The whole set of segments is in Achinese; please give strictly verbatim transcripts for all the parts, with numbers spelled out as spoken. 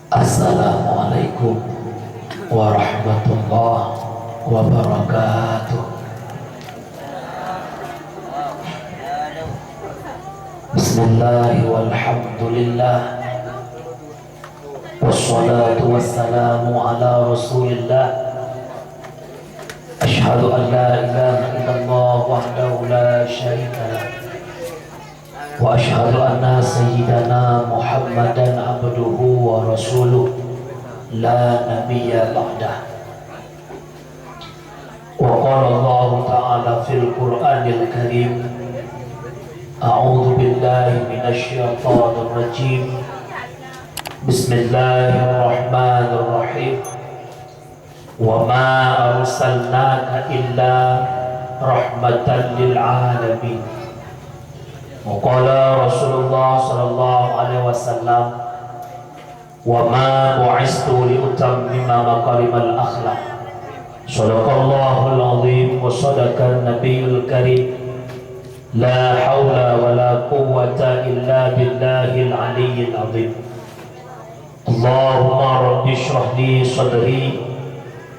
Assalamualaikum warahmatullahi wabarakatuh. Bismillah walhamdulillah. Wassalatu wassalamu ala Rasulillah. Asyhadu an la ilaha illallah wahdahu la syarika lah. Wa asyhadu anna sayyidana Muhammadan abduhu wa rasuluh, la nabiyya ba'dah. Wa qala Allahu ta'ala fil Qur'anil Karim, a'udzu billahi minasy syaithanir rajim. Bismillahirrahmanirrahim. Wa ma arsalnaka illa rahmatan lil alamin. Wa qala Rasulullah sallallahu alaihi wasallam, "Wa ma bu'istu li utammima makarimal akhlaq." Shadaqallahul azim wa shadaqan nabiyyul karim. La haula wa la quwwata illa billahil aliyyil azim. Allahumma rabbi shrah li sadri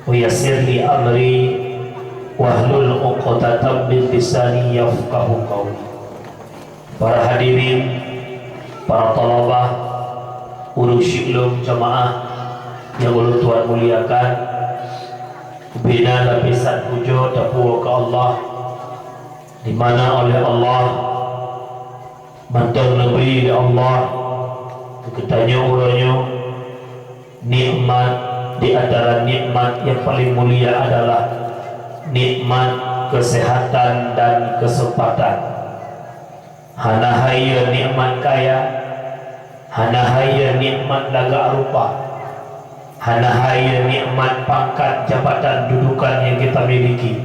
wa yassir li amri wahlul 'uqdatam min lisani yafqahu qawli. Para hadirin, para thalabah, ureuëng sikleueng jamaah nyang ulôn tuan muliakan, bina lapisan pujoe tapuwoe keu Allah, di mana oleh Allah mantong neubri lé Allah keu geutanyoe uroe nyoe nikmat. Di antara nikmat nyang paleng mulia adalah nikmat keuseuhatan dan keuseumpatan. Hana hayeue nikmat kaya, hana hayeue nikmat lagak rupa, hana hayeue nikmat pangkat jabatan dudukan nyang geutamiliki,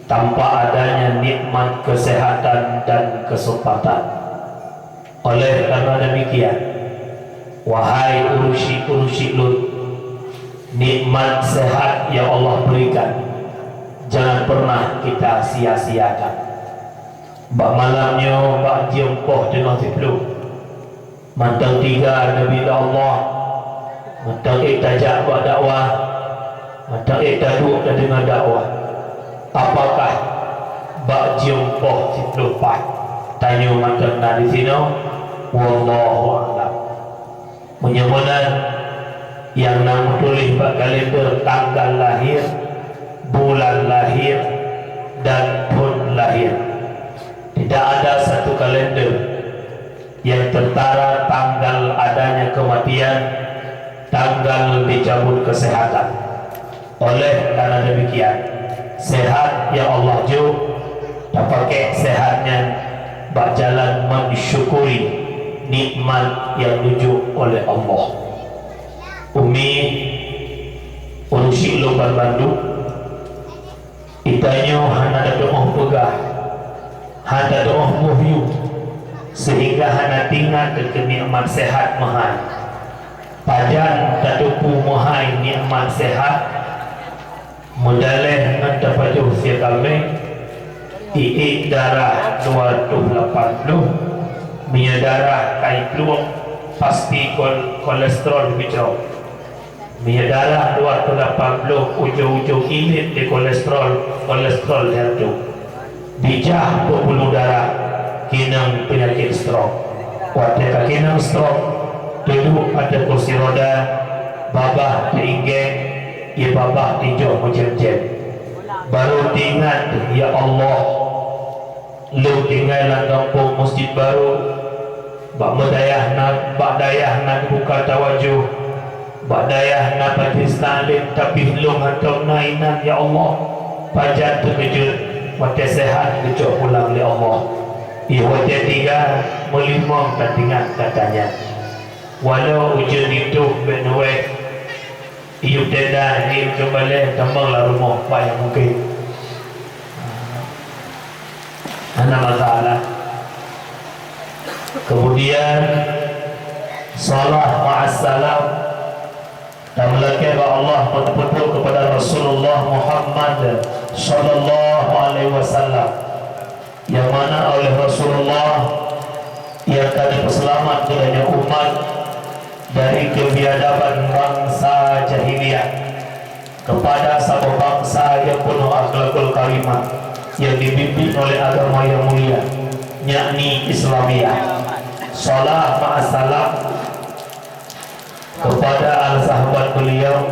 tanpa adanya nikmat keuseuhatan dan keuseumpatan. Oleh karena demikian, wahai urusi-urusi lôn, nikmat sehat yang Allah berikan, jangan pernah kita sia-siakan. Bak malam nyoe, bak jeuem poh teungoh siplôh, mantong teuga neubri lé Allah, mantong ék tajak bak dakwah, mantong ék taduek tadeungoe dakwah. Apakah bak jeuem poh siplôh paih tanyoe mantong na disinoe? Wallahu a'lam. Meunyoe meunan, nyang na meutuléh bak kalender tanggal lahir, bulan lahir, dan thon lahir. Tidak ada satu kalender yang tertara tanggal adanya kematian, tanggal dicabut kesehatan. Oleh karena demikian, sehat yang Allah jok, tapakék sehat nyan bak jalan mensyukuri nikmat yang neujok oleh Allah. Umi, urusi lôn banmandum, geutanyoe hana tatu'oh peugah, hana tatu'oh muhyu, sehingga hana teuingat keu nikmat sehat meuhai. Pajan tateupeue meuhai nikmat sehat? Meudaleh ngon tapajoh sie kaméng, iék darah dua ratus lapan puluh, meunyoe darah ka iplueng, pasti kol-, kolesterol geucok. Meunyoe darah dua ratus lapan puluh, ujong-ujong iék di kolesterol, kolesterol jatuh. Bijah peupuluh darah, keunong peunyakét stroke. Watée ka keunong stroke, teuduek ateueh kursi roda, babah teuinggeng, ie babah tijoh meujem-jem. Barô teuingat, "Ya Allah, lôn tinggai lam gampông Masjid Barô, bak meudayah na, bak dayah na geubuka tawajoh, bak dayah na majlis taklim, tapi lôn hántom na inan, ya Allah. Pajan teukeujot, watée seuhat geucok pulang lé Allah. Ih watée tinggai, meulimong tateuingat gata nyan. Walau ujeuen nitoh bék neuweh, iyup tenda, iyup cumbalée, tamong lam rumoh, bah nyang mungken." Hana masalah. Kemudian, salah ma'as salam, dan meulakée bak Allah, meuteupeue kepada Rasulullah Muhammad sallallahu alaihi wasallam, nyang mana oleh Rasulullah nyang ka geupeuseulamat keu tanyoe umat, Dari kebiadaban bansa jahiliyah kepada saboh bansa nyang peunoh akhlakul karimah nyang dibimbing oleh agama nyang mulia, yakni Islamiyah. Salam ma'assalam kepada al-sahabat beliau,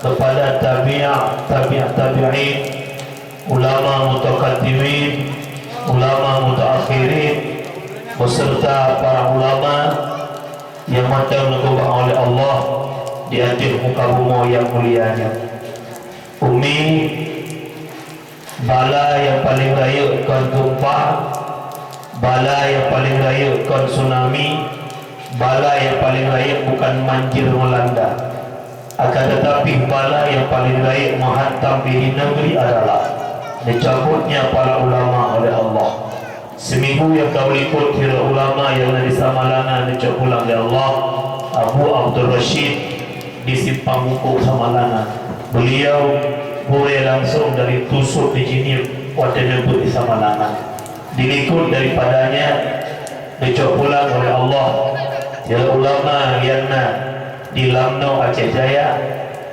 kepada tabi'ah, tabi'ah tabi'in, ulama mutakaddimin, ulama mutaakhirin, beserta para ulama nyang mantong neukeubah oleh Allah di ateueh muka bumoe nyang mulia nyoe. Umi, bala nyang paleng rayeuk kon geumpa, bala nyang paleng rayeuk kon tsunami, bala nyang paleng rayeuk bukan banjir melanda. Akan tetapi, bala nyang paleng rayeuk meuhantam di negeri adalah neucabutnya para ulama oleh Allah. Seminggu nyang ka likot, sidroe ulama nyang na di Samalanga neucok pulang lé Allah, Abu Abdul Rasyid di Simpang Bungkôk Samalanga. Beliau gurée langsong dari Tusok di Jeunieb watée neubeuet di Samalanga. Dilikot daripadanya neucok pulang oleh Allah, sidroe ulama nyang na di Lamno Aceh Jaya,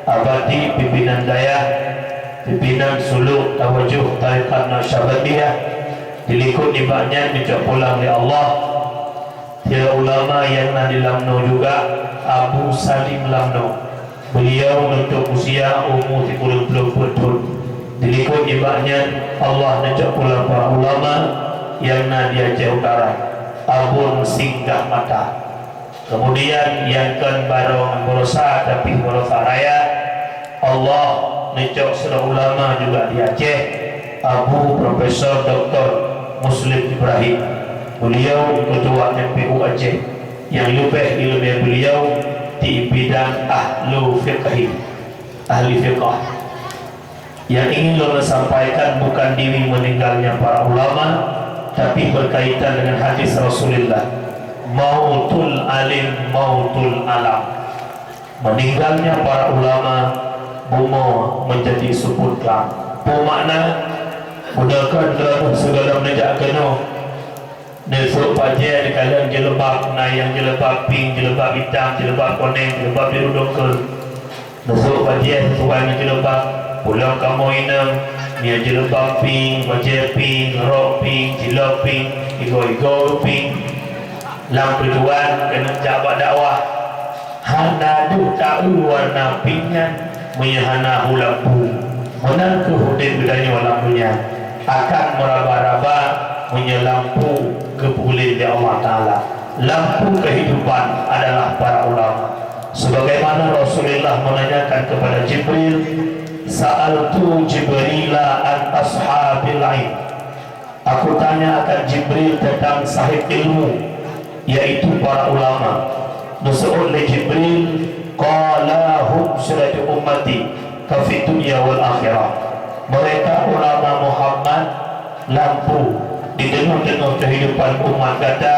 Abati pimpinan dayah, pimpinan suluk tawajuh tarekat Naqsyabandiyah. Dilikot nibak nyan neucok pulang lé Allah, sidroe ulama nyang na di Lamno juga, Abu Salim Lamno. Beliau neutuek usia umu sikureueng ploh peuet thon. Dilikot nibak nyan, Allah neucok pulang para ulama nyang na di Aceh Utara, Abon Singgah Mata. Kemudian nyang kon barô ngon baroesa, tapi baroesa raya, Allah neucok sidroe ulama juga di Aceh, Abu Profesor Doktor Muslim Ibrahim. Beliau ketua M P U Aceh nyang leubeh ileumèe beliau di bidang ahlu fiqhi, ahli fiqah. Yang ingin lôn sampaikan bukan diri meninggalnya para ulama, tapi berkaitan dengan hadis Rasulullah, "Mautul alim mautul alam." Meninggalnya para ulama, bumoe menjadi seupôt klam. Peue makna? Gunakan droeneuh sigohlom neujak keunoe. Neusok bajée dikalon jilbab, na nyang jilbab pink, jilbab itam, jilbab koneng, jilbab biru dongkeue. Neusok bajée sisuai ngon jilbab. Pulang kamoe inong, nyan jilbab pink, bajée pink, rok pink, cilok pink, igoe-igoe pink. Lam tujuan keuneuk jak bak dakwah. Hana deuh taeu warna pink nyan meunyoe hana hu lampu. Meunan kheueh udeb geutanyoe lam donya akan meuraba-raba meunyoe lampu geupeulen lé Allah Taala. Lampu kehidupan adalah para ulama. Sebagaimana Rasulullah menanyakan kepada Jibril, "Sa'altu Jibrila an ashabil ilm." Aku tanya akan Jibril tentang sahib ilmu, yaitu para ulama. Neuseuôt lé Jibril, "Qala hum siraju ummati, ka fid dunya wal akhirah." Mereka ulama Muhammad, lampu di teungoh-teungoh kehidupan umat gata,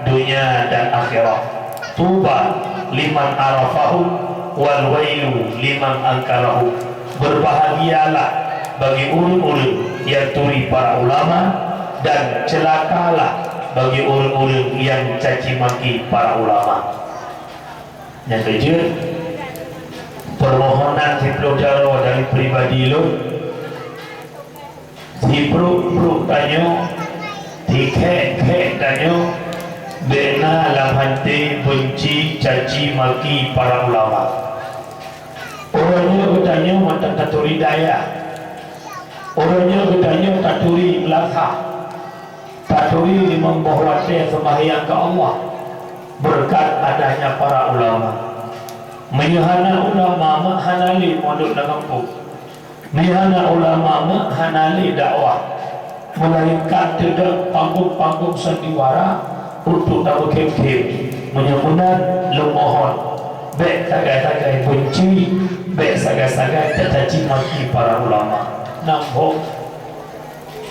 dunia dan akhirat. Tuba liman arafahum, wal wailu liman angkarahum. Berbahagialah bagi ureuëng-ureuëng nyang turi para ulama, dan ceulakalah bagi ureuëng-ureuëng nyang caci maki para ulama. Nyang keujeuet, permohonan siplôh jaroe dari pribadi lôn, sipruek-pruek tanyoe, sikhek-khek tanyoe, bék na lam hanté beunci, caci maki para ulama. Uroe nyoe geutanyoe mantong taturi dayah. Uroe nyoe geutanyoe taturi meunasah. Taturi limong boh watée seumahyang keu Allah, beureukat adanya para ulama. Meunyoe hana ulama, mak hana lé mondok lam gampông. Meunyoe hana ulama, mak hana lé dakwah. Meulainkan teudong panggong-panggong sandiwara untuk tabeukhém-khém. Meunyoe meunan, lôn mohon, bék sagai-sagai beunci, bék sagai-sagai tacaci maki para ulama. Nambông,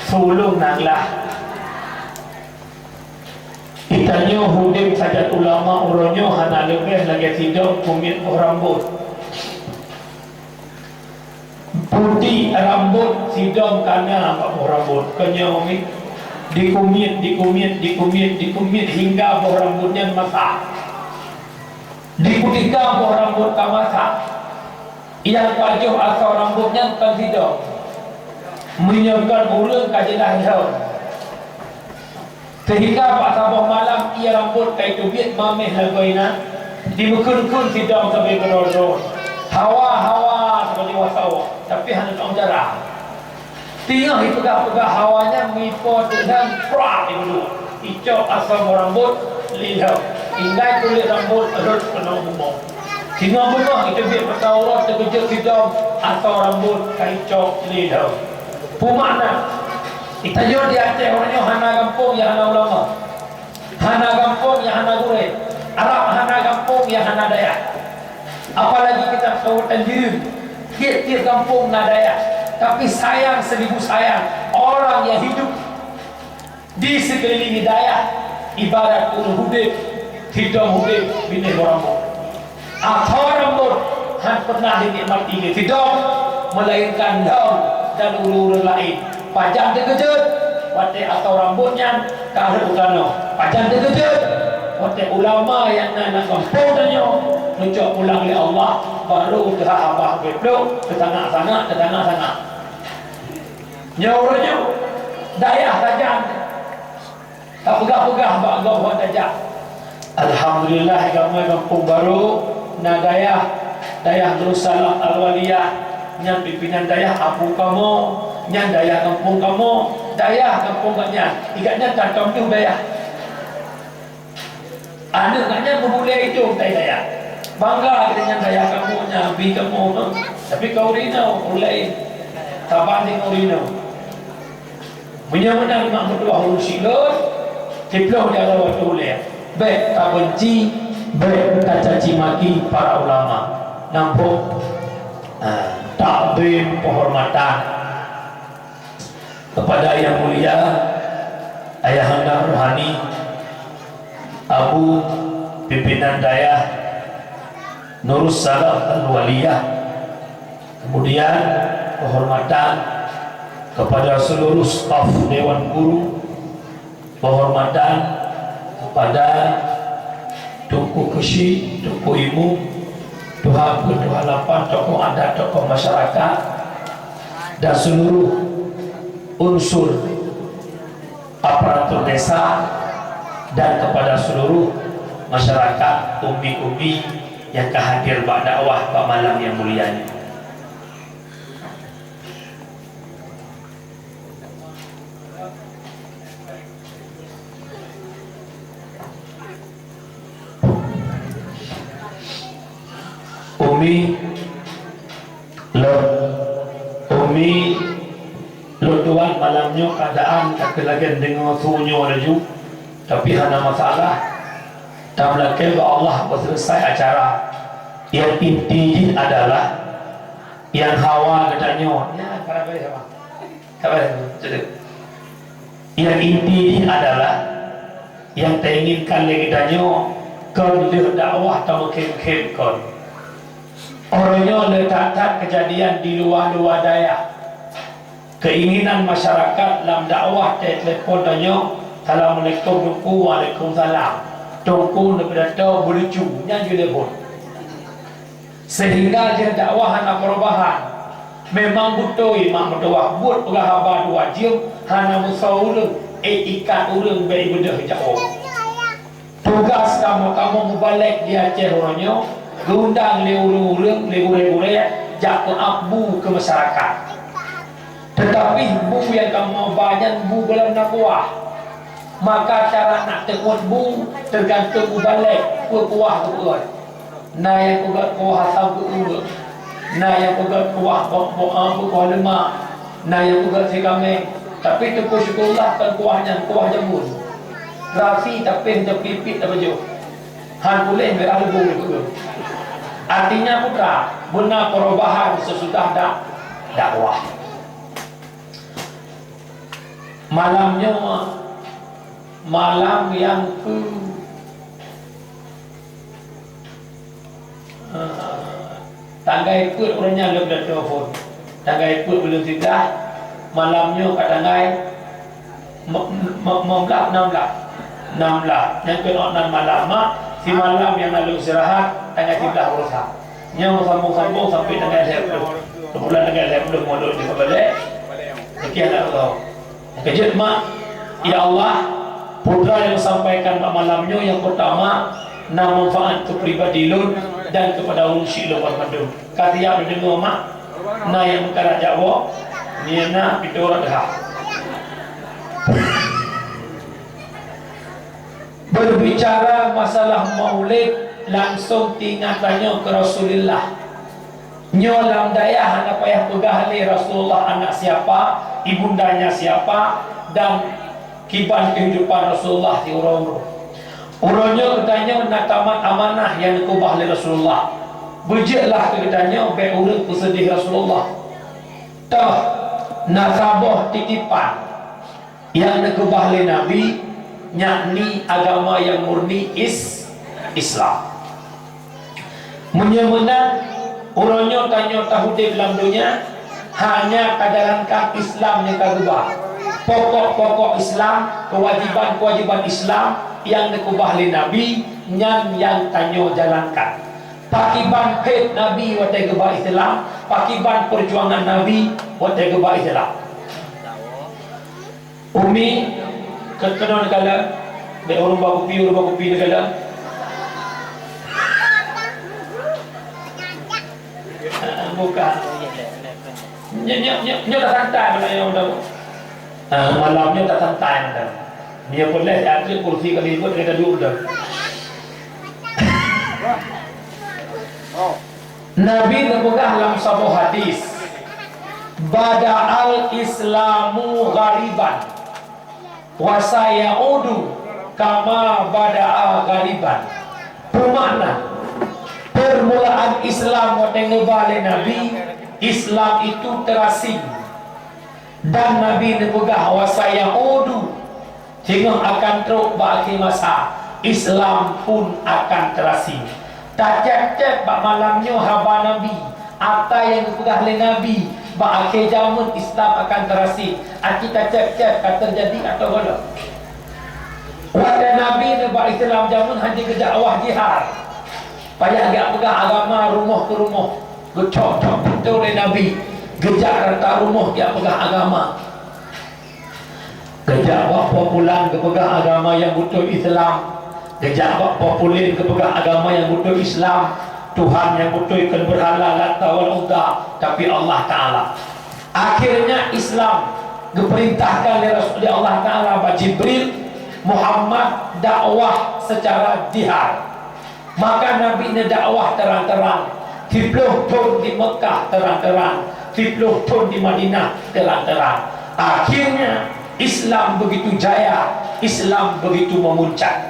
sulông nan lah. Geutanyoe udeb sajan ulama uroe nyoe hana leubeh lagée sidong kumiet boh rambot. Putéh rambot sidong kana bak boh rambot. Keunyoe mi dikumiet, dikumiet, dikumiet, dikumiet hingga boh rambot nyan masak. Di kutika boh rambot ka masak, nyang pajoh asoe rambot nyan kon sidong. Meunyoe kon ureuëng ka jeulaih lheueh. Sehingga bak saboh malam ie rambot ka iteubiet mameh lagoina, dimeukheun-kheun sidong sabe keudroe-droe. Hawa-hawa sabe jiwa sawoe, tapi hana teuong cara. Teungoh ipeugah-peugah hawa nyan, mipo teunan prak ibeudôh, icok asoe boh rambot lilheueh, tinggai kulét rambot rhot keunoe bumoe. Singoh beungoh iteubiet mata uroe teukeujot sidong asoe rambot ka icok lilheueh. Peue makna? Geutanyoe di Aceh uroe nyoe hana gampông nyang hana ulama, hana gampông nyang hana gurée, arab hana gampông nyang hana dayah. Apalagi kita Kabupaten Bireuen, tiep-tiep gampông na dayah. Tapi sayang seribu sayang, orang yang hidup di seukeuliléng dayah ibarat ureuëng udeb, sidong udeb binéh beurambot. Asoe rambot hana pernah dinikmati lé sidong, melainkan lom dan ureuëng-ureuëng laén. Pajan teukeujot watée asoe rambot nyan ka rhot u tanoh. Pajan teukeujot watée ulama nyang na lam gampông tanyoe neucok pulang lé Allah, barô teuhah haba ubé plôk, teutanggak-tanggak, teutanggak-tanggak. Nyoe uroe nyoe dayah sajan. Tapeugah-peugah bak gob hana tajak. Alhamdulillah, kamoe gampông barô na dayah, dayah Darussalam Al-Waliyah, nyan pimpinan dayah abu kamoe, nyan dayah gampông kamoe, dayah gampông gobnyan. Gobnyan ka tom dayah. Aneuk gobnyan meubulée idong tai dayah. Bangga geutanyoe dayah kamoe nyan, abi kamoe, tapi ka ureuëng inong, ureuëng laén. Saban deungon ureuëng inong. Meunyoe meunan mak meutuwah ureuëng sileuen, siplôh jaroe watée ulée, bék tabeunci, bék tacaci maki para ulama. Nampak? Ah, takzim, penghormatan kepada Yang Mulia Ayahanda Rohani, Abu Pimpinan Dayah Darussalam Al-Waliyah. Kemudian, penghormatan kepada seluruh staf Dewan Guru, penghormatan kepada Teungku Keuchik, Teungku Imum, Tuha Peuet, Tuha Lapan, tokoh adat, tokoh masyarakat, dan seluruh unsur aparatur desa, dan kepada seluruh masyarakat, umi-umi nyang ka hadir bak dakwah bak malam nyang mulia nyoe. Umi, lôn, Umi, lôn tuan malam nyoe keuadaan ka keu lagée deungoe su nyoe laju, tapi hana masalah. Tameulakée bak Allah beuseuleusoe acara. Nyang inti jih adalah nyang hawa geutanyoe. Nyan, para beuréh sama. Sabar, cedek. Nyang inti jih adalah nyang tainginkan lé geutanyoe kon lheueh dakwah tameukhem-khem kon. Uroe nyoe le that-that keujadian di luwa-luwa dayah. Keinginan masyarakat lam dakwah teutelepon tanyoe, "Assalamualaikum Teungku." "Waalaikumsalam." Teungku neupidato beulucu, nyan jeuet telepon. Sehingga jih dakwah hana perubahan. Memang beutôi mak meutuwah buet peugah haba dua jeuem hana meusoe ureuëng, eh, ikat ureuëng bék beudôh jaoh. Tugas kamoe-kamoe mubalek di Aceh uroe nyoe, geuundang lé ureuëng-ureuëng, lé gurée-gurée, jak peuab bu keu masyarakat. Teutapi bu nyang kamoe ba nyan bu gohlom na kuah. Maka cara nak teuôt bu teugantung mubalek peue kuah geuôt. Na nyang peugét kuah asam keu ureuëng, na nyang peugét kuah bok-bok, ah, kuah leumak, na nyang peugét sikameng. Tapi teupeu syukurlah kon kuah nyan, kuah jameun. Rasi tapi teupipit tapajoh. Han puléh mirah leubong lé peue. Artinya putra, beuna perubahan sesudah dak-, dakwah. Malam nyoe, malam nyang keu, eh, tanggai peuet ureuëng nyan lôn telepon. Tanggai peuet buleuen sibeulaih, malam nyoe ka tanggai me-, me-, lima belas, enam belas. Enam belas. Nyang keunoe nan malam mak, Simalam nyang na lôn istirahat, tanggai siblaih baroesa. Nyoe meusambông-sambông sampai tanggai lhèe ploh. Keumudian tanggai lhèe ploh mulod di Kabalek. Demikian Allah. Keujeuet mak, ya Allah, peue nyang sampaikan bak malam nyoe nyang peurtama na manfaat keu pribadi lôn dan keupada ureueng syik lôn banmandum. Ka siap neudeungoe mak, na nyang meukarat jak woe, nyan na pintoe rot ha. Berbicara masalah maulid, langsung teuingat tanyoe keu Rasulullah. Nyoe lam dayah hana payah peugah lé Rasulullah anak siapa, ibundanya siapa, dan kiban kehidupan Rasulullah siuroe-uroe. Uroe nyoe geutanyoe na tamat amanah nyang geukeubah lé Rasulullah. Beujeuetlah keu geutanyoe bék ureueng peuseudeh Rasulullah. Toh, na saboh titipan nyang geukeubah lé Nabi, yakni agama nyang murni is-, Islam. Meunyoe meunan, uroe nyoe tanyoe taudeb lam donya, hanya tajalankan Islam nyang ka geuba. Pokok-pokok Islam, keuwajiban-keuwajiban Islam nyang geukeubah lé Nabi, nyan nyang tanyoe jalankan. Pakiban phét Nabi watée geuba Islam, pakiban peujuangan Nabi watée geuba Islam. Umi, ke-, keunoe neukalon, bék ureueng ba kupi, ureueng ba kupi neukalon. Ah, bukan. Nyoe, nyoe, nyoe, nyoe dah santai malam nyoe, udah. Ah, malam nyoe dah santai, udah. Nyoe pun leh, ya, kursi kali ikut kita duduk, udah. Nabi geupeugah lam saboh hadis, "Bada'al Islamu ghariban, wa sayaudu kama bada'a ghariban." Peumakna, permulaan Islam watée neuba lé Nabi, Islam itu terasing. Dan Nabi neupeugah, "Wa sayaudu," singoh akan trok bak akhé masa, Islam pun akan teurasing. Tacép-cép bak malam nyoe haba Nabi, ata nyang geupeugah lé Nabi, bak akhé jameun Islam akan teurasing. Aci tacép-cép ka teujadi atau gohlom? Watée Nabi neuba Islam jameun hana geudakwah jihad. Payah geujak peugah agama rumoh keu rumoh. Geucok-cok pintoe lé Nabi, geujak rata rumoh geujak peugah agama. Geujak bak po pulan geupeugah agama nyang beutôi Islam. Geujak bak po pulen geupeugah agama nyang beutôi Islam. Tuhan nyang beutôi kon beurhala Lata wal Uzza, tapi Allah Taala. Akhirnya Islam geupeurintahkan lé Rasul, lé Allah Taala bak Jibril, Muhammad dakwah secara jihar. Maka Nabi neudakwah terang-terang, siplôh thon di Mekah terang-terang, siplôh thon di Madinah terang-terang. Akhirnya, Islam begitu jaya, Islam begitu memuncak.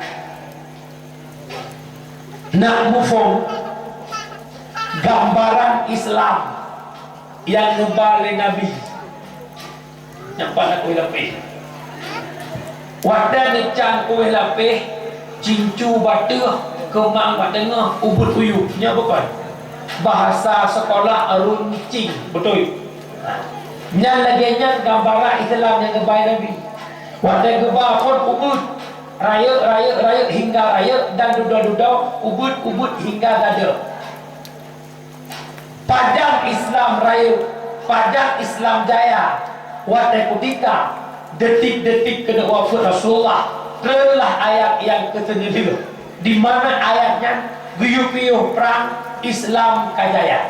Nak muphom gambaran Islam nyang neuba lé Nabi. Nyang pat na kueh lapéh. Watée neucang kueh lapéh, cincu bateuh, keumang bak teungoh, ubit u yup. Nyoe bukon? Bahasa sekolah runcing, beutôi. Nyan lagée nyan gambaran Islam nyang geuba lé Nabi. Watée geuba phon ubit, rayeuk, rayeuk, rayeuk hingga rayeuk dan dudoe-dudoe, ubit, ubit hingga gadoe. Pajan Islam rayeuk, pajan Islam jaya, watée kutika, detik-detik keuneuk wafeuet Rasulullah, treunlah ayat nyang keuteunyeulheueh, di mana ayat nyan geuyue piôh prang Islam ka jaya.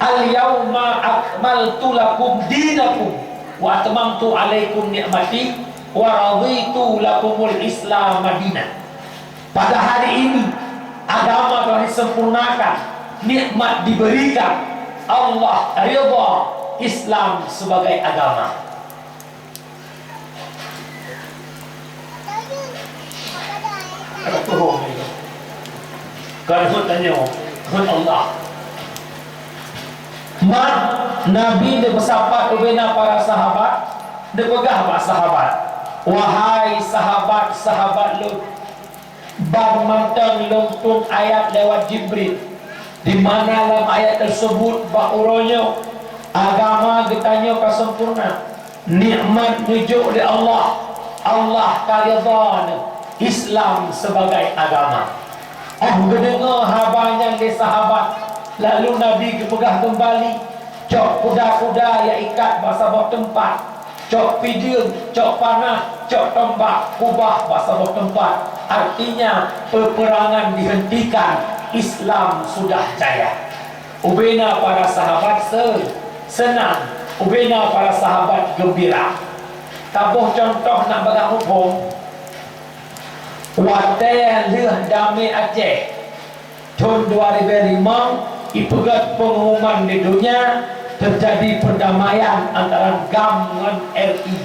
"Al-yauma akmaltu lakum dinakum wa atmamtu alaikum ni'mati wa raditu lakumul Islama dina." Pada hari ini, agama telah disempurnakan, nikmat diberikan, Allah ridha Islam sebagai agama. Kan hut tanyoe, hut Allah. Mat Nabi neupeusapat ubena para sahabat, neupeugah bak sahabat, "Wahai sahabat-sahabat lôn, ban mantong lôn tueng ayat lewat Jibril, di mana lam ayat tersebut bak uroe nyoe agama geutanyoe ka sempurna, nikmat neujok lé Allah, Allah ka ridha Islam sebagai agama." Óh geudeungoe haba nyan lé sahabat, lalu Nabi geupeugah keumbali, "Cok kuda-kuda ya ikat bak saboh teumpat, cok pideueng, cok panah, cok tombak, kubah bak saboh teumpat." Artinya, peperangan dihentikan, Islam sudah jaya. Ubena para sahabat se-, seunang, ubena para sahabat geumbira. Taboh cuntoh nak bagaih muphom. Watée lheueh damé Aceh, thon dua ribée limong, ipeugét peungumuman di donya, teujadi peurdamaian antara GAM ngon R I.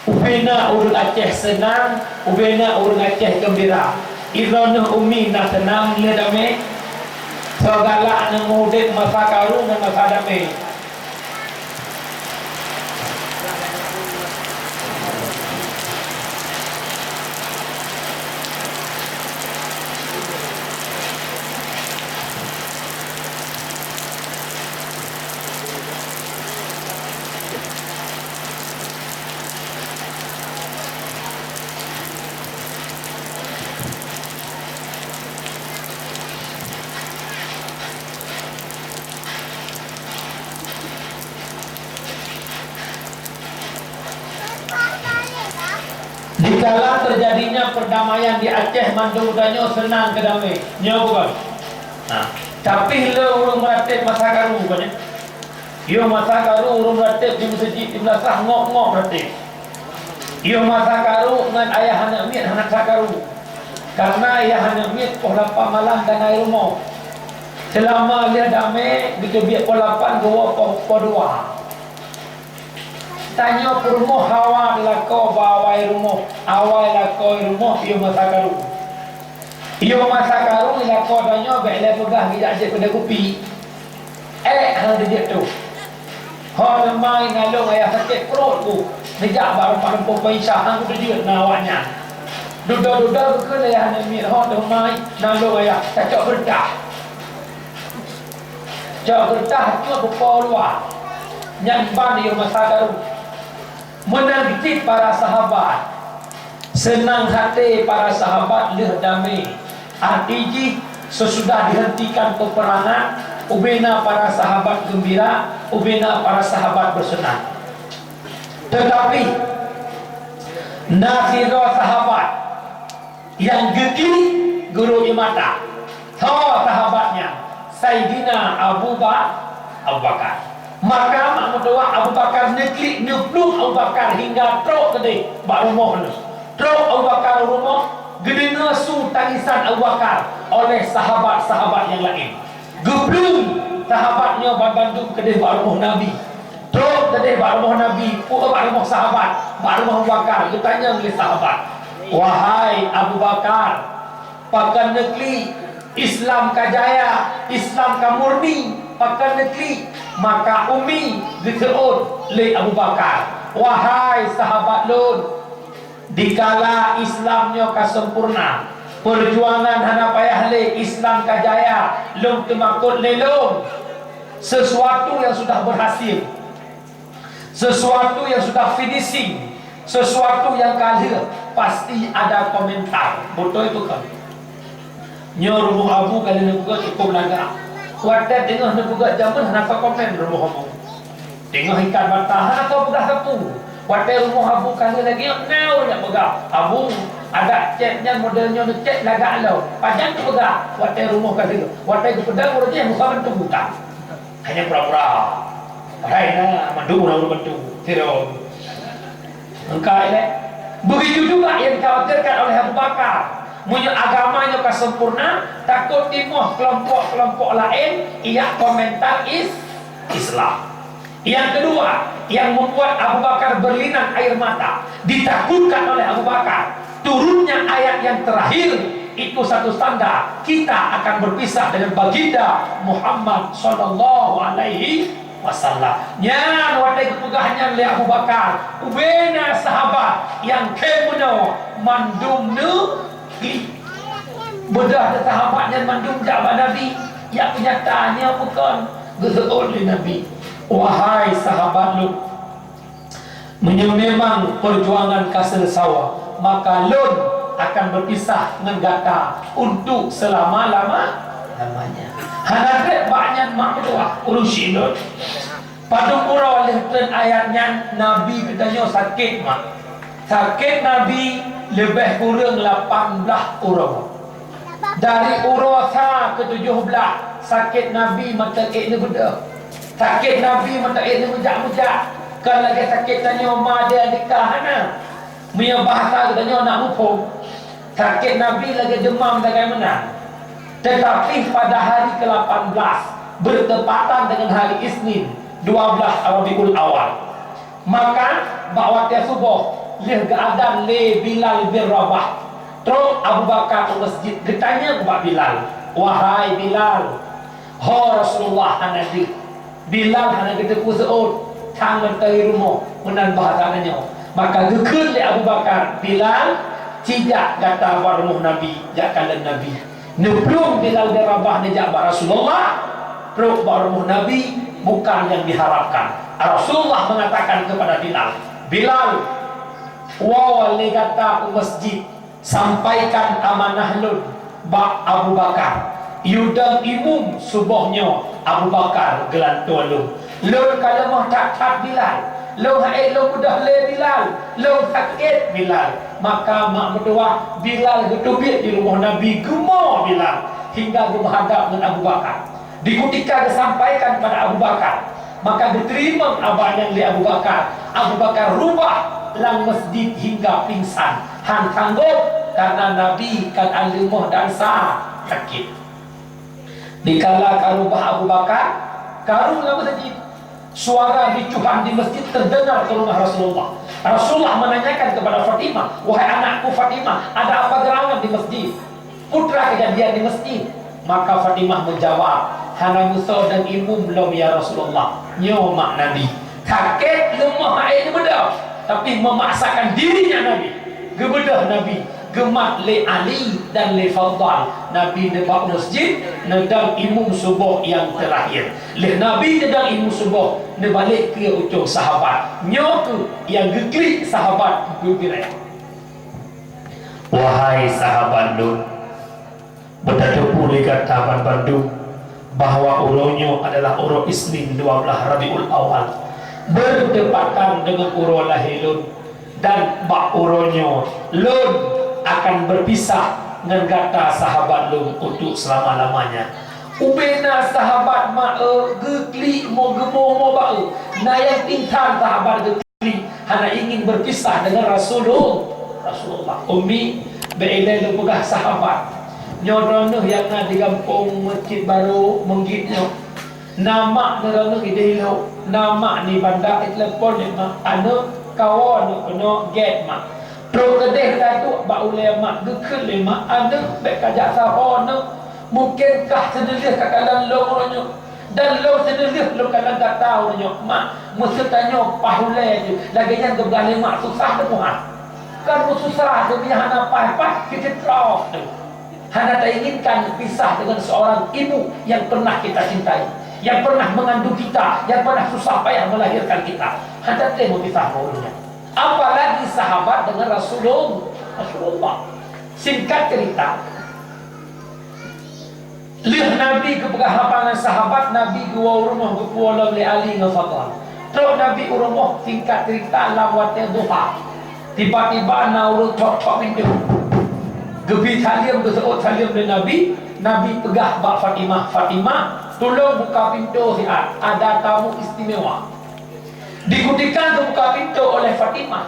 Ubena ureuëng Aceh seunang, ubena ureuëng Aceh geumbira. Droeneuh umi na seunang lé damé? Soe galak aneuk udeb masa karu ngon masa damé? Dikala teujadinya peurdamaian di Aceh, mandum geutanyoe seunang keu damé. Nyoe bukan? Nah, tapi le ureuëng meuratéb masa karu, bukan ya? Yoh masa karu ureuëng meuratéb di meuseujid di meulasah ngok-ngok meuratéb. Yoh masa karu ngon ayah aneuk miet hana sa karu. Karena ayah aneuk miet poh lapan malam dan ai rumoh. Seulama lheueh damé geuteubiet poh lapan geuwoe poh, poh dua. Tanyoe peurumoh hawa lakoe bak awai rumoh, awai lakoe rumoh yoh masa karu. Yoh masa karu lakoe tanyoe bék lé peugah geujak jép keudè kupi. Ék hana jeuet tu. Ho teuma nalong ayah sakét pruet ku, neujak bak rumoh leumpung peuriksa, han kuteujeuet na awaknyan. Dudoe-dudoe geukheun ayah aneuk miet, ho teuma nalong ayah tacok beureudah. Cok beureudah cut beupo luwa. Nyan ban yoh masa karu. Meunan cit para sahabat. Seunang até para sahabat lheueh damé. Arti jih, sesudah dihentikan peperangan, ubena para sahabat geumbira, ubena para sahabat beuseunang. Teutapi, na sidroe sahabat nyang geuklik geurok ie mata. Soe sahabat nyan? Saidina Abu Ba-, Abu Bakar. Maka mak meutuwah Abu Bakar neuklik, neuplueng Abu Bakar hingga trok keudeh bak rumoh nyoe. Trok Abu Bakar u rumoh, geudeungoe su tangisan Abu Bakar oleh sahabat-sahabat nyang laén. Geuplueng sahabat nyoe banmandum keudeh bak rumoh Nabi. Trok keudeh bak rumoh Nabi, peue bak rumoh sahabat, bak rumoh Abu Bakar, geutanyong lé sahabat, "Wahai Abu Bakar, pakon neuklik? Islam ka jaya, Islam ka murni, pakon neuklik?" Maka umi geuseuôt lé Abu Bakar, "Wahai sahabat lôn, dikala Islam nyoe ka sempurna, peujuangan hana payah lé, Islam ka jaya, lôn teumakot lé lôn. Sesuatu yang sudah berhasil, sesuatu yang sudah finishing, sesuatu yang ka lheueh, pasti ada komentar." Beutôi teuh kan? Nyoe rumoh Abu ka lheueh neupeugah cukôp lagak. Watée teungoh neupeugah jameun hana sakomen rumoh Abu. Teungoh ikat bata hana sapeugah sapeue. Watée rumoh Abu ka lheueh lagée nyoe, na ureuëng nyang peugah, "Abu, adak cét nyan model nyoe neucét lagak lom." Pajan teupeugah? Watée rumoh ka lheueh. Watée geupeudong ureuëng jih muka bantu buta. Hanya pura-pura. Padahai na mandum ureuëng bantu. Sidroe. Engkai lé. Begitu juga yang dikhawatirkan oleh Abu Bakar. Meunyoe agama nyoe ka sempurna, takot timoh kelompok-kelompok laén ijak komentar is-, Islam. Yang kedua, yang membuat Abu Bakar berlinang air mata, ditakutkan oleh Abu Bakar turunnya ayat yang terakhir, itu satu tanda kita akan berpisah dengan Baginda Muhammad sallallahu alaihi wasallam. Nyan watée geupeugah nyan lé Abu Bakar, ubena sahabat nyang khem bunoe mandum neuklik. Beudôh sahabat nyan mandum jak bak Nabi, jak peunyata nyoe bukon geuseuôt lé Nabi, "Wahai sahabat lôn, meunyoe memang peujuangan ka seuleusoe, maka lôn akan berpisah ngon gata untuk selama-lama lamanya. Hana treb bak nyan mak meutuah, ureueng syiek lôn. Padum uroe lheueh treun ayat nyan, Nabi geutanyoe sakét mak. Sakét Nabi leubeh kureueng lapan blaih uroe. Dari uroe sa keu tujoh blaih, sakét Nabi mantong ék neubeudôh. Sakét Nabi mantong ék neumeujak-meujak. Kon lagée sakét tanyoe ma di Andika, hana. Meunyoe bahasa geutanyoe nak muphom, sakét Nabi lagée deumam sagai meunan. Tetapi pada hari ke lapan belas, bertepatan dengan hari Isnin, dua belas Rabiul Awal, maka bak watée suboh lheueh geuadan lé Bilal bin Rabah, trok Abu Bakar u masjid geutanyong bak Bilal, "Wahai Bilal, ho Rasulullah hana deuh." Bilal hana geuteupeue seuôt, that mantong rumoh, meunan bahasa tanyoe. Maka geukheun lé Abu Bakar, "Bilal, cijak gata bak rumoh Nabi, jak kalon Nabi." Neuplueng Bilal bin Rabah neujak bak Rasulullah, trok bak rumoh Nabi, bukan yang diharapkan. Rasulullah mengatakan kepada Bilal, "Bilal, woe lé gata u masjid, sampaikan amanah lôn bak Abu Bakar. Yue dong imum suboh nyoe Abu Bakar geulantoe lôn. Lôn ka leumoh that-that Bilal. Lôn ha'ék lôn beudôh lé Bilal. Lôn sakét Bilal." Maka mak meutuah, Bilal geuteubiet di rumoh Nabi, geumo Bilal hingga geumeuhadap ngon Abu Bakar. Di kutika geusampaikan pada Abu Bakar, maka geuteurimong aba nyan lé Abu Bakar. Abu Bakar rubah lam masjid hingga pingsan, han sanggob, karena Nabi ka leumoh dan sa-, sakét. Dikala ka rubah Abu Bakar, karu lam masjid. Suara ricuhan di masjid terdengar ke rumah Rasulullah. Rasulullah menanyakan kepada Fatimah, "Wahai anakku Fatimah, ada apa gerangan di masjid? Putra kejadian di masjid." Maka Fatimah menjawab, "Hana meusoe dan imum lom, ya Rasulullah. Nyoe mak Nabi. Sakét leumoh ha'ék neubeudôh, tapi memaksakan dirinya Nabi. Geubeudôh Nabi, geumat lé Ali dan lé Faddal. Nabi neubak masjid, neudong imum suboh nyang teurakhir. Lheueh Nabi neudong imum suboh, neubalek keu ucok sahabat. Nyoe keuh nyang geuklik sahabat beugurée." Wahai sahabat lôn, beutateupeue lé gata banmandum bahwa uroe nyoe adalah uroe Isnin dua belas Rabiul Awal, bertepatan dengan uroe lahé lôn, dan bak uroe nyoe lôn akan berpisah ngon gata sahabat lôn untuk selama-lamanya. Ubena sahabat ma-, e, geuklik mo geumo-mo bak e, na nyang pingsan sahabat geuklik. Hana ingin berpisah dengan Rasulul-, Rasulullah. Umi, bèk ilèe lôn peugah sahabat. Nyoe droeneuh nyang na di gampông Masjid Baru Meunggit nyoe. Na mak neuh droeneuh idéh ilok. Na mak ni banda itelepon lé mak. Aneuk, kawoe aneuk keunoe gèt mak. Trok keudéh ka duek bak ulèe mak, geukheun lé mak, "Aneuk, bèk kajak saho aneuk. Mungkin kah seuneulheueh kakalon lôn uroe nyoe." Dan lôn seuneulheueh lôn kalon gata uroe nyoe, mak, meuseutanyoe paih ulèe jih, lagèe nyan geupeugah lé mak susah teuma. Kan meususah, geubiet hana paih-paih, keuceut troh teuh. Hana tainginkan pisah dengan seorang ibu yang pernah kita cintai, yang pernah mengandung kita, yang pernah susah payah melahirkan kita. Hana teurimong pisah ngon ureueng nyan. Apalagi sahabat dengan Rasulullah. Rasulullah. Singkat cerita, lheueh Nabi geupeugah haba ngon sahabat, Nabi geuwoe u rumoh geupuwoe lom lé Ali ngon Fatimah. Trok Nabi u rumoh, singkat cerita, lam watèe duha, tiba-tiba na ureueng thok-thok pintoe. Geubi saleuem, geuseuôt saleuem lé Nabi, Nabi peugah bak Fatimah, "Fatimah, tulông buka pintoe siat, ada tamu istimewa." Di kutika geubuka pintoe oleh Fatimah,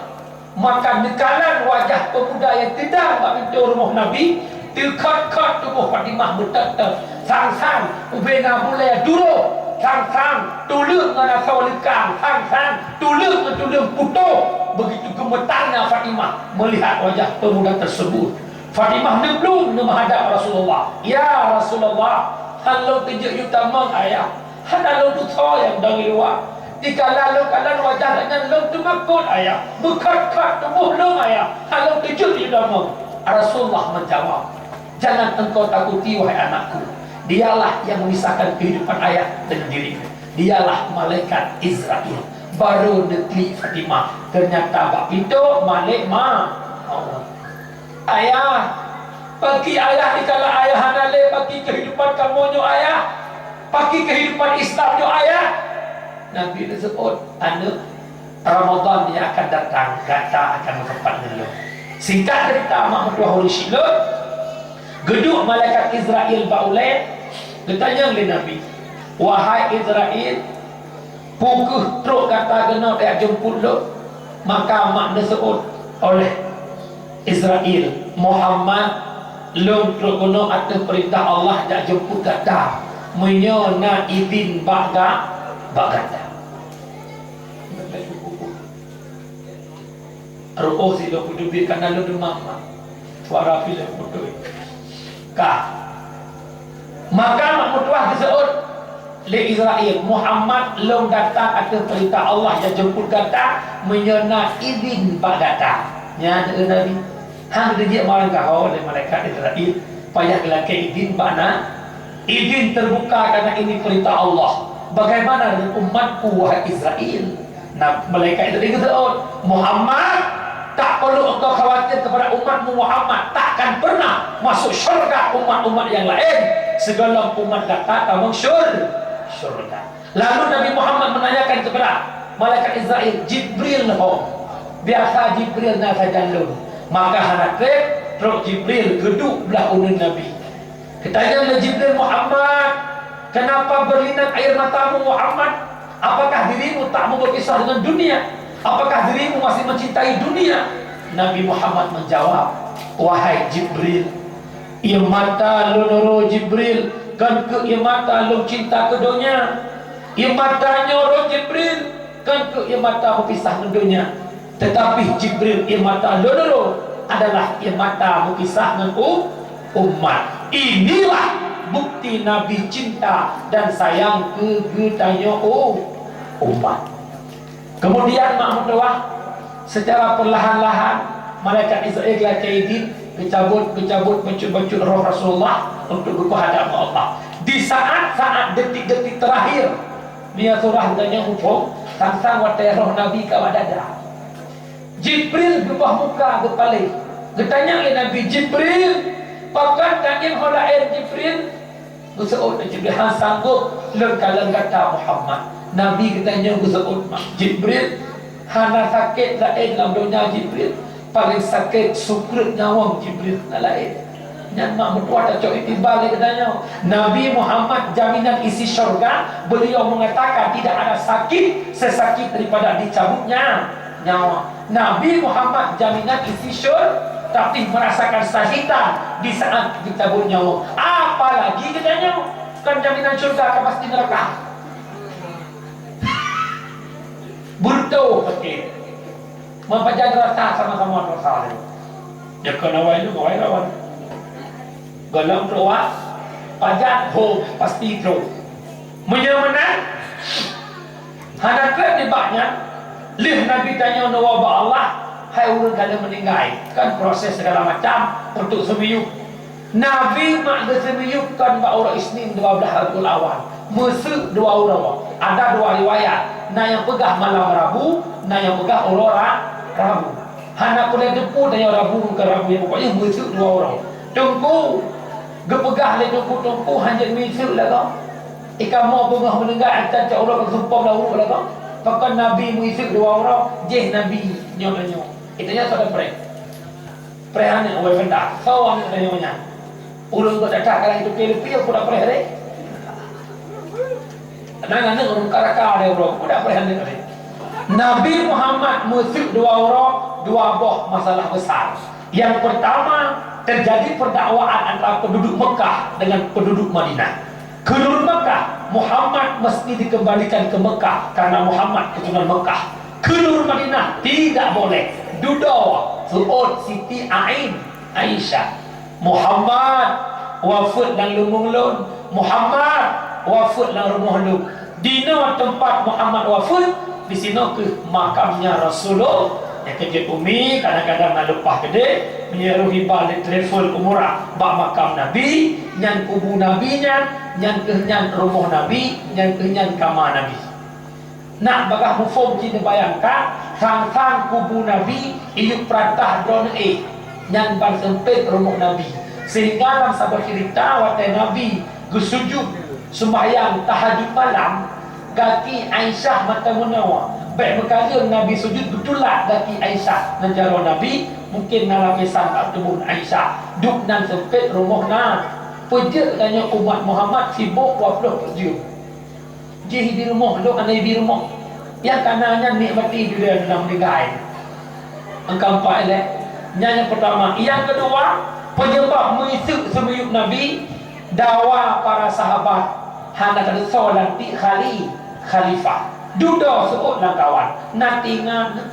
maka neukalon wajah peumuda nyang teudong bak pintoe rumoh Nabi, teukhot-khot tuboh Fatimah meutot-tot. Sang-sang ubena bulèe duroh, sang-sang tuleueng ngon asoe leukang, sang-sang tuleueng ngon tuleueng putôh. Begitu geumeutarna Fatimah melihat wajah pemuda tersebut. Fatimah neublueng neumeuhadap Rasulullah. "Ya Rasulullah, han lôn teujeuet yue tamong, Ayah. Hana lôn tusoe nyang dong i luwa. Dikala lôn kalon wajah gobnyan lôn teumakot, Ayah. Meukhot-khot tuboh lôn, Ayah. Han lôn teujeuet yue tamong." Rasulullah menjawab, "Jangan engkau takuti, wahai anakku. Dialah yang memisahkan kehidupan ayah dengan dirimu. Dialah malaikat Izrail." Baru neuklik Fatimah. Ternyata bak pintoe malaikat ma-, Allah. Ayah, pakri ayah dikala ayah hana lé, pakri keuhidupan kamoe nyoe ayah, pakri keuhidupan Islam nyoe ayah. Nabi geuseuôt, "Aneuëk, Ramadan yang akan datang, gata akan meusapat ngon lôn." Singkat cerita, mak meutuah ureuëng syiek lôn, geuduek malaikat Israel bak ulée, geutanyong lé Nabi, "Wahai Israel, peu kheueh trok gata keunoe jak jeumput lôn?" Maka mak neuseuôt oleh Israel, "Muhammad, lôn trok keunoe ateueh peurintah Allah jak jeumput gata, meunyoe na idhin bak ga-, bak gata." Ruoh sidroe peuteubiet kana lôn deungon mak. Suara pih lheueh putôh. Ka. Maka mak meutuah geuseuôt lé Israel, "Muhammad, lôn datang ateueh peurintah Allah jak jeumput gata, meunyoe na idhin bak gata." Nyan, eh, Nabi. Han geujak marang gaho lé malaikat Israel, payah geulakée idhin bak na, "Idhin terbuka karena ini perintah Allah. Bagaimana dengan umatku, wahai Israel?" Nah, malaikat Israel geuseuôt, "Muhammad, tak perlu engkau khawatir kepada umatmu Muhammad. Takkan pernah masuk syurga umat-umat yang lain sebelum umat gata tamong syur-, syurga." Lalu Nabi Muhammad menanyakan kepada malaikat Israel, "Jibril ho? Biasa Jibril na sajan lôn." Maka hana treb trok Jibril geuduek blah uneuen Nabi. Geutanyong lé Jibril, "Muhammad, kenapa berlinang air matamu, Muhammad? Apakah dirimu tak mau berpisah dengan dunia? Apakah dirimu masih mencintai dunia?" Nabi Muhammad menjawab, "Wahai Jibril, ié mata lôn uroe Jibril, kon keuh ié mata lôn cinta keu donya. Ié mata nyoe uroe Jibril, kon keuh ié mata meupisah ngon donya. Tetapi Jibril, ié mata lôn uroe adalah ié mata meupisah ngon u-, umat. Inilah bukti Nabi cinta dan sayang keu geutanyoe u-, umat." Kemudian mak meutuah, secara perlahan-lahan malaikat Israel geulakée idhin, geucabut, geucabut bacut-bacut roh Rasulullah untuk geupeuhadap ngon Allah. Di saat-saat, detik-detik terakhir, meunyoe surah geutanyoe muphom, sang-sang watée roh Nabi ka bak dada. Jibril geubah muka geupaléh. Geutanyong lé Nabi, "Jibril, pakon tangieng ho laén, Jibril?" Geuseuôt lé Jibril, "Han sanggob lôn kalon gata, Muhammad." Nabi geutanyong geuseuôt, "Mak Jibril, hana sakét laén lam donya, Jibril. Paleng sakét sukreut nyawöng, Jibril, hana laén." Nyan mak meutuah tacok iktibar lé geutanyoe. Nabi Muhammad jaminan isi syurga, beliau mengatakan tidak ada sakit sesakit daripada dicabutnya nyawa. Nabi Muhammad jaminan isi syur-, tapi merasakan sakitan di saat dicabut nyawa. Apalagi geutanyoe, kan jaminan syurga ka pasti neraka. Beureutoh sakét. Meupajan rasa sama-sama dosa lé. Nyoe keunoe awai nyoe, awai lawan. Golom keuluwa, pajan ho pasti troh. Meunyoe meunan, hana treb nibak nyan, lheueh Nabi tanyoe neuwoe bak Allah, hai ureuëng ka lheueh meuninggai. Kan proses segala macam untuk seumiyueb. Nabi mak geuseumiyueb kon bak uroe Isnin dua blaih Rabiul Awal. Meuseuk dua uroe. Ada dua riwayat. Na nyang peugah malam Rabu, na nyang peugah uroe Ra-, Rabu. Hana peureulée teupeu tanyoe Rabu keu Rabu, nyang pokoknya meuseuk dua uroe. Teungku, geupeugah lé teungku-teungku hanjeuet meuseuk lagoe. Ikamoe beungoh meuninggai, atan cok uroe keu sumpom lam uruek lagoe. Pakon Nabi meuseuk dua uroe, jéh Nabi nyoe tanyoe. Itu nyan sadan preh. Preh aneuëk wai peunda. Soe aneuëk tanyoe nyan? Ureuëng geuh that-that ka lagée teuke leupie, peue dak preh deh? Nyan aneuëk ureuëng ka raka deh uroe, peue dak preh aneuëk deh? Nabi Muhammad meuseuk dua uroe, dua boh masalah besar. Yang pertama, terjadi perdakwaan antara penduduk Mekah dengan penduduk Madinah. Keuneulheueh Mekah, Muhammad mesti dikembalikan ke Mekah karena Muhammad keturunan Mekah. Keuneulheueh Madinah tidak boleh. Dudoe seuôt Siti Ain, Aisyah, "Muhammad wafeuet lam leumbông lôn, Muhammad wafeuet lam rumoh lôn." Dinoe teumpat Muhammad wafeuet, disinoe kheueh makamnya Rasulullah. Nyang keujeuet umi kadang-kadang na leupah keudeh, meunyoe roh iba lé travel umrah bak makam Nabi, nyan kubu Nabi nyan, nyan kheueh nyan rumoh Nabi, nyan kheueh nyan kama Nabi. Nak bagah muphom cit neubayangkan, sang-sang kubu Nabi iyueb peurantah droeneueh. Nyan ban seumpét rumoh Nabi. Sehingga lam saboh cerita, watée Nabi geusujut seumbahyang tahajud malam, gaki Aisyah mata meunoe. Bék meukaleueng Nabi sujut, geutulak gaki Aisyah. Neujaroe Nabi, mungken na lapisan bak tuboh Aisyah. Duek nan seumpét rumoh na. Peujeuet tanyoe umat Muhammad sibok dua ploh peuet jeuem. Jih di rumoh, lôn hana ibi rumoh. Nyang kana nyan nikmati dunia dalam linggai. Angka empat ilée. Nyan nyang peutama. Nyang keudua, peunyeubab meuiseuk seumiyueb Nabi, dawa para sahabat hana teusoe lam tiek khali-, khalifah. Dudoe seuôt lam kawan. Na tingan.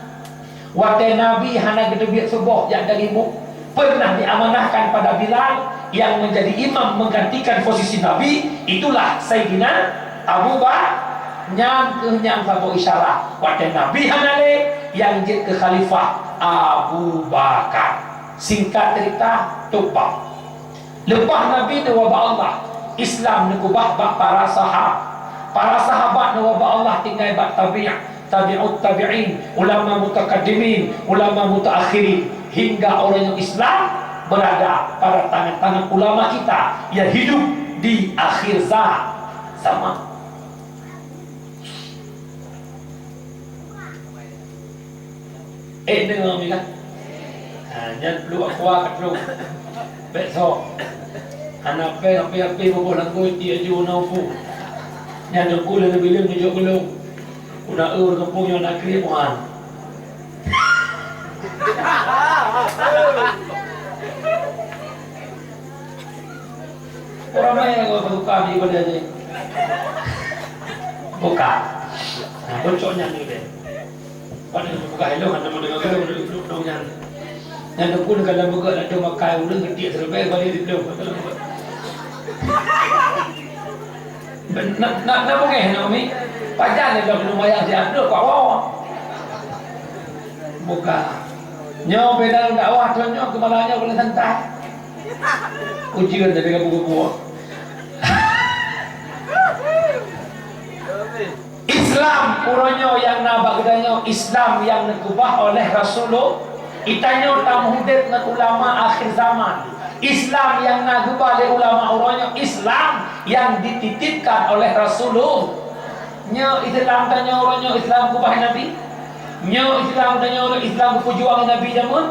Watée Nabi hana geuteubiet suboh jak dalimu, pernah diamanahkan pada Bilal yang menjadi imam menggantikan posisi Nabi, itulah Saidina Abu Bakar. Nyan keuh nyang saboh isyarat. Watée Nabi hana lé, nyang jeuet keu khalifah Abu Bakar. Singkat cerita, tôb bab. Leupah Nabi neuwoe bak Allah, Islam neukeubah bak para saha-, para sahabat neuwoe bak Allah tinggai bak tabi-, tabi'ut tabi'in, ulama mutakaddimin, ulama mutaakhirin, hingga uroe nyoe Islam berada pada tangan-tangan ulama kita yang hidup di akhir za-, zaman. Eh, deungoe mi kan? Ha, nyan pluek aqua ka pluek. Bék sok. Hana péng, api-api boboh langgôi, tiek ju na upu. Nyan Teungku lé neubileueng neujok geulong. Una eu gampông nyoe na kriet muhan. Orang main kau tukar di benda ni. Buka. Nah, bocok nyan ni deh. Pada buka hello, ada model hello, model duduk dong nyan. Nyan tu pun kalau buka nak tu makai, udah ngetik terlebih balik di belum. Nak, nak, nak bungeh, nak umi? Pajan dia belum bayar siap tu, kau bawa. Buka. Nyoe beda dakwah tu nyoe, kemana nyoe boleh santai. Ujian dari kamu buku. Islam uroe nyoe nyang na bak geutanyoe, Islam nyang neukeubah oleh Rasulullah. Geutanyoe tameudeb ngon ulama akhir zaman. Islam nyang na geuba lé ulama uroe nyoe, Islam nyang dititipkan oleh Rasulullah. Nyoe Islam tanyoe uroe nyoe, Islam geukeubah Nabi. Nyoe Islam tanyoe uroe, Islam geupeujuang Nabi jameun.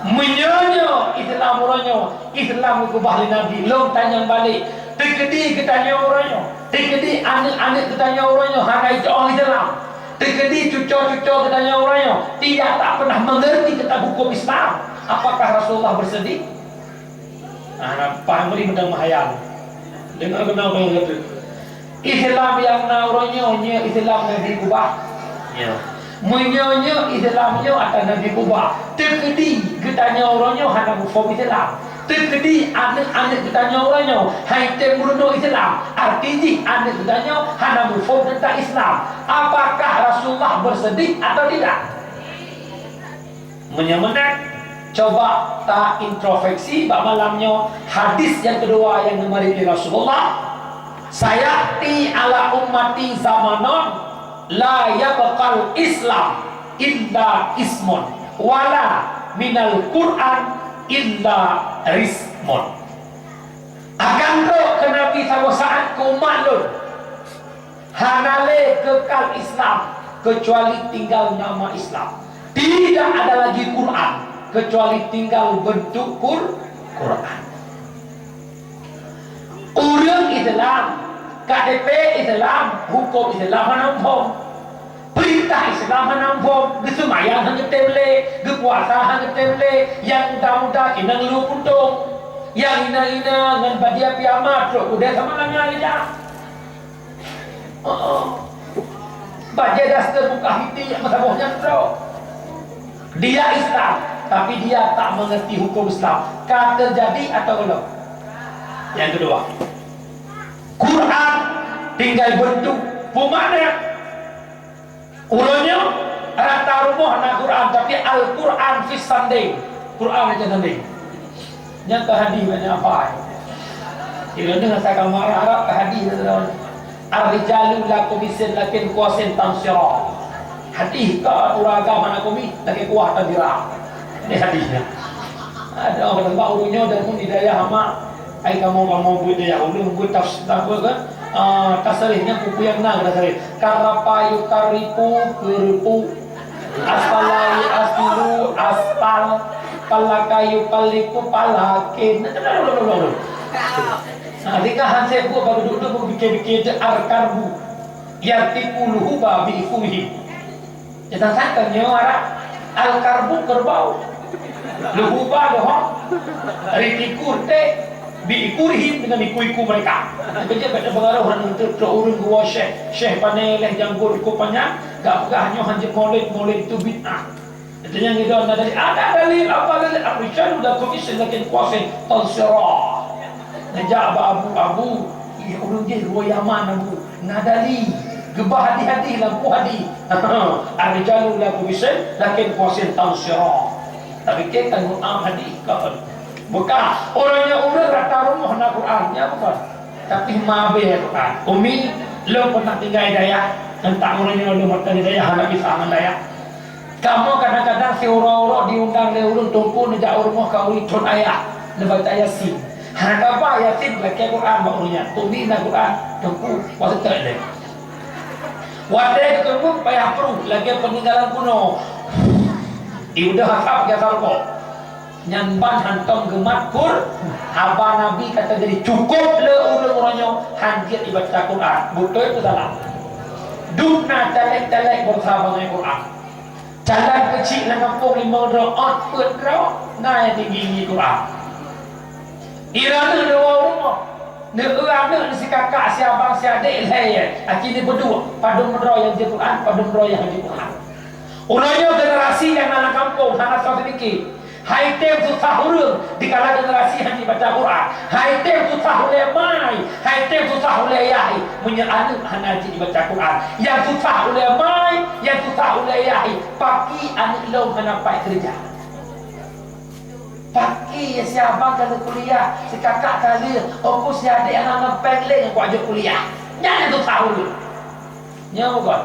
Meunyoe nyoe Islam uroe nyoe, Islam geukeubah lé Nabi, lôn tanyong balek, teukeudi geutanyoe uroe nyoe, teukeudi aneuk-aneuk geutanyoe uroe nyoe hana jiteu'oh Islam, teukeudi cuco-cuco geutanyoe uroe nyoe tidak tak pernah mengerti tentang hukum Islam, apakah Rasulullah bersedih? Ah, nampak beri meudan mahayal. Dengar benar apa yang kata. Islam nyang na uroe nyoe, nyoe Islam Nabi ubah. Ya. Meunyoe nyoe Islam nyoe ata Nabi ubah. Teukeudi geutanyoe uroe nyoe hana muphom Islam. Teukeudi aneuk-aneuk geutanyoe uroe nyoe hai tem meurunoe Islam. Arti jih aneuk geutanyoe hana muphom teuntang Islam. Apakah Rasulullah bersedih atau tidak? Meunyoe meunan, coba ta introspeksi bak malam nyoe hadis nyang keudua nyang geumari lé Rasulullah, "Sayati ala ummati zamanun la yabqal Islam illa ismun, wala minal Qur'an illa rismun." Akan trok keu Nabi saboh saát keu umat lôn. Hana lé keukal Islam, kecuali tinggal nama Islam. Tidak ada lagi Quran, kecuali tinggal bentuk Qur-, Quran. Ureueng Islam, K T P Islam, hukum Islam hana muphom. Peurintah Islam hana muphom, geuseumayang hana geutem lé, geupuasa hana geutem lé, nyang muda-muda inong lu puntông, nyang ina-ina ngon badia piyama trok udeb sama langa ija. Heeh. Bajée daster buka hiti nyang meusaboh nyan droe. Dia Islam, tapi dia tak mengerti hukum Islam. Ka terjadi atau belum? Yang kedua, Quran tinggal bentuk. Peue makna? Uroe nyoe rata rumoh na Quran, tapi Al-Quran fis sandeng. Quran aja sandeng. Nyang ka hadih banyak apa? Kira dengan saya kamar Arab ka hadih, saudara. Ar-rijalu la kumisin lakin kuasin tansira. Hadih ka urang agama na kumi, lagi kuah tanzira. Ini hadihnya. Ha, Ada orang bak ureueng nyoe dan pun hidayah amat. Ai kamoe-kamoe buet dayah ulôn buet tafsir apa ke? Ah, tasrih nyan peue nyang na tasrih. Karapa yukaripu, keuripu. Aspala yuasfilu, aspal. Palaka yupaliku, palakin. Nah, tinggal hansé buet baru duduk-duduk pikir-pikir, al-karbu yartiku luhuba bi ikurihim. Nyata sangka nyoe arah al-karbu kerbau. Luhuba dohong. Ritiku te bi ikurihim dengan iku-iku mereka. Jadi pada pengaruh untuk trok ureueng geuwoe syekh, syekh pane leh janggut iku panyang, gak peugah nyoe hanjeuet maulid, maulid itu bid'ah. Itu yang itu ada dari ada dalil apa dalil Abu Syaikhul Dakwisi lakin kuasa tansira. Ngejak ba abu-abu, ih ureueng jih dua Yaman abu. Nadali, geubah hadih-hadih lam buku hadih. Ar-rijalu la tubisin, lakin kuasin tansira. Tapi kita kan Quran hadih kan. Bukan, orang yang urut rata rumah na Quran, ya bukan. Tapi mabe Quran. Umi, lo pernah tinggal di dayah, entah orang yang lo pernah di dayah, anak bisa aman dayah. Kamoe kadang-kadang siuroe-uroe diundang lé ureueng teungku neujak u rumoh kawin thon ayah, neubaca Yasin. Hana kaba Yasin lakée Quran bak ureueng nyan. Umi na Quran, teungku, watée lé. Watée geuteumeung payah pruh lagée peuninggalan bunoe. Iudah asab geusarko. Nyan ban hantom geumat Qur-, haba Nabi kata jadi cukup le ureueng uroe nyoe han jeuet ibaca Quran. Beutôi peue salah? Dum na caleg-caleg berusaha bangai Quran. Calon keuchik lam gampông limong droe, ot peuet droe, na nyang tinggi-tinggi Quran. Ira neuh dua rumoh, neueu aneuk neuh sikakak, siabang, siadek lhée, aci neuh beudua, padum droe nyang jeuet Quran, padum droe nyang hana jeuet Quran. Uroe nyoe generasi nyang na lam gampông hana soe teupike. Hai tem susah ureueng dikala generasi hana jibaca Quran. Hai tem susah ulée mai, hai tem susah ulée yah. Meunyoe aneuk hana jibaca Quran, nyang susah ulée mai, nyang susah ulée yah. Paki aneuk lôn hana pai keureuja. Paki siabang ka lheueh kuliah, sikakak ka lheueh, ongkos siadek hana na péng lé nyang kuajok kuliah. Nyan nyang susah ulôn. Nyoe bukan?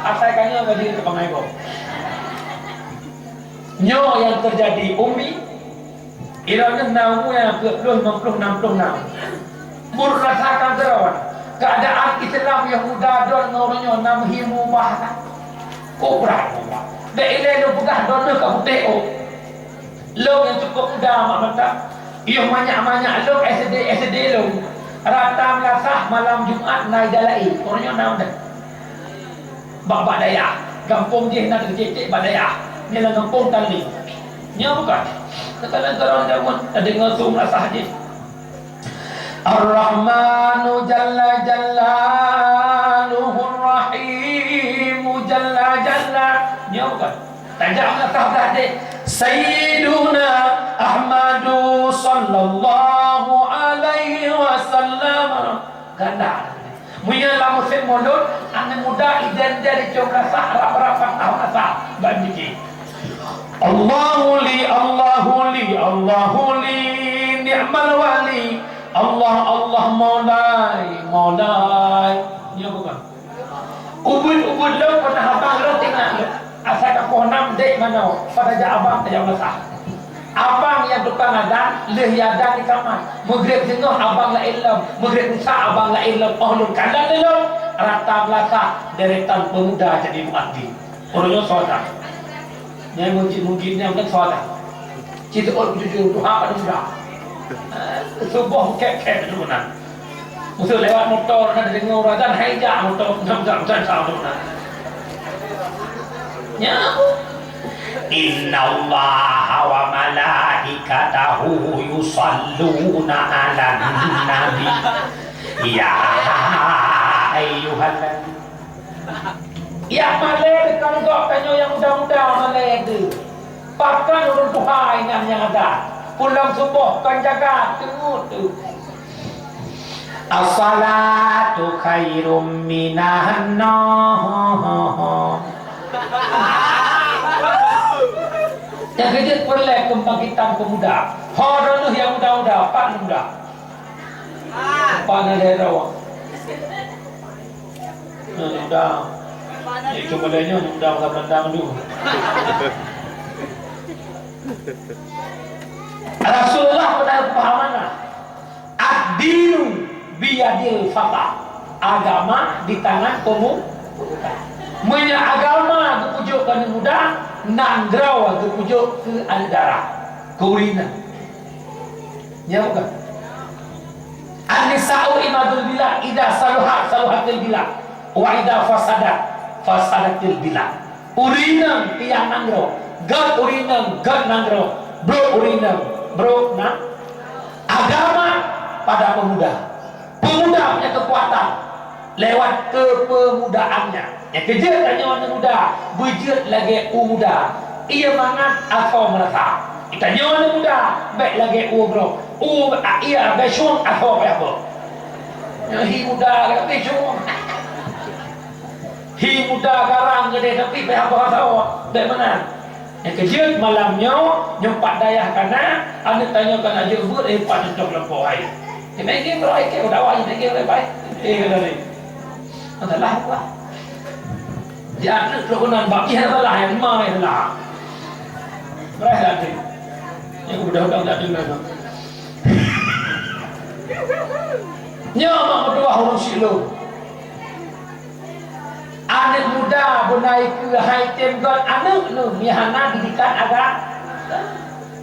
Asai ka nyoe ka jeuet keu bangai gob. Nyoe nyang teujadi, Umi. Droeneuh na umu nyang peuet ploh, limong ploh, nam ploh nam. Meurasa ka keudroe, keuadaan Islam nyang muda droe ngon uroe nyoe na meuhi meubah that. Kok brat meubah. Bék ilée lôn peugah droeneuh ka putéh ôk. Lôn nyang cukôp muda mak mantong. Yoh manyak-manyak lôn S D, S D lôn. Rata meulasah malam Jumat na ija laén. Uroe nyoe na mantong. Bak, bak dayah. Gampông jih na teucék-cék bak dayah. Nyan lam gampông Tanglin. Nyoe bukan. Kadang-kadang droe jameun tadeungoe su meulasah jih. Ar-Rahmanu jalla jalaluhu, Ar-Rahimu jalla jalla. Nyoe bukan. Tajak meulasah blah deh. Sayyiduna Ahmadu sallallahu alaihi wasallam. Ganda. Meunyoe lam musém Maulud, aneuk muda idéh-idéh jicok meulasah, rap-rap patah meulasah. Ban jijih. Allahu li, Allahu li, Allahu li, ni'mal wali. Allah, Allah, maulai, maulai. Nyoe bukan. Ubit-ubit lôn pernah abang lôn tinggal lôn. Asai ka poh nam dek manoe, pada jak abang tajak meulasah. Abang nyang tukang adan, lheueh adan di kamar. Meugréb singoh abang laén lom, meugréb Isa abang laén lom. Oh lôn kalon lé lôn, rata meulasah deretan peumuda jadi muadhin. Uroe nyoe soe adan. Nyang meujid-mujid nyan kan soe adan. Ci teuôt bujur-bujur tuha pada muda. Eh, suboh kek-kek tu meunan. Musoh lewat moto na deungoe uroe adan hai jak moto, nak jak, jak, jak, jak. Nyan. Innallaha wa malaikatahu yusalluna 'alan nabi. Ya ayyuhalladzina. Yak malée deungon gob tanyoe nyang muda-muda malée deuh. Pakon ureuëng tuha inan nyang ada. Pulang suboh kon jaga teungeut tu. As-salatu khairum minan naum. Nyang keujeuet peureulée keubangkitan peumuda. Ho droeneuh nyang muda-muda, pat muda. Pat na lhée droe. Nyoe muda. Itu muda nyoe muda masa pandang tu. Rasulullah pernah peugah amanah, "Ad-dinu biyadil fata." Agama di tangan pemu-, pemuda. Meunyoe agama geupeujok keu aneuk muda, nanggroe geupeujok keu aneuk dara, keu ureueng inong. Nyan bukan? "An-nisa'u imadul bilad, idza saluhat, saluhatil bilad, wa idza fasadat, fasadatil bilad." Ureueng inong tiang nanggroe, gét ureueng inong, gét nanggroe, brok ureueng inong, brok na-, agama pada pemuda. Pemuda punya kekuatan lewat keupemudaannya. Nyang keujeuet tanyoe aneuk muda, beujeuet lagée u muda. Ié mangat asoe meurasa. Tanyoe aneuk muda, bék lagée u brok. U, a, ié, bék sueng asoe payah boh. Hi muda, tapi sueng. Hi muda garang geude, tapi payah boh asoe. Bék meunan. Nyang keujeuet malam nyoe, nyoe pat dayah ka na, aneuk tanyoe ka na jeuet beuet, eh, pat neutôb lampôh hai. Nyan meunan keu droe, keu dawa nyan meunan keu droe bai. Eh, kata ni. Masalah apa? Di aneuk trok keunan, bak pih salah, nyang ma nyang salah. Beurai dak deuh. Nyang udah-udah dak deuh lagi. Nyoe mak meutuah ureueng syik lôn. Aneuk muda beuna ikeue hai tem gét aneuk neuh meuhana didikan agama.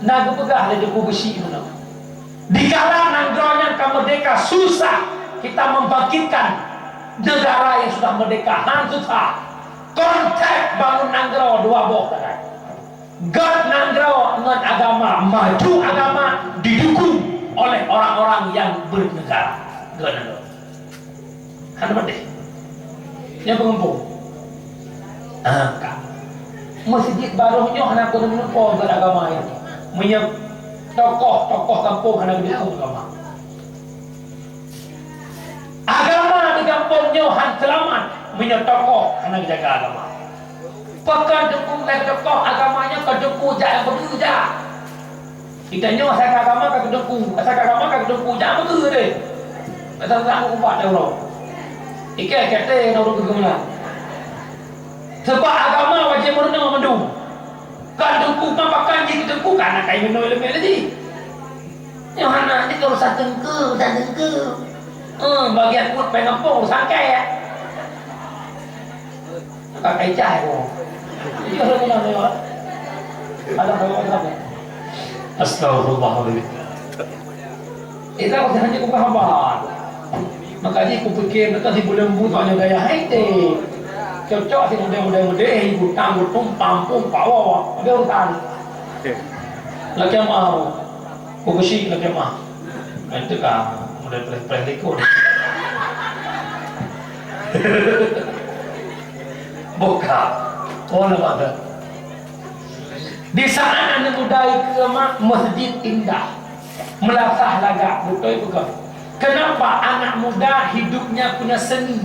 Na geupeugah lé Teungku Beusyik meunoe, dikala nanggroe nyan ka meurdeka, susah kita membangkitkan negara yang sudah merdeka, han susah. Konteks bangun nanggroe dua boh sagai. Gét nanggroe ngon agama, maju agama didukung oleh orang-orang yang bernegara. Gét nanggroe. Hana meudeh. Nyang peungumpung. Ah, ka. Meuseujid baroh nyoe hana keuneuk meupo gét agama nyan. Meunyoe tokoh-tokoh gampông hana geudukung agama. Agama di gampông nyoe han seulamat meunyoe tokoh hana geujaga agama. Pakon teungku lé tokoh agama nyoe keu teungku jak nyang beutôi jak. Geutanyoe asai keu agama ka keu teungku, asai keu agama ka keu teungku jak beutôi deh. Asai keu ubat deh uroe. Ikei kete na ureueng keu geumeulaeng. Sebab agama wajéb meurunoe mandum. Kon teungku, kon pakon jih keu teungku, ka na kai meunoe leumeh lé jih. Nyoe hana, nyoe urusan teungku, urusan teungku. Eh, bagian peuet péng gampông urusan kèe. Ka kai cah ko. Iya, ada mana nyoe? Ada apa? Astagfirullahaladzim. Kita udah hanya buka hamba. Maka jih kupikir, maka si buleuen buet awak nyoe gaya hai teh. Cocok si muda-muda muda, eh, gutang, gutum, pampung, pawo, ada urusan. Lakée meu'ah. Ku keuchik lakée meu'ah. Itu ka, muda preh-preh likot. Buka. Oh, nampak tak? Di saat aneuk muda ikeue mak, masjid indah, meulasah lagak, beutôi peugah. Kenapa anak muda hidupnya punya seni?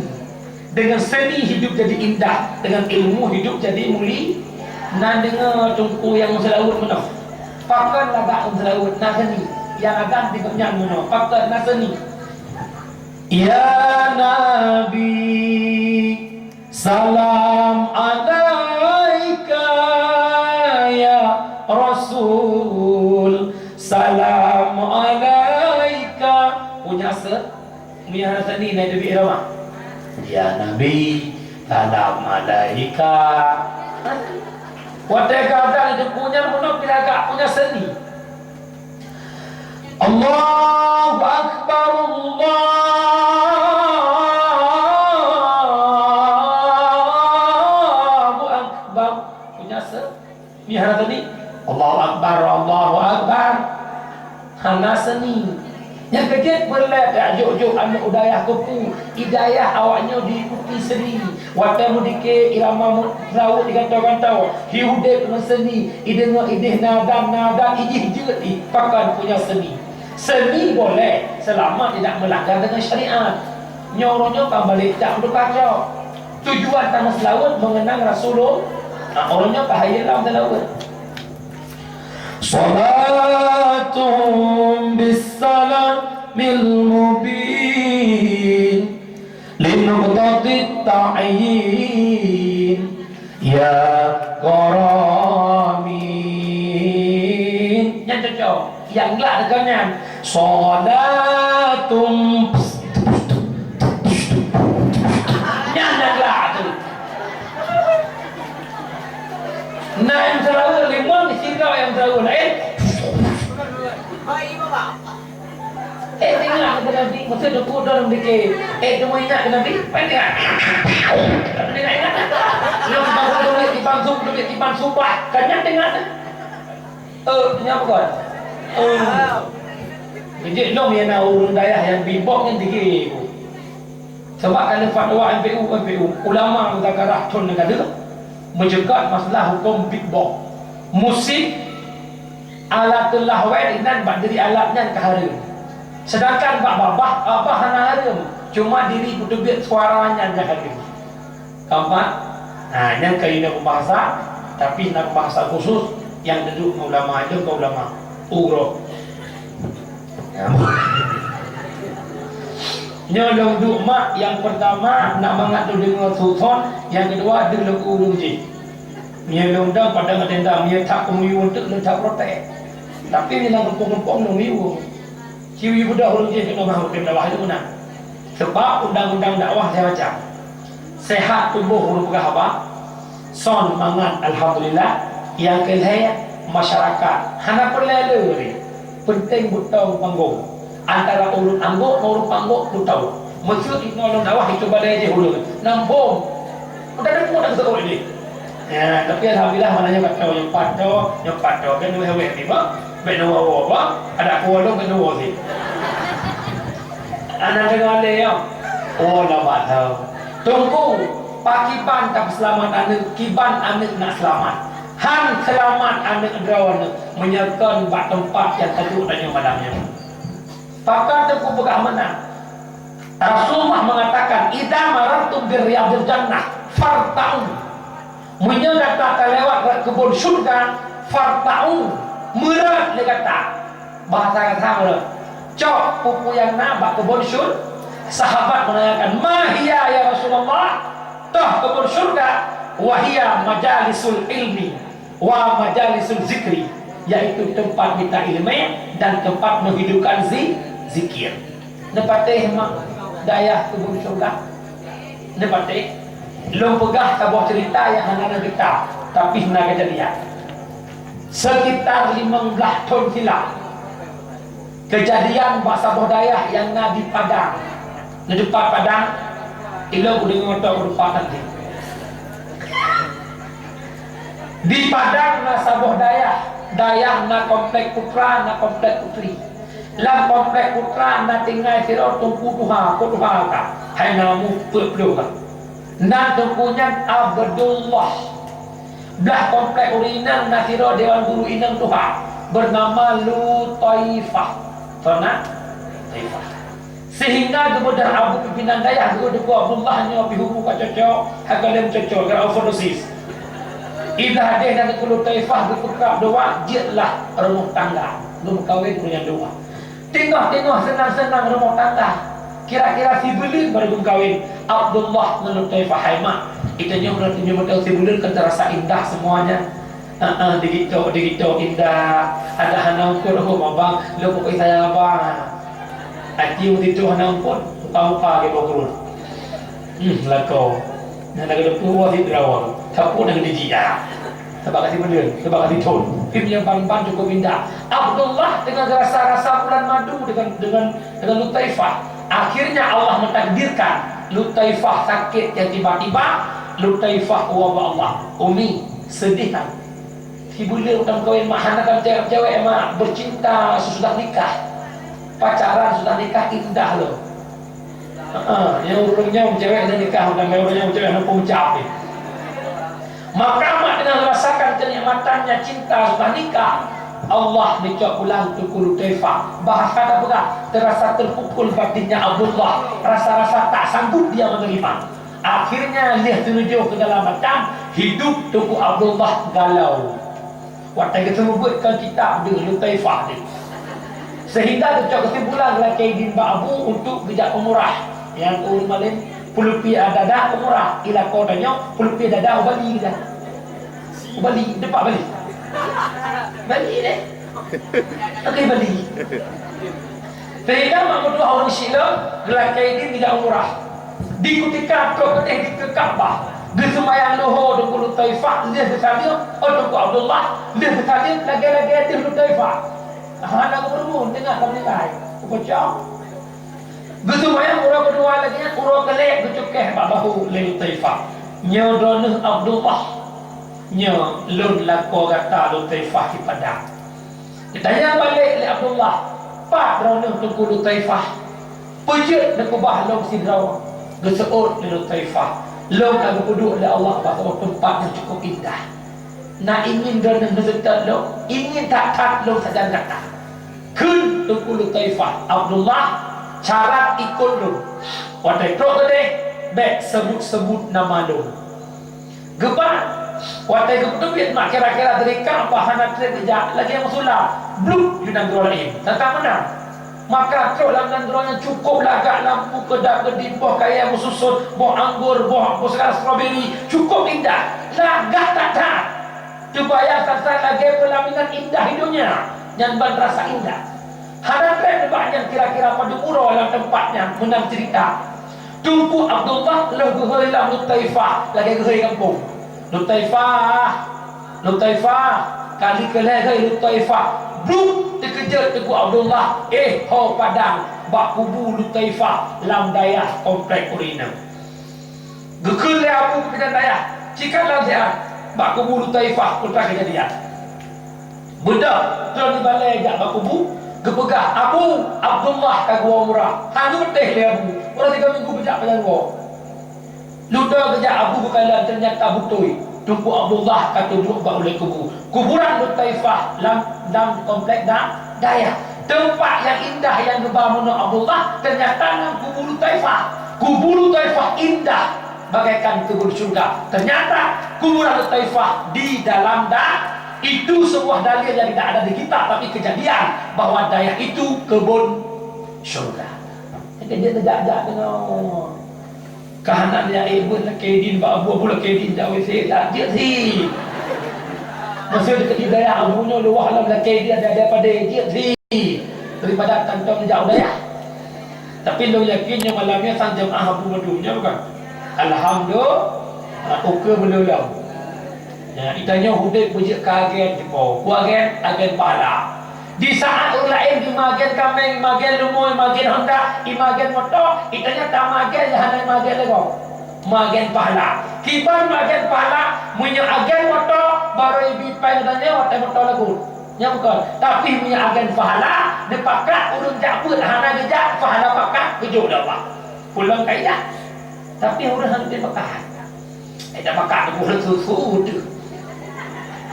Dengan seni hidup jadi indah, dengan ilmu hidup jadi muli. Na deungoe teungku nyang meuseulaweuet meunoe. Pakon lagak meuseulaweuet, na seni. Nyang akan di gobnyan meunoe, pakon na seni. Ya Nabi, salam alaika, ya Rasul, salam alaika. Punya se-, punya seni na di irama. Ya Nabi, salam alaika. Watée gata di punya meunoe pih lagak punya seni. Allahu Akbar, Allahu Akbar. Punya se-, ni hana seni. Allahu Akbar, Allahu Akbar. Hana seni. Nyang keujeuet beureulat jak jok-jok aneuk u dayah keupeue, i dayah awaknyoe diikuti seni. Watée meudike irama meu-, seulaweuet digantoe-gantoe, hi udeb ngon seni, ideungoe ideh na adan, na adan, ijih jeuet ih, pakon punya seni. Seni boleh, selama tidak melanggar dengan syariat. Nyoe uroe nyoe ka balek jak meutuka cok. Tujuan tameuseulaweuet mengenang Rasulullah. Nah, uroe nyoe ka hayeu lam seulaweuet. Salatuhum bissalamil mubin. Linuqtatit ta'yin ya karamin. Nyan cocok. Nyang glak teuka nyan. Sholatum. Nyan nyang glak tu. Na nyang seuraweue limong, sidroe nyang seuraweue laén. Eh, teuingat keu Nabi, masa teungku dong dikit. Eh, teuma ingat keu Nabi, pajan teuingat. Teuingat-ingat. Nyang bangsa duek, di bangsa duek, di bangsa subah. Kan nyan teuingat. Eh, nyan bukan? Eh. Jadi, lom ya na ureueng dayah nyang bibok nyan tinggi. Sabab ka lheueh fatwa M P U, M P U, ulama meuzakarah thon nyang ka deuh, meujeugat masalah huköm beatbox. Musik, alatul lahwai inan bak diri alat nyan ka hareuem. Sedangkan bak babah, babah hana hareuem, cuma diri peuteubiet suara nyan nyang hareuem. Keempat, nah, nyan keuh na peubahasa, tapi na peubahasa khusus nyang duduek ngon ulama, nyoe keu ulama. Uroe. Nyoe lôn duek mak, nyang peurtama na mangat lôn deungoe su thon, nyang keudua deuh lôn ureueng jih. Meunyoe lôn dong padang tenda, meunyoe that peumiyueb teuk lôn that protes. Tapi meunyoe lam gampông-gampông lôn miyueb. Ci yue beudôh ureueng jih keunoe bak udeb dakwah lôn na. Sebab undang-undang dakwah macam-macam. Sehat tuboh ureueng peugah haba, son mangat alhamdulillah, nyang keu lhèe masyarakat hana peureulèe lé. Peunteng beutôi panggong. Antara ureueng anggôk ngon ureueng panggong beutôi. Meuseu inoe lôn dakwah itu balèe jih ureueng. Nam phôn. Maka deungoe dak seuôt ini. Ya, tapi alhamdulillah mana nyoe pat tho, nyoe pat tho, nyoe pat tho. Kan wéh-wéh ni bah. Bèk neuwoe-woe bah. Ada kuolong bèk neuwoe sih. Aneuk deungoe lé nyoe. Oh, lama tho. Teungku, pakiban tapeuseulamat aneuk, kiban aneuk nak seulamat. Han seulamat aneuk droeneuh meunyoe kon bak teumpat nyang taduek tanyoe malam nyoe. Pakon Teungku peugah meunan? Rasulullah mengatakan, "Idza marartum bi riyadil jannah, farta'u." Meunyoe gata talewat rot keubon syurga, farta'u, meurot lé gata. Bahasa gata meurot. Cok peue-peue nyang na bak keubon syur-, sahabat menanyakan, "Ma hiya ya Rasulullah?" Toh keubon syurga? "Wa hiya majalisul ilmi." Wa majalisul zikri, yaitu teumpat mita ileumèe dan teumpat meuhidupkan zi-, zikir. Neupatéh mak dayah keubon syurga? Neupatéh? Lôn peugah saboh ceurita nyang hana neudeungo, tapi na keujadian. Sekitar limong blaih thon silam, keujadian bak saboh dayah nyang na di Padang. Neudeungo Padang, ilôn kudeungoe tok neudeungo Padang. Di Padang na saboh dayah, dayah na komplek putra, na komplek putri. Lam komplek putra na tinggai sidroe teungku tuha, po tuha ka, hai na mu peuet ploh ka. Nan teungku nyan Abdullah. Blah komplek ureueng inong na sidroe dewan guru inong tuha, beunama Lutaifah. Soe nan? Lutaifah. Sehingga geubeudôh abu pimpinan dayah geuh Teungku Abdullah nyoe pih umu ka cocok, hana lé cocok, gara overdosis. Idah deh dan Teungku Lutaifah geupeukrab doa, jeuet lah rumoh tangga, geumeukawen ureueng nyan dua. Teungoh-teungoh seunang-seunang rumoh tangga, kira-kira sibuleuen baru geumeukawen Abdullah ngon Lutaifah. Hai mak, geutanyoe meunyoe teumeung sibuleuen kan terasa indah semuanya. Heeh, digito, digito indah. Ada hana ukur hom abang, lo pokok saya abang. Aji meusitu hana ukur, muka-muka ke bau kurun. Hmm, lakoe. Nah, nak kena puas di derawa. Sapu nak kena jijak. Sebab kasi bener, sebab kasi thon. Tapi punya ban-ban cukup indah. Abdullah dengan rasa-rasa bulan madu dengan, dengan, dengan Lutaifah. Akhirnya Allah mentakdirkan Lutaifah sakit yang tiba-tiba. Lutaifah, oh Allah, Umi, sedih kan? Sibuleuen utam kawin mak hana kan cewek-cewek mak bercinta sesudah nikah. Pacaran sudah nikah indah loh. Heeh, nyang ureueng nyoe cewek na nikah, dan ureueng nyoe cewek na peucap ni. Maka mak teungoh rasakan kenikmatannya cinta sudah nikah, Allah neucok pulang Teungku Lutaifah. Bahasa dah peugah, terasa terpukul batinnya Abdullah. Rasa-rasa tak sanggup dia menerima. Akhirnya lheueh teuneujôh keu dalam makam, hidup Teungku Abdullah galau. Watèe geuseumeubeuet kon kitab deuh Lutaifah deuh. Sehingga geucok keusimpulan lakèe idin bak Abu untuk geujak umrah. Nyang ureueng malém peuleupi dada umrah, i lakoe tanyoe peuleupi dada u Bali dah. U Bali, teumpat Bali. Bali deh. Lagèe Bali. Sehingga mak meutuah ureueng Syik lom geulakèe idin geujak umrah. Di kutika trok keudeh di Ka'bah, geuseumayang luho Teungku Lutaifah lheueh geusaleuem, oh, Teungku Abdullah lheueh geusaleuem lagèe-lagèe deuh Lutaifah. Hana geupeurumun, teungoh ka meuninggai. Peucok. Geuseumayang uroe keudua lagèe nyan, uroe keulhèe geucukéh bak bahu lé Lutaifah. "Nyoe droeneuh Abdullah, nyoe lôn lakoe gata Lutaifah di Padang." Geutanyong balek lé Abdullah, "Pat droeneuh Teungku Lutaifah? Peujeuet neukeubah lôn sidroe." Geuseuôt lé Lutaifah, "Lôn ka geupeuduek lé Allah bak saboh teumpat nyang cukup indah. Na ingin droeneuh neuseutôt lôn, ingin that-that lôn sajan gata." Kheun Teungku Lutaifah, "Abdullah, syarat ikot lôn. Watèe trok keudeh, bèk seubut-seubut nama lôn." Geuba, watèe geupeuteubiet mak kira-kira dari Ka'bah hana trép geujak, lagèe meusulam, blup, ju nanggroe laén. Teuntang meunan. Maka trok lam nanggroe nyan cukup lagak lampu keudap-keudip, boh kayèe meususon, boh anggô, boh, boh segala strawberry, cukup indah. Lagak that-that. Teubayang that-that lagèe peulaminan indah di donya, nyan ban rasa indah. Hana trép nibak nyan kira-kira padum uroe lam teumpat nyan meunan ceurita. Teungku Abdullah lheueh geuhôi lam Lutaifah lagèe geuhôi gampông. "Lutaifah, Lutaifah," kali keulhèe geuhôi Lutaifah, blup, teukeujot Teungku Abdullah, eh, ho padang bak kubu Lutaifah lam dayah komplek ureueng inong. Geukheun lé Abu keubidan dayah, "Cikat lam siat, bak kubu Lutaifah peue teuma keujadian." Beudôh, trok di balèe jak bak kubu, geupeugah, "Abu, Abdullah ka geuwoe umrah." Hana geupatéh lé Abu, uroe tiga minggu beujak pajan woe. Ludoe geujak Abu geukalon, teunyata beutôi Teungku Abdullah ka teuduek bak ulèe kubu. Kuburan Lutaifah lam, lam komplek da-, dayah. Teumpat nyang indah nyang geuba meunoe Abdullah, teunyata ngon kubu Lutaifah. Kubu Lutaifah indah bagaikan kebun syurga. Teunyata kuburan Lutaifah di dalam da-, itu sebuah dalil yang tidak ada di kitab, tapi kejadian bahwa dayah itu kebun syurga. Jadi dia terjak-jak dengan Ka hana neujak ék beuet lakèe idin bak Abu, Abu lakèe idin jak W C, jak jeuet sit. Masa di dayah Abu nyoe luwah lom lakèe idin, ada-ada padé, jeuet sit. Daripada kantong jak u dayah. Tapi lôn yakin nyoe malam nyoe sang jeumaáh Abu mandum, nyo bukan? Alhamdulillah, ukeue meuleuh lom. Ya, geutanyoe udép beujeuet keu agen, po. Peue agen? Agen pahala. Di saat ureueng laén jimagen kaméng, jimagen leumo, jimagen Honda, jimagen moto, geutanyoe tamagen nyang hana jimagen lé gob. Magen pahala. Kiban magen pahala, meunyoe agen moto, barô jibi péng geutanyoe watèe moto lagot. Nyan bukon. Tapi meunyoe agen pahala, neupakat ureueng jak beuet hana geujak, pahala pakat geujok lé Allah. Pulang kaidah. Tapi ureueng hana teupakat. Eh, dak pakat tuboh lôn susu tu.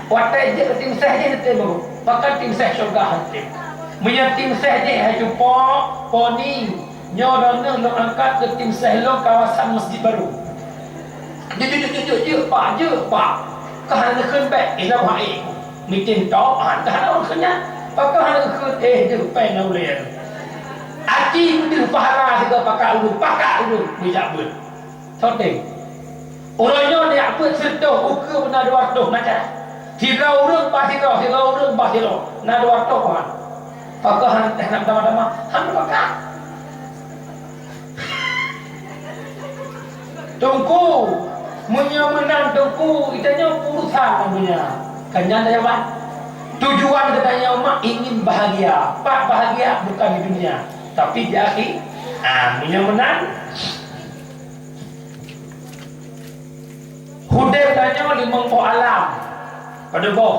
Watèe jeuet tim seh jih tem, pakat tim seh syurga tem. Meunyoe tim seh jih hai cupo, poni, nyoe droeneuh lôn angkat keu tim seh lôn kawasan Masjid Baru. Jeuet, jeuet, jeuet, jeuet, jeuet, Pak, jeuet, Pak. Ka hana neukheun bèk, inoe hai. Mitem top, han, ka hana neukheun nyan. Pakon hana neukheun, eh, jeuet, péng na ulèe. Aci meudeuh pahala sigoe pakat ulôn, pakat ulôn, meujak beuet. Soe tem. Uroe nyoe neujak beuet sireutôh, ukeue beuna dua reutôh, na cara. Sidroe ureueng ba sidroe, sidroe ureueng ba sidroe, na dua reutôh, Tuhan. Pakon hana teuh na dama-dama, hana bakat. Teungku, meunyoe meunan Teungku, geutanyoe urusan ngon donya. Kan nyan dah jawaban. Tujuan geutanyoe mak ingin bahagia. Pat bahagia bukan di dunia, tapi di akhi-, ah, meunyoe meunan, Udép tanyoe limong boh alam. Padub boh?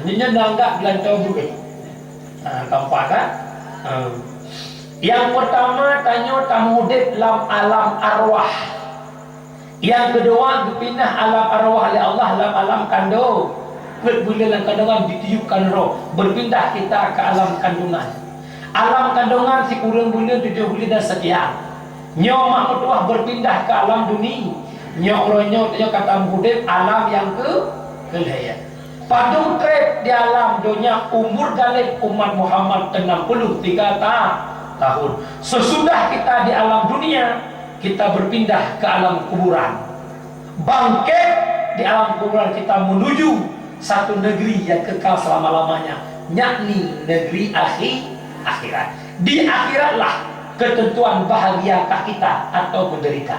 Nyan, nyan neuanggap geulantoe beuet. Ha, keempat, kan? Ha. Nyang peurtama, tanyoe tameudép lam alam arwah. Nyang keudua, geupinah alam arwah lé Allah lam alam kandong. Peuet buleuen lam kandongan ditiupkan roh, berpindah kita ke alam kandungan. Alam kandongan sikureueng buleuen, tujoh buleuen dan sekian. Nyoe mak meutuwah berpindah ke alam duni. Nyoe uroe nyoe tanyoe ka tameudép alam nyang keu-, keulhèe. Padub trép di alam donya, umur galét umat Muhammad enam puluh tiga ta-, tahun. Sesudah kita di alam dunia, kita berpindah ke alam kuburan. Bangkét di alam kuburan kita menuju satu negeri yang kekal selama-lamanya. yakni negeri akhi-, akhirat. Di akhiratlah ketentuan bahagiakah kita atau menderita.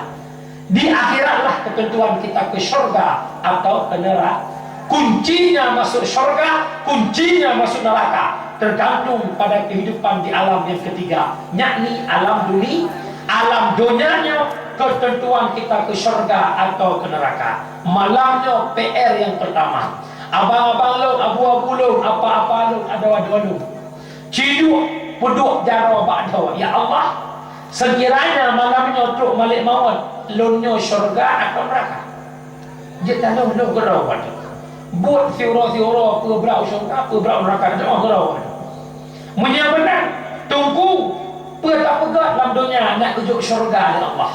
Di akhiratlah ketentuan kita ke syurga atau ke neraka. Kuncinya masuk syurga, kuncinya masuk neraka, tergantung pada kehidupan di alam yang ketiga, yakni alam duni-, alam donya nyoe, ketentuan kita ke syurga atau ke neraka. Malam nyoe P R yang pertama. Abang-abang lôn, abu-abu lôn, apa-apa lôn, adoe-adoe lôn. Ciduek peuduek jaroe bak droe, "Ya Allah, sekiranya malam nyoe trok malaikat maut, lôn nyoe syurga atau neraka?" Jeuet tanoh lôn keudroe padub. Buet siuroe-siuroe, peue brat u syurga, peue brat u neraka, tanoh keudroe padub. Meunyoe meunan, Teungku, peue tapeugah lam donya nak geujok syurga lé Allah?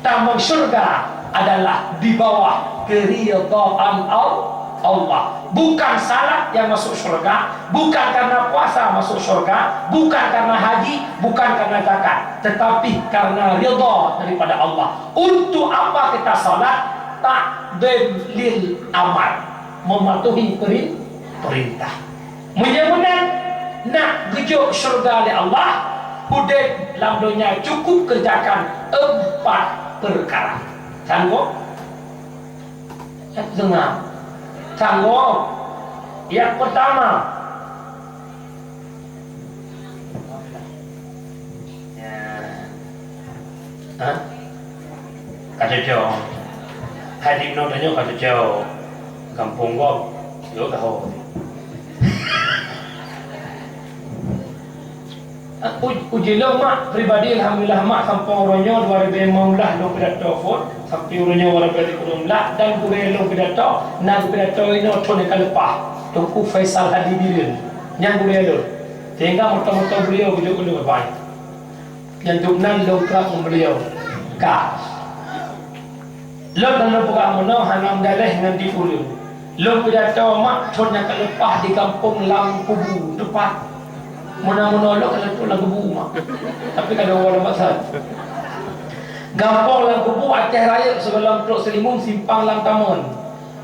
Tamong syurga adalah di bawah keridhaan Al-, Allah. Bukan salat yang masuk syurga, bukan karena puasa masuk syurga, bukan karena haji, bukan karena zakat, tetapi karena ridha daripada Allah. Untuk apa kita salat? Takdim lil amar, mematuhi peri-, perintah. Meunyoe meunan nak geujok syurga lé Allah, udeb lam donya cukup kerjakan empat perkara. Sanggob? Nyang teungoh. Sanggob? Nyang pertama. Ya. Ha? Ka cocok. Hai di meunoe tanyoe ka cocok. Gampông gob. Yo tahu. U-, uji lôn mak pribadi, alhamdulillah, mak sampoe uroe nyoe dua ribu lima belas lôn pidato phon, sampai uroe nyoe dua ribu lima belas, dan gurée lôn pidato, na geupidato inoe thon nyang ka leupah, Teungku Faisal Hadi Bireuen, nyan gurée lôn. Sehingga moto-moto beliau geujok ulôn baik. Nyan dum nan lôn krab ngon beliau. Ka. Lôn hana peugah meunoe hana meudaleh ngon di ureueng. Lôn pidato mak thon nyang ka leupah di gampông Lam Kubu, teupat. Meunoe-meunoe lôn ka leutup lam kubu mak. Tapi ka dua lam pasal. Gampông Lam Kubu, Aceh Rayeuk, sigohlom trok Seulimeum, simpang Lam Tamon.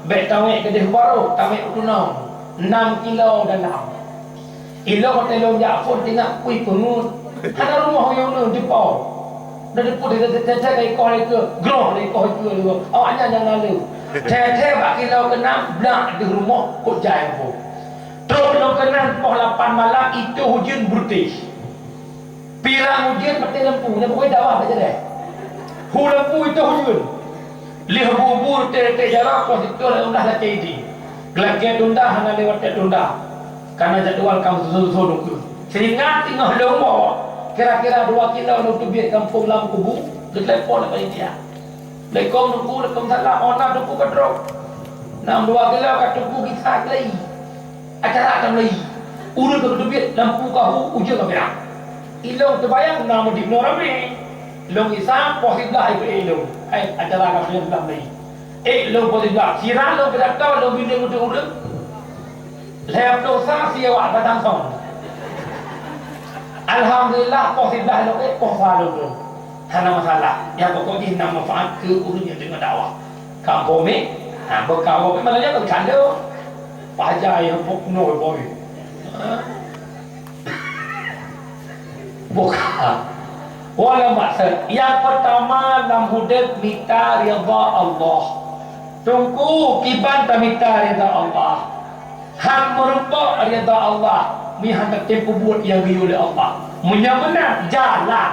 Bèk tawék keudeh barôh, tawék u tunong. Enam kilo dalam. Ilôn watèe lôn jak phôn teuingat kui peungeut. Hana rumoh u Yunnan jipo. Dan dipeuet teutek-teutek ikoh lé keue, groh lé ikoh keue lé. Awaknyan nyang na lé. Thèe-thèe bak kilo keunam, blah deuh rumoh, kôt jai gampông. Trok lôn keunan poh lapan malam, itôh ujeuen beureuteh. Pirang ujeuen maté lampu, nyan pokoknya dakwah bak jalan. Hu lampu itôh ujeuen. Lheueh bu-bu teutek jalan, poh sitôh lôn dah lakèe idin. Geulakèe tunda hana lé watèe tunda. Karena jadwal ka meususun-susun ukeue. Sehingga teungoh lôn woe, kira-kira dua kilo lôn teubiet gampông Lam Kubu, geutelepon lé panitia. "Assalamualaikum Teungku, waalaikumsalam. Oh, na Teungku ka trok. Nam dua kilo ka Teungku gisa keulai." Acara ka mulai. Ureueng ka geuteubiet lampu ka hu, ujeuen ka mirah. Ilôn teubayang na meudit nyoe ramé. Lôn gisa poh siblaih ibe ilôn. Hai, acara ka mulai siblaih mulai. Eh, lôn poh siblaih. Sira lôn pidato, lôn binéh meudeuh ureueng. Lhèe ploh sa siwa batang song. Alhamdulillah, poh siblaih lôn, eh, poh sa lôn, lôn. Hana masalah. Nyang pokok jih na manfaat keu ureueng nyang deungö dakwah. Kampung ni, ha, beukawan, malah nyan beucanda. Paja nyang pok noi boy. Ha? Bukan. Wala maksud. Nyang pertama lam udeb mita ridha Allah. Teungku, kiban tamita ridha Allah. Han meurumpok ridha Allah, meuhan tatem peubuet nyang geuyue lé Allah. Meunyoe meunan, jalan,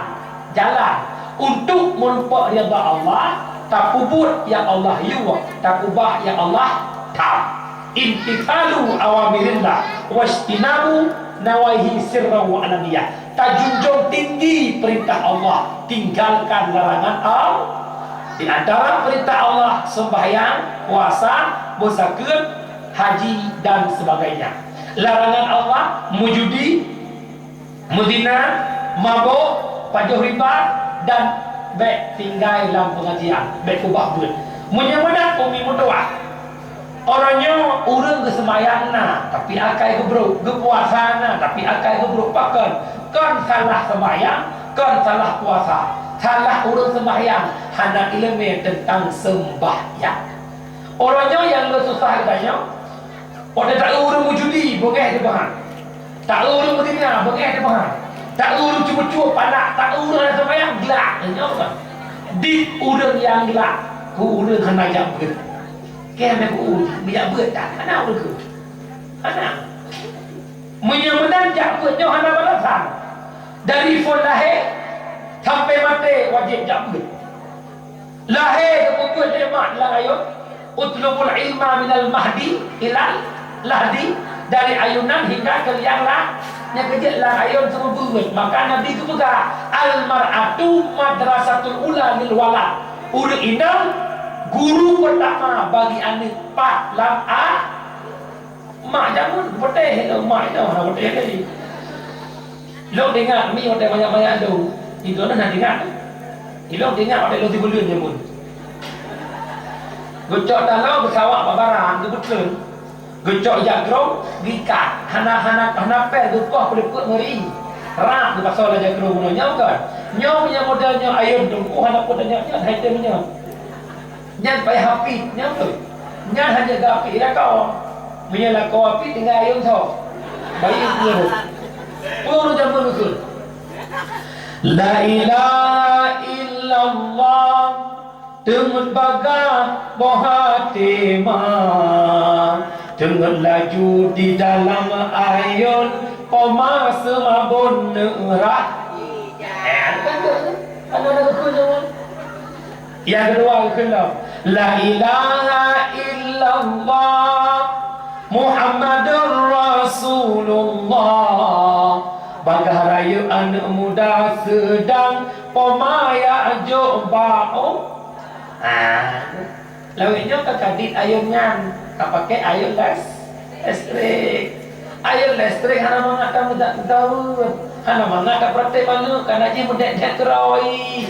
jalan untuk meurumpok ridha Allah, tapeubuet nyang Allah yue, takeubah nyang Allah tham. Imtithalu awamirillah, wajtinabu nawahi sirran wa alaniyah. Tajunjung tinggi peurintah Allah, tinggalkan larangan Allah. Di antara peurintah Allah, sembahyang, puasa, beuzakeuet, haji, dan sebagainya. Larangan Allah, meujudi, meuzina, mabök, pajoh riba, dan bèk tinggai lam pengajian, bèk keubah beuet. Meunyoe meunan umi meutuah, uroe nyoe ureueng geuseumbahyang na, tapi akai geubrok, geupuasa na, tapi akai geubrok. Pakon? Kon salah seumbahyang, kon salah puasa. Salah ureueng seumbahyang, hana ileumèe teuntang seumbahyang. Uroe nyoe nyang le susah geutanyoe, watèe taeu ureueng meujudi, beungèh teuh beuhan. Tak ureueng meuteumèe beungèh teuh meuhan. Tak ureueng cuba-cuba panak, tak ureueng hana seumayang glak. Nyoe kan. Di ureueng nyang glak, ku ureueng hana jak beuet. Kèe meuku ureueng jak beuet dak? Hana ureueng keu. Hana. Meunyoe meunan jak beuet nyoe hana balasan. Dari phôn lahé sampai maté wajéb jak beuet. Lahé geupeubuet lé mak lam ayôn, "Utlubul ilma minal mahdi ilal lahdi," dari ayunan hingga keu liang lah, nyang keujeuet lam ayôn seumeubeuet. Maka Nabi geupeugah, "Al mar'atu madrasatul ula lil walad." Ureueng inong guru peutama bagi aneuk pat lam a Mak jameun geupeuteh lé, mak inong hana geupeuteh lé. Lôn teuingat mi watèe manyak-manyak lôn, di droeneuh na teuingat. Di lôn teuingat watèe lôn sibuleuen jameun. Geucok taloe, geusawak bak barang, geubeutreun. Geucok jak droe, geuikat. Hana, hana, hana pèng, geukoh peuleupeuk ngon ri. Rab geupasoe lam jak droe bunoe nyoe kan. Nyoe meunyoe model nyoe ayôn teungku hana peue tanyong nyan, hai tem nyoe. Nyan payah apit, nyan beutôi. Nyan hana geuapit lakoe. Meunyoe lakoe apit, tinggai ayôn tho. Bayeue peue rhot. Peue rhot jameun ukeue. La ilaha illallah, teungeut bagah boh até ma. Teungeut laju di dalam ayôn, poma seumabon neurah. Eh, ada kan tu? Ada, ada ukeue jameun. Nyang keudua geukheun lom, "La ilaha illallah Muhammadur Rasulullah." Bagah rayeuk aneuk muda seudang poma jak jok bak u-, ah, lawét nyoe ka kadit ayôn nyan, ka pakai ayôn les-, listrik. Ayôn listrik hana mangat tameudaweut, hana mangat tapeuratéb aneuk, kana jih meudèt-dèt keudroe.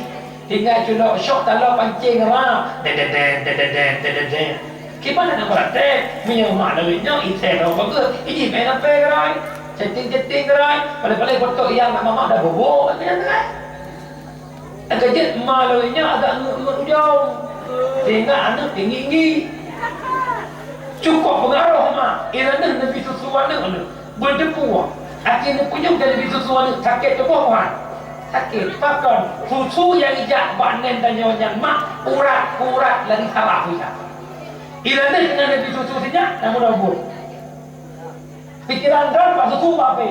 Tinggai culok syok taloe pancéng ra, dededen, dededen, dededen. Kiban hana meuratéb, meunyoe mak lawét nyoe, itèe droe bageue, iji mé lapèe gerai, ceting-ceting gerai, paléng-paléng beutôi nyang na mamak dah bobo, kan nyan gerai. Nyang keujeuet ma lawét nyoe agak ngeut-ngeut ujong, sehingga aneuk tinggi-tinggi. Cukôp peungaroh ma, inan neubi susu aneuk, aneuk. Beudeupu, akhé neupunyueng jadi bisusu aneuk sakét tuboh, Tuhan. Sakét, pakon? Susu nyang ijak bak nèn tanyoe nyan mak urat-urat lagi sarah Isa. Inan neubi susu sinyak, namun obot. Pikeran droe bak susu bak apé?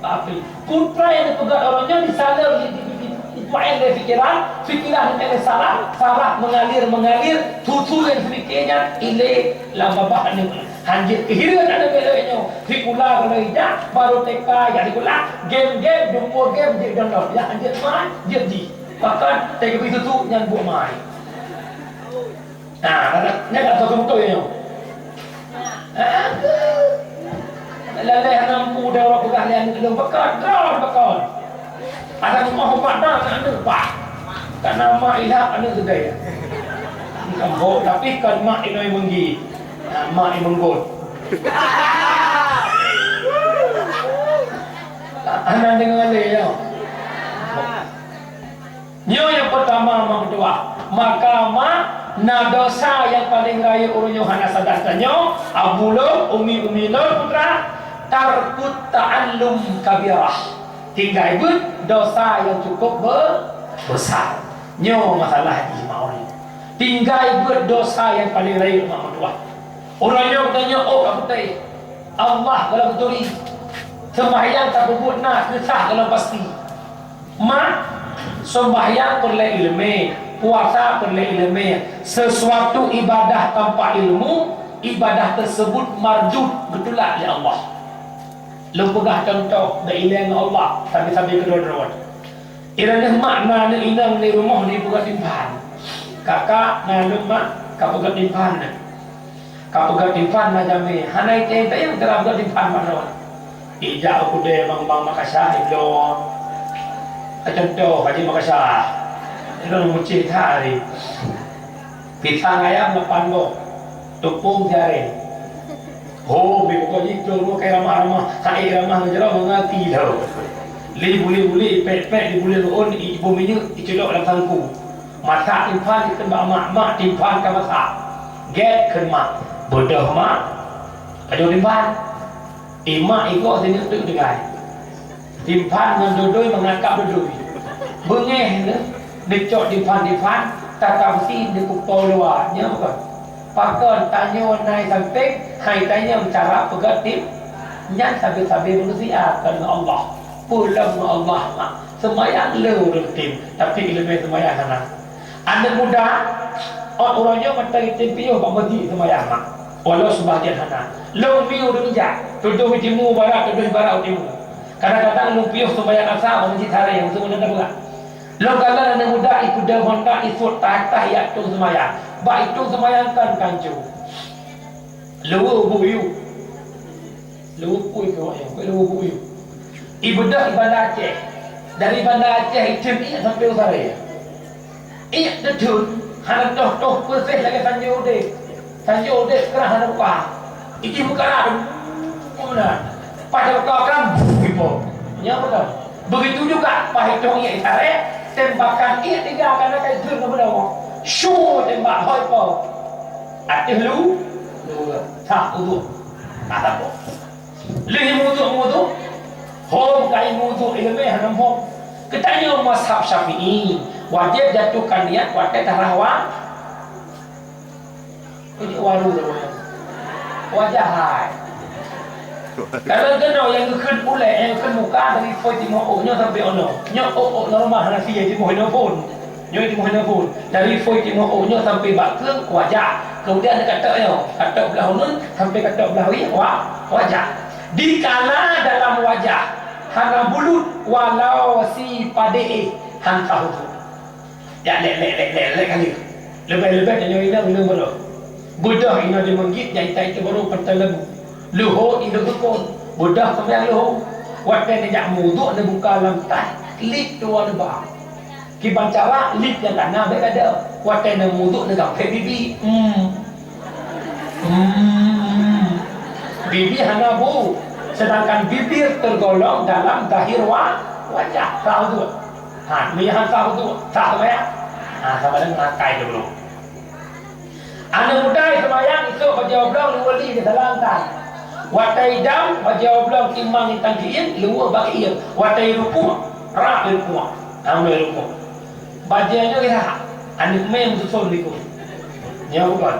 Bak apé? Putra nyang neupeugah uroe nyoe disaleuem di, di, di, di, dipu'en lé pikeran, pikeran lé sarah, sarah mengalir, mengalir, susu nyang seumiké nyan ilé lam babah aneuk. Hanjeuet keuhireuen aneuk lawét nyoe, sikula keunoe ijak, baru T K ijak sikula, game-game, jumpa game, jeuet download. Ya, hanjeuet mai, jeuet jih. Bahkan, teukeubit susu nyan buet mai. Nah, nyan ka susu beutôi nyoe. Aduh. Lalai hana mampu dah orang peugah lé aneuk lôn, beukon, kon, beukon. Asai teungoh ubat na aneuk bah. Karena mak ilhak aneuk seudeh. Kambok, tapi kon mak inong meunggi. Nah, mak inong got. Hana deungoe lé nyoe. Nyoe nyang peutama mak meutuah. Maka mak na dosa nyang paleng rayeuk ureueng nyoe hana sadar tanyoe, abu lôn, umi-umi lôn putra, tarkut ta'allum kabirah. Tinggai beuet dosa nyang cukup be-, besar. Nyoe masalah jih mak ureueng. Tinggai beuet dosa nyang paleng rayeuk mak meutuah. Ureueng nyoe geutanyoe ôk ka putéh. Allah gohlom geuturi. Seumbahyang tapeubuet na keusah gohlom pasti. Mak, seumbahyang peureulèe ileumèe, puasa peureulèe ileumèe. Sesuatu ibadah tanpa ilmu, ibadah tersebut mardud, geutulak lé Allah. Lôn peugah cuntoh, bèk ilèe ngon Allah, sabe-sabe keudroe-droe. Ireulèe mak na aneuk inong di rumoh di peugöt timphan. Kakak na lôn mak, ka peugöt timphan na. Ka peugöt timphan na jamèe, hana itém-tém cara peugöt timphan bak droe. Ijak u keudè bang-bang Makassar ibloe. Cuntoh, Haji Makassar. Ilôn mucih that hari. Pisang ayam lapan boh. Tupông siarèe. Ho, mi pokok jih, cong rumoh kai ramah-ramah. Hai ramah ngeujroh ngon ati tau. Li buli-buli, pèk-pèk, di buli ru'on, iboh minyeuk, iceulok lam sangku. Masak timphan, ikheun bak mak, "Mak, timphan ka masak." Gèt kheun mak, "Beudôh, Mak." Pajoh timphan. Imak igoe sineuk teuk tinggai. Timphan ngon dudui meungakab dudui. Beungéh neuh, neucok timphan-timphan, tatap beusi neukupo luwa. Nyan bukon? Pakon tanyoe na i sampéng, hai tanyong cara peugöt tim? Nyan sabe-sabe manusia kon ngon Allah. Peue lom ngon Allah mak. Seumayang le ureueng tem, tapi ileumèe seumayang hana. Aneuk muda, ôt uroe nyoe mantong jitem piôh bak meuseujid seumayang mak. Walau seubahgian hana. Lôn mi ureueng jak, tudoh i timu barat, tudoh i barat u timu. Kadang-kadang lôn piôh seumayang asa bak meuseujid Saree, meuseujid meunan dah beurat. Lôn kalon aneuk muda ipeudeuh honda isuet tah-tah iatong seumayang. Bak itong seumayang kan kanco. Luweue bu yub. Luweue pui keu wayang, luweue bu yub. Ibeudôh i Banda Aceh. Dari Banda Aceh icém ié sampoe u Saree. Ié teutheun, hana toh-toh peuséh lagèe tanjoe udép. Tanjoe udép krah hana buka. Ijih meukarat. Meunan. Pas teuka kan, ipo. Nyan beutôi. Begitu juga pas itong ié i Saree, tembakan ié tiga kana kai theun keu beudôh. Syu tembak hôi po. Ateueh lu, lu, sah uduk. Atau Lheueh muduk-muduk, hom kai muduk ileumèe hana hom. Geutanyoe mazhab Syafi'i, wajéb jatuhkan niat watèe tarhah wa-, wajah hai. Kalau keunoe nyang geukheun ulèe, nyang geukheun muka dari phôn timoh ôk nyoe sampoe 'oh noe. Nyoe ôk-ôk normal hana sie timoh inoe phôn. Nyoe timoh inoe phôn. Dari phôn timoh ôk nyoe sampoe bak keueng wajah. Kemudian ada katok nyoe, katok blah uneun sampoe katok blah wie wa-, wajah. Dikala dalam wajah hana bulut walau si padé éh han ka uduk. Jak lek, lek, lek, lek, lek kali. Leubeh-leubeh tanyoe inong, inong baroe. Beudôh inong di meunggit, jak itai itu baru pantai lembu. Leuho inong geukon. Beudôh sampoe leuho. Watèe neujak muduk neubuka lam tas, lip tuwoe neuba. Kiban cara lip nyang kana bèk gadôh. Watèe neumuduk neugampéh bibi. Hmm. Hmm. Bibi hana bu. Sedangkan bibir tergolong dalam zahir wa-, wajah. Tahu tu? Ha, mi han sah uduk, sah seumayang? Ha, sama dengan akai tu dulu. Aneuk muda seumayang isok bajèe oblong luweue li di dalam tan. Watèe idam bajèe oblong timang intan jiin luweue bak ié. Watèe rukuk, rap di rukuk. Ha, mulai rukuk. Bajèe nyoe geujak. Aneuk mè meususon likot. Nyoe bukon.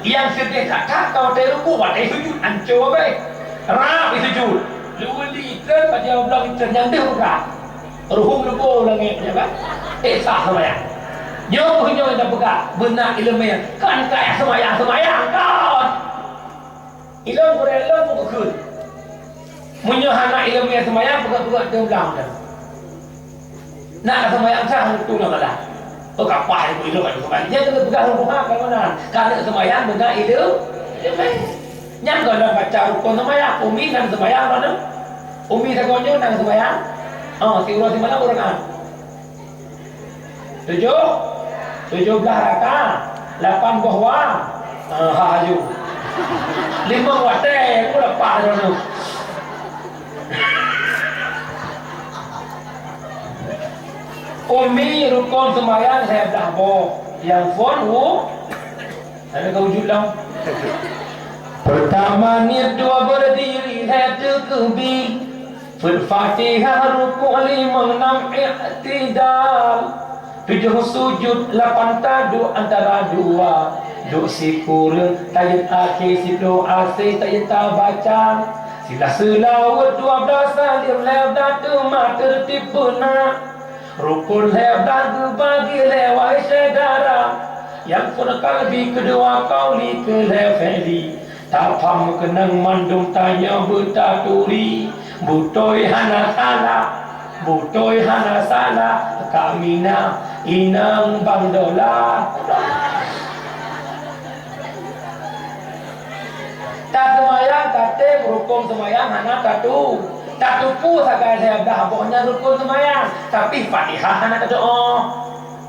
Nyang seudeh that-that ka watèe rukuk, watèe sujud, ancô abéh. Rab di sujud. Luweue li itrön, bajèe oblong itrön nyang deuh rab. Ruhueng leubo langèt, nyan kan? Eh, sah seumayang. Nyoe keuh nyoe nyang peugah, beuna ileumèe, kan kayah seumayang-seumayang kon. Ilôn gurèe lôn meukheun. Meunyoe hana ileumèe seumayang, peugah-peugah teuh blang dah. Nak ka seumayang sah, tu na bala. Oh, kapah ibu ilôn ka seumayang. Nyan keuneuk peugah ureueng tuha ka meunan. Ka neuk seumayang beuna ileu-, ileumèe. Nyan gohlom baca rukon seumayang. Umi nan seumayang droeneuh. Umi sagoe nyoe nan seumayang. Oh, siuroe simalam ureueng an. Tujoh? Tujoh blah raka, lapan boh wa. Ah, ha, aju. Limong watèe, ku leupah droeneuh. Umi rukon seumayang lhèe blah boh, nyang phôn u-, Ada kau ujuk lam. Pertama niet, dua berdiri, lhèe teukeubit. Peuet Fatihah, rukuk, limong, nam iktidal. Tujoh sujud, lapan taduek antara dua. Duek sikureueng, tayeuet akhé, siplôh asèe, tayeuet tabaca. Siblaih seulaweuet, dua blaih saleuem, lhèe blaih teuma teurtib beuna. Rukun lhèe blah geubagi lé wahai syedara, nyang phôn kalbi, keudua kauli, keulhèe fi'li. Tapham meukeunong mandum tanyoe beutaturi, beutôi hana salah, beutôi hana salah, Kak Mina inong Bang Dola. Taseumayang, tatem, rukon seumayang hana tatu-, tatupeue sagai lhèe blah boh nyan rukon seumayang, tapi Fatihah hana tatu'oh.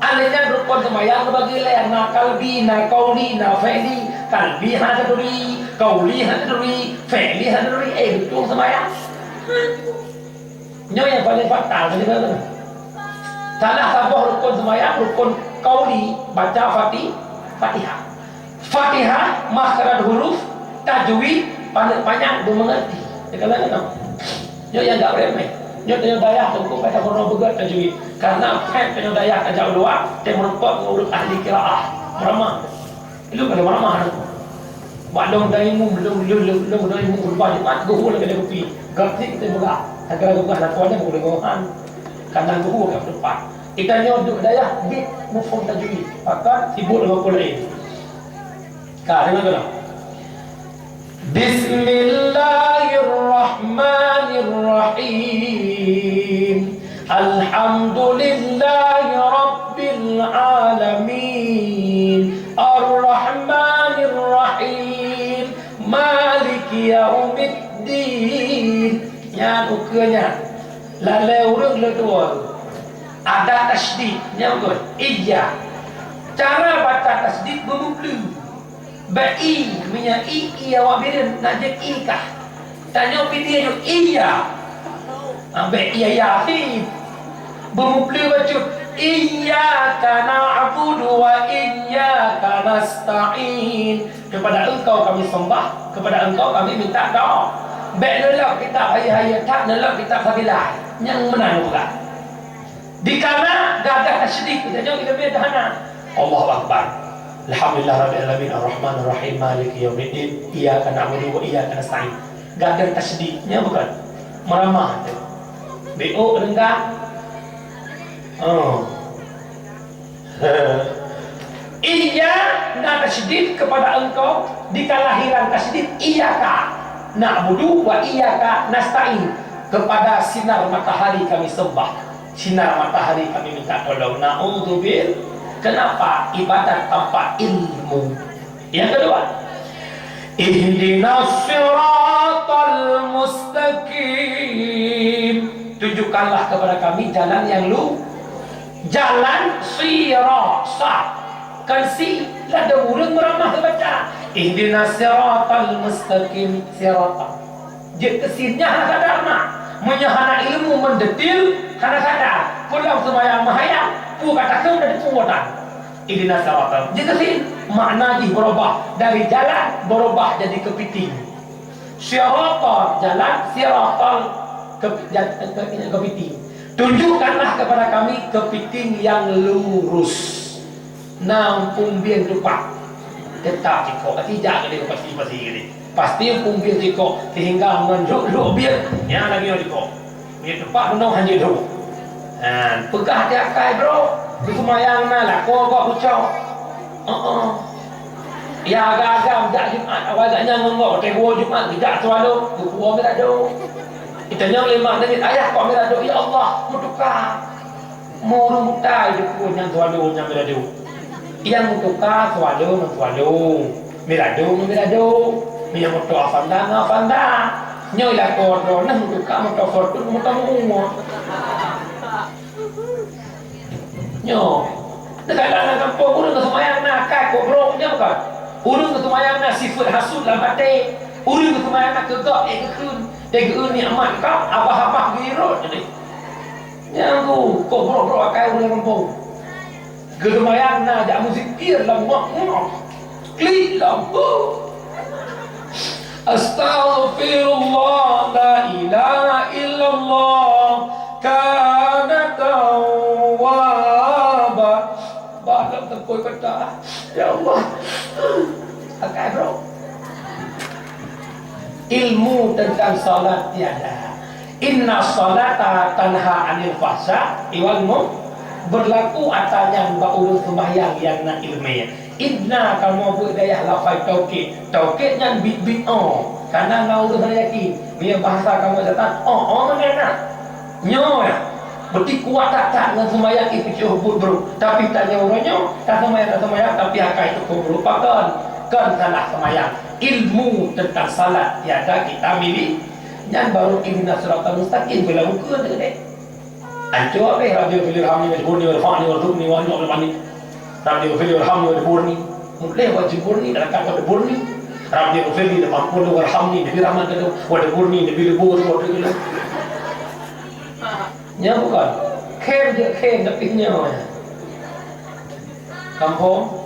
Alèh nyan rukon seumayang teubagi lhèe, na kalbi, na kauli, na fi'li. Kalbi hana taturi, kauli hana taturi, fi'li hana taturi, eh, beutôi seumayang. Nyoe nyang paleng fatal tadi kata. Salah saboh rukon seumayang, rukon kauli, baca Fati-, Fatihah. Fatihah, makhraj huruf, tajwid, paneuk panyang, beumeungerti. Kadang-kadang. Nyoe nyang agak remeh. Nyoe tanyoe dayah teungku ka tapeureunoe beugöt tajwid. Karena phet tanyoe dayah tajak u luwa, teumeureumpok ngon ureueng ahli qiraah. Meuramah. Ilôn ka lheueh meuramah teungku. Bak lôn daimu, lôn, lôn, lôn, lôn daimu, leupah Jumat, geuhue lagèe kupi. Gak sit teupeugah. Gara-gara geupeugah lakoe nyan geupeugah han. Kadang geuhue ka teumpat. Geutanyoe duek dayah, bit muphom tajwid. Pakon sibuk ngon Quran. Ka, deungoe keunoe. Bismillahirrahmanirrahim. Alhamdulillahi rabbil alamin. Arrahmanirrahim. Maliki yaumiddin. Nyan ukeue nyan. Lalé ureueng le dua. Ada tasydid, nyan beutôi. Iya. Cara baca tasydid beumubli. Bèk i, meunyoe i, i awak Bireuen, na jeuet i kah. Tanyoe pih dia jeuet iya. Ha, bèk iya, iya akhé. Beumubli bacut. Iyyaka na'budu wa iyyaka nasta'in. Kepada Engkau kami sembah, kepada Engkau kami minta doa. Bèk neulok kitab Hayya Hayya that, neulok kitab Sabilai. Nyang meunan bukan. Dikareuna gadah tasydid, kita jaweueb ileumèe dah hana. Allahu Akbar. Alhamdulillah Rabbil Alamin, Ar-Rahmanir Rahim, Maliki Yaumiddin, Iyyaka na'budu wa iyyaka nasta'in. Gadah tasydid, nyan bukan? Meuramah tu. B O reunggah. Oh. Iya na tasydid kepada Engkau, dikalahiran tasydid, iyyaka na'budu wa iyyaka nasta'in, kepada sinar matahari kami sembah. Sinar matahari kami minta tolong. Na'udzubil-, kenapa ibadat tanpa ilmu? Yang kedua, ihdinas siratal mustaqim. Tunjukkanlah kepada kami jalan yang lu-, jalan sira-, sa-, kan si, ladôm ureueng meuramah baca. Ihdinas siratal mustaqim, siratal. Jeuet keu sin nyan hana sadar na. Meunyoe hana ilmu mendetil, hana sadar. Pulang seumayang meuhayang, peue ka takheun dan peue tan. Ihdinas siratal. Jeuet keu sin, makna jih berubah. Dari jalan, berubah jadi kepiting. Siratal, jalan, siratal, ke-, ja-, ke-, kepiting. Tunjukkanlah kepada kami kepiting yang lurus. Na umpung bieng tupak. Teutap sikok, ka tijak keudéh pasti-pasti keudéh. Pasti umpung bieng sikok, sehingga ngon lhok-lhok bieng, nyan lagèe nyoe sikok. Bieng tupak meunong hanjeuet lhok. Ha, peugah di akai, bro. Beuseumayang na lakoe gob kucok. Heeh. Ya, agam-agam, jak Jumat, awai gata nyan ngon gob, watèe geuwoe Jumat, geujak swallow, geupuwoe mirado. Itanyong lé mak, "Nangis ayah kok mirado?" "Ya Allah, meutuka." Meu ureueng buta jipeubuet nyan swallow nyan mirado. Nyang meutuka swallow ngon swallow, mirado ngon mirado. Meunyoe moto Avanza ngon Avanza. Nyoe lakoe droeneuh meutuka moto Fortuner ngon moto meu-ueng. Nyoe. Kadang-kadang lam gampông ureueng geuseumayang na akai kok brok nyan bukan. Ureueng geuseumayang na sifeuet hasut lam até. Ureueng geuseumayang na keu gob ék geukheun. Ék geukheun nikmat gob, abah-abah geuyue rhot tadi. Nyang ku, kok brok-brok akai ureueng gampông. Geuseumayang na jak meuzikir lam ngok-ngok. Klik lam. Astaghfirullah, la ilaha illallah, kana tawwaba. Bah lam teupôi peta. Ya Allah. Akai brok. Ilmu tentang salat tiada. Inna salata tanha anil fahsya'i wal mun-, berlaku ata nyan bak ureueng seumayang nyang na ileumèe. Inna kamoe beuet dayah lafai taukid. Taukid nyan bit-bit o. Kana na ureueng hana yakin. Meunyoe bahasa kamoe setan, o, o meunan na. Nyoe, beuti kuat that-that ngon seumayang ipeucok buet brok. Tapi tanyoe uroe nyoe, taseumayang, taseumayang, tapi akai teupeue brok. Pakon? Kon salah seumayang. Ilmu tentang salat tiada kita miliki. Nyan baru ihdinas siratal mustaqim, beulah ukeue teuh deh. Ancô abéh, Rabbi ghfirli warhamni wajburni warfa'ni warzuqni wa anni. Rabbi ghfirli warhamni wajburni. Mutleh wajburni, dalam kata wajburni. Rabbi ghfirli, warhamni, Nabi rahmat kata, wajburni, Nabi lebur, wajburni. Nyan bukan. Khem je, khem, tapi nyoe. Kampung,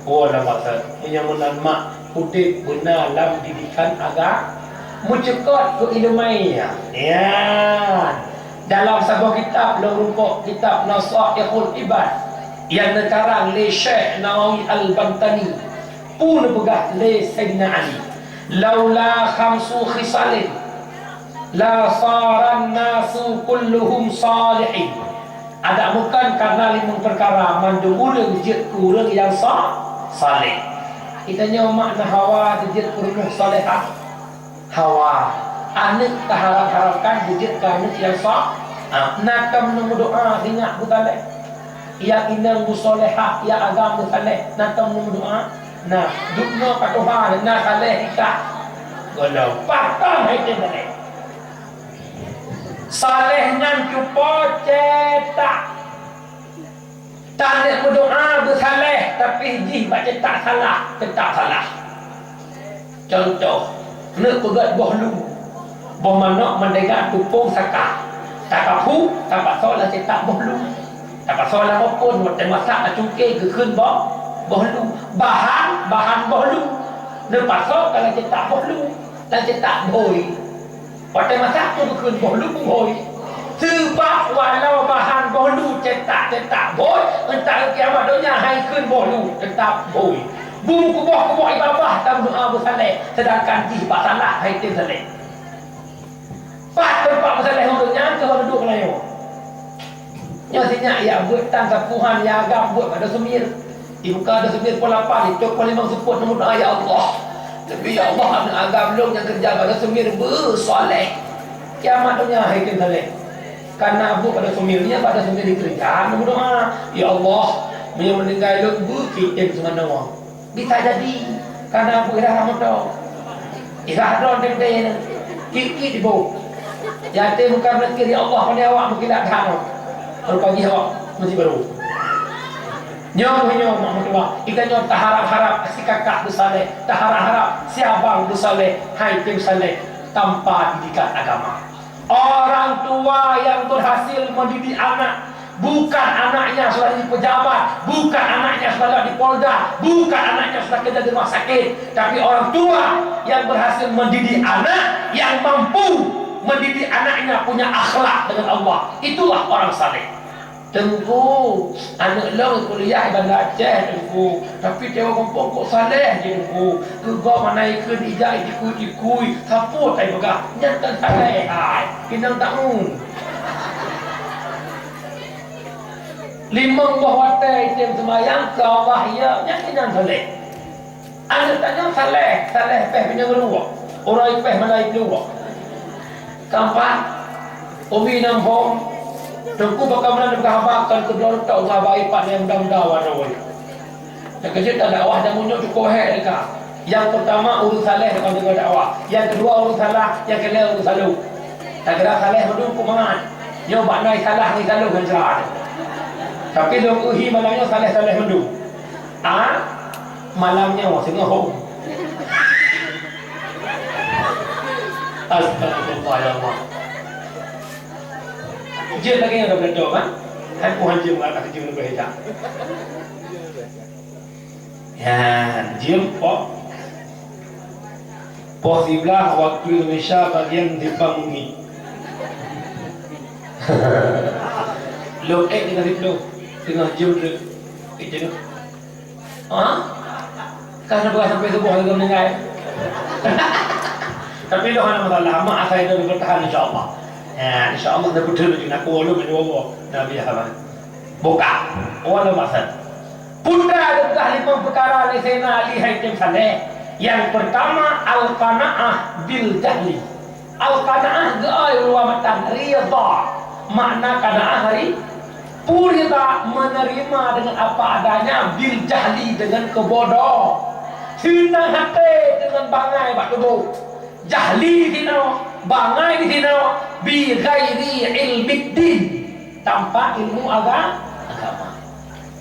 oh, lam masa. Meunyoe meunan mak udeb beuna lam didikan aga-, Meucukot keu ileumèe nyan. Dalam saboh kitab lôn rumpok, kitab Nasaihul Ibad, nyang neukarang lé Syekh Nawawi Al-Bantani, peue neupeugah lé Saidina Ali, "Laula khamsu khisalin la saran nasu kulluhum salihin." Adak bukon karena limong peukara mandum ureueng jeuet keu ureueng nyang sa-, saleh. Geutanyoe mak na Hawa jeuet keu rumoh salehah. Hawa, aneuk taharap-harapkan beujeuet keu aneuk nyang sa-, ah, na tom neumeudoa sinyak beusaleh. Nyang inong beusalehah, nyang agam beusaleh, na tom neumeudoa. Nah, dubnoe ka tuha na saleh ika. Gohlom, patom hai teuh saleh. Saleh nyan cupo cetak. Taneuk meudoa beusaleh, tapi jih bak cetak salah, teutap salah. Contoh, neuk peugöt boh lu. Boh manök meudega tupông saka. Takaphu, tapasoe lam cetak boh lu. Tapasoe lam opon, watèe masak tacungké geukheun boh, boh lu. Bahan, bahan boh lu. Neupasoe ka lam cetak boh lu, lam cetak bhôi. Watèe masak tu geukheun boh lu bungkôi. Seubab walau bahan boh lu cetak-cetak bhôi, eunteuk kiamat donya hai kheun boh lu teutap bhôi. Bumeukuboh-kuboh ié babah tameudoa beusaleh, seudangkan jih bak salah hai teuh saleh. Pat teumpat beusaleh ureueng nyan keu ureueng duek meulayeue. Nyoe sinyak jak beuet tan sapuhan nyang agam beuet bak Adoe Sumier. Ibuka Adoe Sumier poh lapan, icok poh limong seupôt neumeudoa, "Ya Allah, Nabi, ya Allah, aneuk agam lôn nyang keureuja bak Adoe Sumier beusaleh." Kiamat donya hai kheun saleh. Kana beuet bak Adoe Sumier, nyan bak Adoe Sumier dikeureuja neumeudoa, "Ya Allah, meunyoe meuninggai lôn beu kitem seumanoe." Bisa jadi, kana beuet irah moto. Irah droe teuntèe nyan. Kik-kik diboh. Yatim bukan rezeki dari Allah, pandai awak meukilat that nyoe. Baru pagi awak masih baru. Nyoe, nyoe, mak mertua. Kita nyoe taharap-harap si kakak beusaleh, taharap-harap si abang beusaleh, hai teuh saleh, tanpa didikan agama. Orang tua yang berhasil mendidik anak, bukan anaknya sudah jadi pejabat, bukan anaknya sudah di Polda, bukan anaknya sudah kerja di rumah sakit, tapi orang tua yang berhasil mendidik anak, yang mampu mendidik anaknya punya akhlak dengan Allah, itulah orang saleh. "Teungku, aneuk lôn kuliah di Banda Aceh, Teungku. Tapi tiep gampông kok saleh jih, Teungku. Keu gob hana ikheun ijak jikui-jikui, sapeue tapeugah, nyan tan saleh hai, inong taun." Limong boh watèe item seumayang keu Allah, ya, nyan inong saleh. Aneuk tanyoe saleh, saleh péh bineung ruwah, uroe péh malai pluwah. Keumpat, umi nam hom, Teungku baka meunan neupeugah haba kon keudroe tok, haba ipat nyang muda-muda wadoe. Nyang keujeuet dakwah jameun nyoe cukup hék teuka. Nyang peurtama ureueng saleh deungon deungon dakwah. Nyang keudua ureueng salah, nyang keulhèe ureueng saloh. Tageura saleh mandum keu mangat. Nyoe bak nai salah ngon saloh ngon cara. Tapi lôn uhi malam nyoe saleh-saleh mandum. Ah, malam nyoe singoh hom. Astagfirullah ya Allah. Jeuet lagèe nyan dah beutôi kan? Hai puhan jeuet meukat jeuet leubeh dah. Ya, jeuet poh. Poh siblaih waktu Indonesia bagian simpang bumi. Lôn ék tinggai siplôh, teungoh jeuet. Ék jeuet. Ha? Kan dah sampai suboh lagèe meuninggai. Tapi dah hana masalah, mak asai dah bertahan insya-Allah. Ya, insya-Allah dah beutôi laju nak kuah lom dua boh. Dah biasa banget. Buka. Walau masa. Peue teuma limong peukara lé Saidina Ali hai teuh saleh. Nyang peurtama, al-qanaah bil jahli. Al-qanaah geuai luwa matan, ridha. Makna qanaah ri-, peue ridha, menerima dengan apa adanya, bil jahli, dengan keubodoh. Seunang até dengan bangai bak tuboh. Jahli disinoe, bangai disinoe, bi ghairi ilmiddin, tanpa ilmu aga-, agama.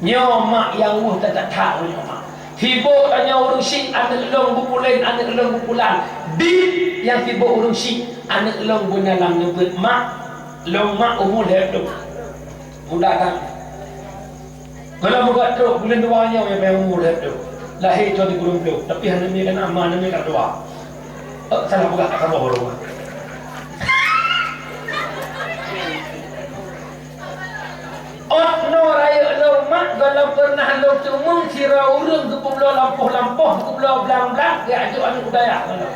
Nyoe mak nyang weueh that-that nyoe mak. Sibok tanyoe ureueng syiek aneuk lôn beupulen, aneuk lôn beupulan. Di nyang sibok ureueng syiek aneuk lôn beuna lam neubeuet mak, lôn mak umu lhèe ploh. Muda that. Gohlom meugat trok buleuen dua nyoe nyang umu lhèe ploh. Lahé cot di buleuen ploh, tapi hana mi keunan ma, hana mi ka dua. Salah peugah, saboh ureuëng. Ôt noe rayeuk lôn mak, gohlom peureunah lôn teumeung sidroe ureuëng geupeubloe lampôh-lampôh, geupeubloe blang-blang, geujak jok aneuëk u dayah gohlom.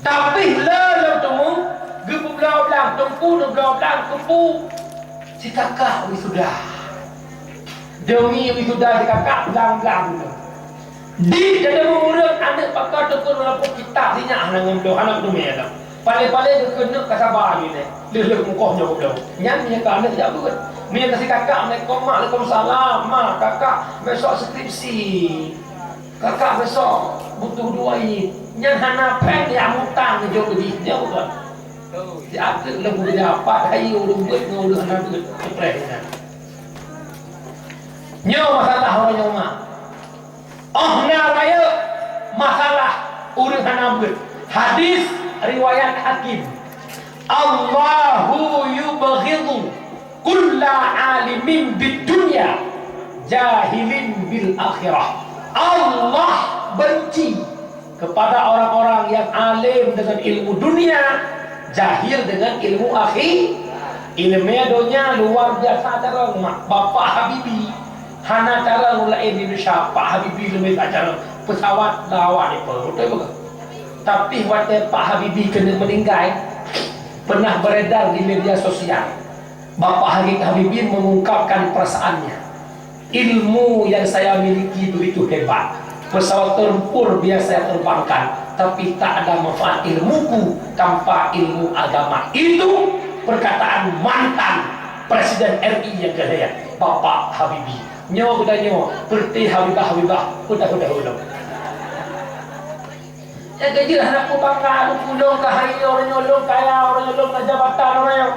Tapi le lôn teumeung geupeubloe blang, teungku neubloe blang, keupeue? Si kakak wisuda. Deungon wisuda si kakak blang-blang. Di dalam ureuëng aneuëk pakon teungku neulampôh kitab sinyak hana ngon bloe, hana teumé lom. Paléng-paléng geukeuneuk ka saba jih nyan. Lheueh-lheueh mukoh nyoe bloe. Nyan meunyoe ka aneuëk jak beuet. Meunyoe ka si kakak, "Assalamualaikum, Mak." "Waalaikumsalam, Mak." "Kakak besok skripsi. Kakak besok butuh duit." Nyan hana péng jak mutang jok jih, nyoe bukan. Siat teuk lôn beureujapat, hai ureuëng beuet ngon ureuëng hana beuet, teupreh inan. Nyoe masalah uroe nyoe, mak. Óh na rayeuk masalah ureuëng hana beuet. Hadis riwayat Hakim. "Allahu yubghidu kulla alimin bid dunya, jahilin bil akhirah." Allah benci kepada orang-orang yang alim dengan ilmu dunia, jahil dengan ilmu akhi-, ilmu dunia luar biasa carông, mak. Bapak Habibie hana carông laén di Indonesia, Pak Habibie leubeh that carông. Pesawat dah awak ni, betul bukan? Tapi watèe Pak Habibie keuneuk meuninggai, pernah beredar di media sosial. Bapak Habib Habibie mengungkapkan perasaannya. "Ilmu yang saya miliki begitu hebat. Pesawat tempur biasa saya terbangkan, tapi tak ada manfaat ilmuku tanpa ilmu agama." Itu perkataan mantan Presiden R I yang ketiga, Bapak Habibie. Nyoe geutanyoe, peureuté Habibah-Habibah, udah-udah ulôn. Nyang keujeuet hana peubangga, ulôn ka hai, ureuëng nyoe lôn kaya, ureuëng nyoe lôn na jabatan, ureuëng nyoe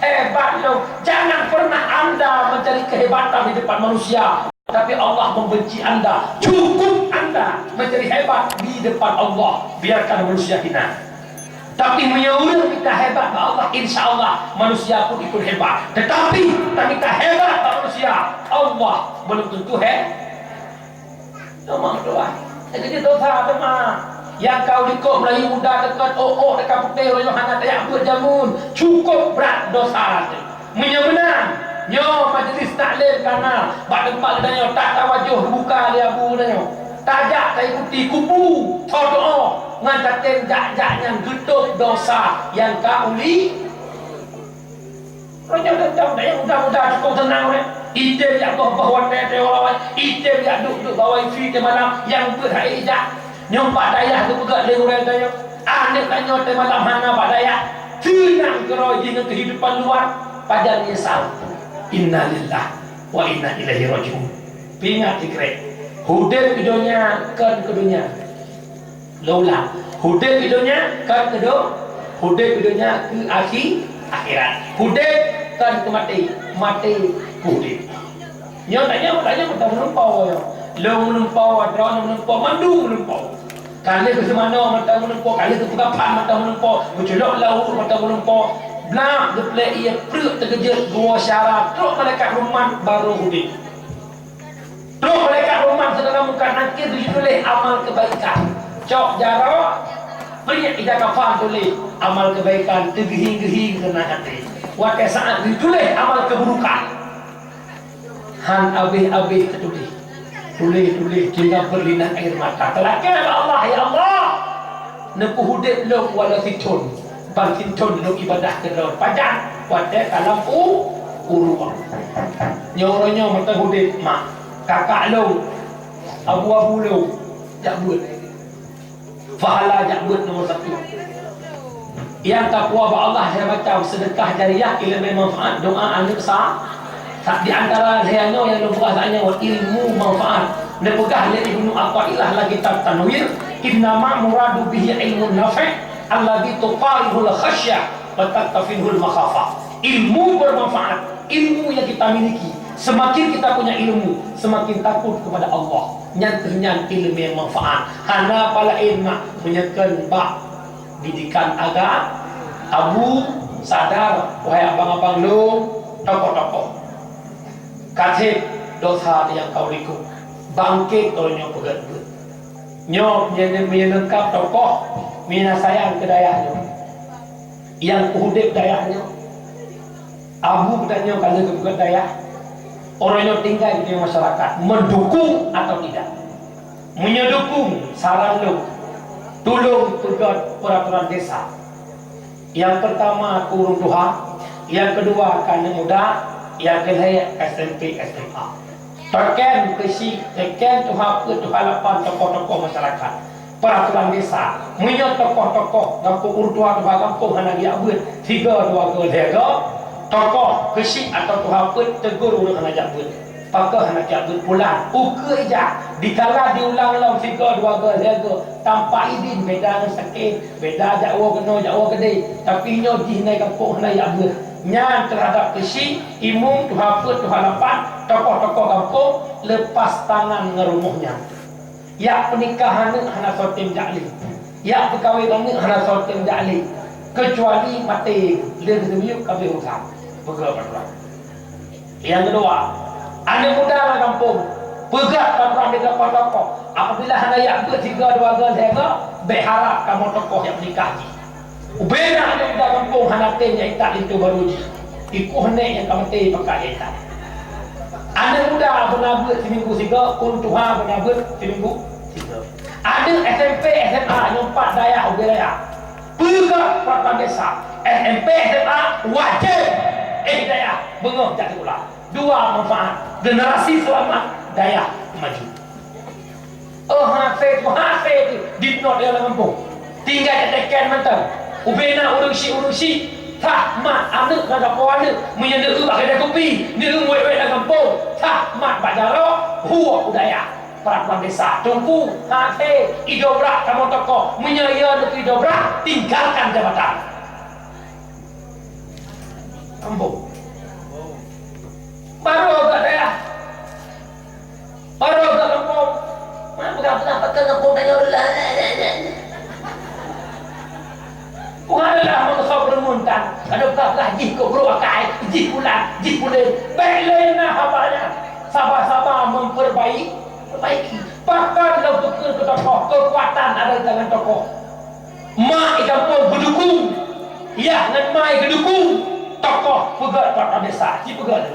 hebat lôn. Jangan pernah anda mencari kehebatan di depan manusia, tapi Allah membenci anda. Cukup anda mencari hebat di depan Allah, biarkan manusia hina. Tapi meunyoe ureuëng mita hebat bak Allah, insya Allah manusia pun ikut hebat. Tetapi tamita hebat bak manusia, Allah belum tentu he-, Teuma meutuah. Nyang keujeuet dosa teuma. Nyang ka u likot Melayu muda teuka, oh-oh teuka putéh, uroe nyoe hana tajak beuet jameun. Cukup brat dosa teuh. Meunyoe meunan, nyoe majlis taklim ka na bak teumpat geutanyoe, tatawajoh teubuka lé abu geutanyoe. Tajak taikuti kubu, tho doa ngon tatem jak-jak nyang geutôb dosa nyang ka u li- Meunyoe teuntang dayah muda-muda cukôp seunang, eh. Item jak boh-boh watèe teuh awai, item jak duek-duek bak wifi teuh malam nyang beuet hai ijak. Nyoe bak dayah geupeugah lé ureueng tanyoe. Aneuk tanyoe teuh malam hana bak dayah. Seunang keudroe jih ngon keuhidupan luwa, pajan nyesal. Innalillahi wa inna ilaihi raji'un. Peuingat sikrek, udeb di donya kon keu donya. Lôn ulang, udeb di donya kon keu do-, udeb di donya keu akhi-, akhirat. Udeb kon keu maté, maté keu udeb. Nyoe tanyoe, tanyoe mantong meulumpoe nyoe. Lôn meulumpoe, droeneuh meulumpoe, mandum meulumpoe. Ka lheueh geuseumanoe mantong meulumpoe, ka lheueh geupeukaphan mantong meulumpoe, geuculok lam laôt mantong meulumpoe. Blah geuplek ié preuk teukeujot geuwoe syara, trok malaikat rumat barô udeb. Trok malaikat rumat, Saudara, muka nakir jituléh amal keubaikan. Cok jaroe, peuet ija kafan tuléh amal keubaikan, teugeuhi-geuhi keunan até. Watée saát jituléh amal keuburukan, han abéh-abéh teutuléh. Tuléh-tuléh, tinggai beulinah air mata. Teulakée bak Allah, "Ya Allah, neupeuudeb lôn walau sithon." Ban sithon lôn ibadah keu Droe pajan watée ka lam u-, ureueng. Nyoe uroe nyoe mantong udeb mak, kakak lôn, abu-abu lôn jak beuet. Pahala jak beuet nomor satu. Nyang tapuwoe bak Allah lhée macam, seudeukah jariah, ileumé manfaat, doa aneuk sa-, Sa-, di antara lhée nyoe nyang lôn peugah saát nyoe, ilmu manfaat. Neupeugah lé Ibnu Athaillah lam kitab Tanwir, "Innama muradu bihi ilmun nafi' alladzi tuqarihul khasyah wa tattafinhul makhafah." Ilmu bermanfaat, ilmu yang kita miliki. Semakin kita punya ilmu, semakin takut kepada Allah. Nyan kheueh nyan ilmu yang manfaat. Hana peue laén mak meunyoe kon bak didikan agama. Abu, sadar, wahai abang-abang lôn, tokoh-tokoh. Ka treb dosa nyang ka u likot, bangket uroe nyoe peugét beuet. Nyoe meunyoe, meunyoe leungkap tokoh, meunyoe sayang keu dayah nyoe, nyang peuudeb dayah nyoe, abu geutanyoe ka lheueh geupeugöt dayah, uroe nyoe tinggai di masyarakat, mendukung atau tidak. Meunyoe dukung, saran lôn, tulông peugöt peuratoran desa. Nyang peurtama keu ureueng tuha, nyang keudua keu aneuk muda, nyang keulhèe S M P, S M A. Teuken keuchik, teuken tuha peuet, tuha lapan, tokoh-tokoh masyarakat, peuratoran desa. Meunyoe tokoh-tokoh gampông, ureueng tuha-tuha gampông hana geujak beuet, sigoe dua goe lhèe goe, tokoh keuchik atawa tuha peuet tegur ureueng hana jak beuet. Pakon hana jak beuet pulang? Ukeue ijak, dikala diulang lom sigoe dua goe lhèe goe, tanpa idin, beda ngon sakét, beda jak woe keunoe jak woe keudéh, tapi nyoe jih na i gampông hana jak beuet. Nyan teuhadap keuchik, imum, tuha peuet, tuha lapan, tokoh-tokoh gampông, lepas tangan ngon rumoh nyan. Jak peunikah aneuk hana soe tem jak lé. Jak peukawen aneuk hana soe tem jak lé. Keucuali maté lé geuseumeuyueb ka abéh urusan. Peugah bandua. Nyang keudua, aneuk muda lam gampông, peugah bandua lé tokoh-tokoh. Apabila hana jak beuet sigoe dua goe lhèe goe, bèk harab kamoe tokoh jak peunikah jih. Ubena aneuk muda gampông hana tem jak itak linto barô jih. Ikoh nèk nyang ka maté pakat jak itak. Aneuk muda beuna beuet siminggu sigoe, ureueng tuha beuna beuet siminggu sigoe. Aneuk S M P, S M A nyang pat dayah ubé raya. Peugah peuratoran desa, S M P, S M A wajéb éh dayah beungoh jak sikula. Dua manfaat, generasi seulamat, dayah maju. Oh, hase tu, hase tu, di peunoh lam gampông. Tinggai teuken mantong. Ubena ureueng chik, ureueng chik. Sah mat aneuk ngon gampông aneuk. Meunyoe neueu bak keudè kupi, neueu wét-wét lam gampông. Sah mat bak jaroe, huok u dayah. Peuratoran desa. Teungku, hase idobrak kamoe tokoh. Meunyoe iya neuk idobrak, tinggalkan jabatan. Ambon. Baroe bak dayah. Baroe bak gampông. Mana peugah-peugah pakai gampông tanyoe lah. Tuhan adalah manusia beruntung. Ada peugah-peugah jih keu brok akai, jih pulang, jih pulang. Bèk lé na haba nyan. Sabar-sabar memperbaiki, perbaiki. Pakon lôn peukheun keu tokoh, keukuatan ada di tangan tokoh. Mak i gampông geudukung, yah ngon mak i geudukung, tokoh peugöt bak desa, jipeugöt.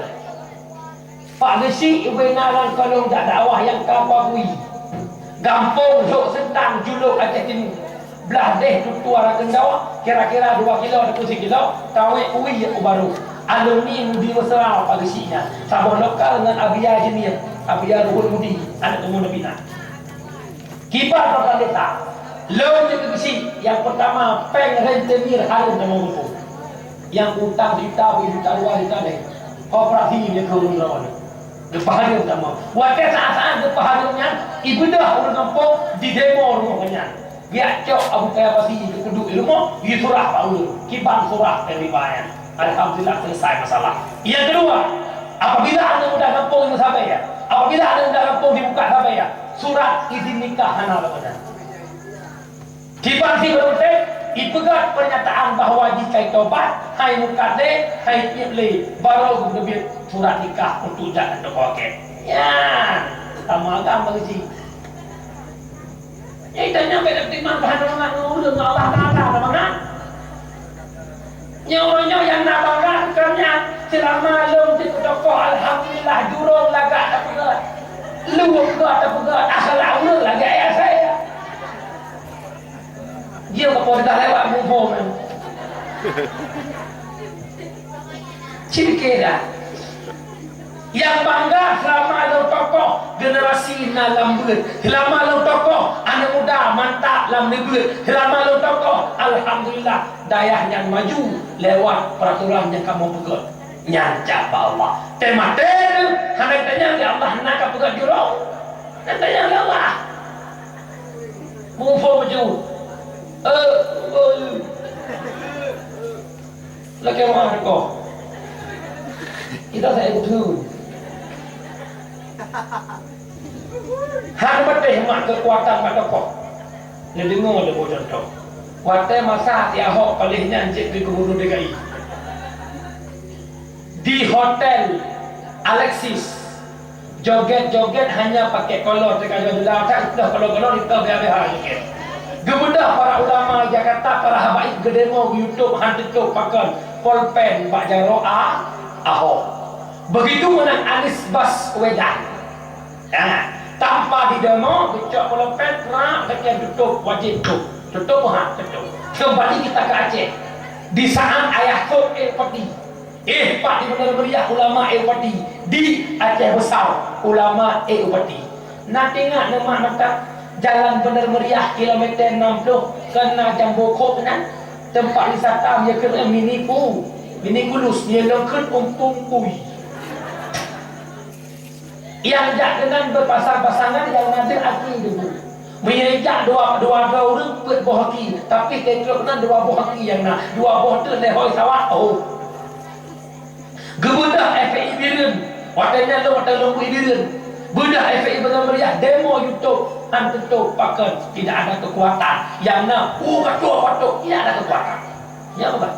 Pak Geuchik ubena lam kolong jak dakwah nyang ka kuakui. Gampông Lhok Seuntang, Julok Aceh Timu. Blah deh tutua Rakeun Dawa, kira-kira dua kilo ataupun sikilo, tawét uwi u barô. Alumni Mudi Mesra Pak Geuchik nyan. Saboh lokal ngon Abia Jeunieh, Abia Ruhul Mudi, aneuk teungku Nabi na. Kiban peuratoran desa. Lôn nyoe keu Geuchik, nyang peurtama péng rentenir harôh tamong gampông. Nyang utang juta, dua juta, dua juta deh. Koperasi nyoe keu ureueng droe nyoe. Geupeuhareuem tamong. Watèe saát-saát geupeuhareuem nyan, ibeudôh ureueng gampông di demo rumoh nyan. Geujak cok Abu Kaya Pasi geupeuduek di rumoh, geusurah bak ulôn. Kiban surah péng riba nyan. Alhamdulillah, selesai masalah. Nyang keudua, apabila aneuk muda gampông meusabe, apabila aneuk muda gampông dibuka sabe, surat izin nikah hana lom meunan. Kiban si barô teuh, ipeugah pernyataan bahwa jih ka itobat, hai meukat lé, hai tiep lé, barô geuteubiet surat nikah untuk jak keu tokoh akét. Nyan, sama agam bagi si. Nyang tanyoe bèk teurimong keuhandosan ngon ulôn, ngon Allah Taala, teuma kan? Nyoe uroe nyoe nyang na bangga kon nyan, seulama lôn di peutokoh, alhamdulillah, jurông lagak tapeugah. Luwah ka tapeugah, akhlak ulôn lagak ya saya. Dia ka peugah lewat muphom nyan. Ci pike dah. Nyang bangga seulama lôn tokoh generasi na lam beuet, seulama lôn tokoh aneuk muda mantap lam neubeuet, seulama lôn tokoh alhamdulillah dayah nyan maju lewat peuratoran nyang kamoe peugöt. Nyan jak bak Allah. Teumaté teuh hana tanyong di Allah na ka peugöt jurông. Na tanyong di Allah. Muphom maju. Eh, eh. Lakèe meu'ah teukoh. Kita saya betul. Han beuteh mak keukuatan mak tokoh. Neudeungoe lé boh contoh. Watèe masa si Ahok paléh nyan jeuet keu gubernur D K I. Di Hotel Alexis, Joget-joget hanya pakai kolor, teuka joget dah, tak ikhlas kolor-kolor, ikhlas B H B H joget. Geubeudôh para ulama Jakarta, para habaib geudemo, geu-YouTube, han teutup pakon polpen bak jaroe a-, Ahok. Begitu meunan Anies Baswedan. Ha, tanpa didemo, geucok polpen, prak, sekian tutup, wajib tutup. Tutup, ha, tutup. Kembali kita ke Aceh. Di saat ayah Sop, eh, Pati. Eh, pat di Bendera Meriah ulama, eh, Pati. Di Aceh Besar ulama, eh, Pati. Na teuingat neumat mantap jalan Bendera Meriah kilometer enam puluh keu na Jambo Khok nan? Tempat wisata meunyoe keu mini pu, mini kulus, meunyoe lôn kheun umpung bui. Nyang jak keunan beupasang-pasangan, nyang na deuh aki debu. Meunyoe jak dua, dua droe ureueng peuet boh aki, tapi keudroe keunan dua boh aki nyang na, dua boh teuh lehôi sawak, oh. Geubeudôh F P I Bireuen, watèe nyan lôn watèe lôn bui Bireuen. Beudôh F P I Bendera Meriah, demo YouTube, han teutup pakon, tidak ada kekuatan. Nyang na, oh, ka tuwoe patok, tidak ada kekuatan. Nyan peugah.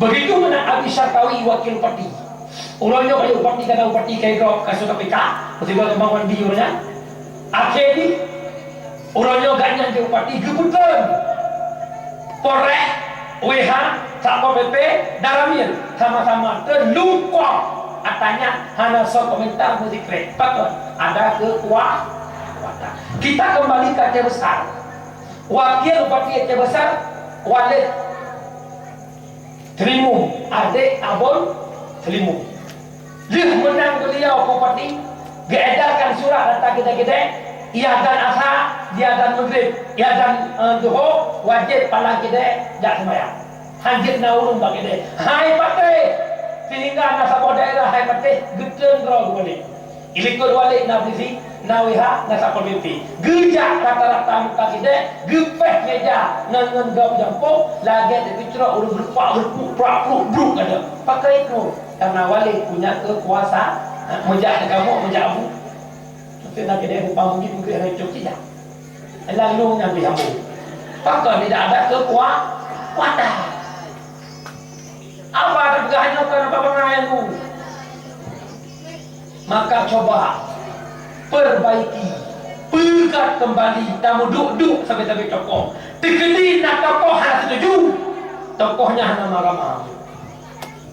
Begitu meunan Abi Syarkawi, wakil bupati. Uroe nyoe ka jeuet bupati, ka na bupati ka idrop kasus K P K, meusigoe teuma mandi uroe nyan. Akhé jih, uroe nyoe gobnyan jeuet bupati, geupeutrön Polres, W H, Satpol P P, Danramil, sama-sama teulungkong. Ata nyan hana soe komentar, meusikrek. Pakon? Ada kekua-, kekuatan. Kita kembali ke Aceh Besar. Wakil Bupati Aceh Besar, Walid Seulimum, adék Abon Seulimum. Lheueh meunang beuliau bupati, geuedarkan surat ata keudè-keudè, iazan Asar, iazan Maghrib, iazan, eh, Zuhur, wajéb palang keudè jak seumayang. Han jeuet na ureueng bak keudè. Hai patéh! Sehingga na saboh daerah hai patéh geuteun droe geubalek. Ilikot Walid na polisi, na W H, na Satpol P P. Geujak rata-rata muka sidéh, geupéh méja ngon, ngon gob jampôh, lagèe tapeucrok ureueng geulepak geuleupuk, prak pruk bruk gata. Pakon itu, karena Walid punya kekuasaan. Ha, meujak teukamok, meujak abu. Tapi na sidéh mupa mungkin mungkin hana cocok tidak. Lalu nyan diambu. Pakon tidak ada kekua-, kekuatan. Apa teupeugah nyoe keu aneuk bangai nyan? Maka coba perbaiki, peugah kembali, tameuduek-duek sabe-sabe tokoh. Teukeudi na tokoh hana setuju, tokoh nyan hana marah-marah.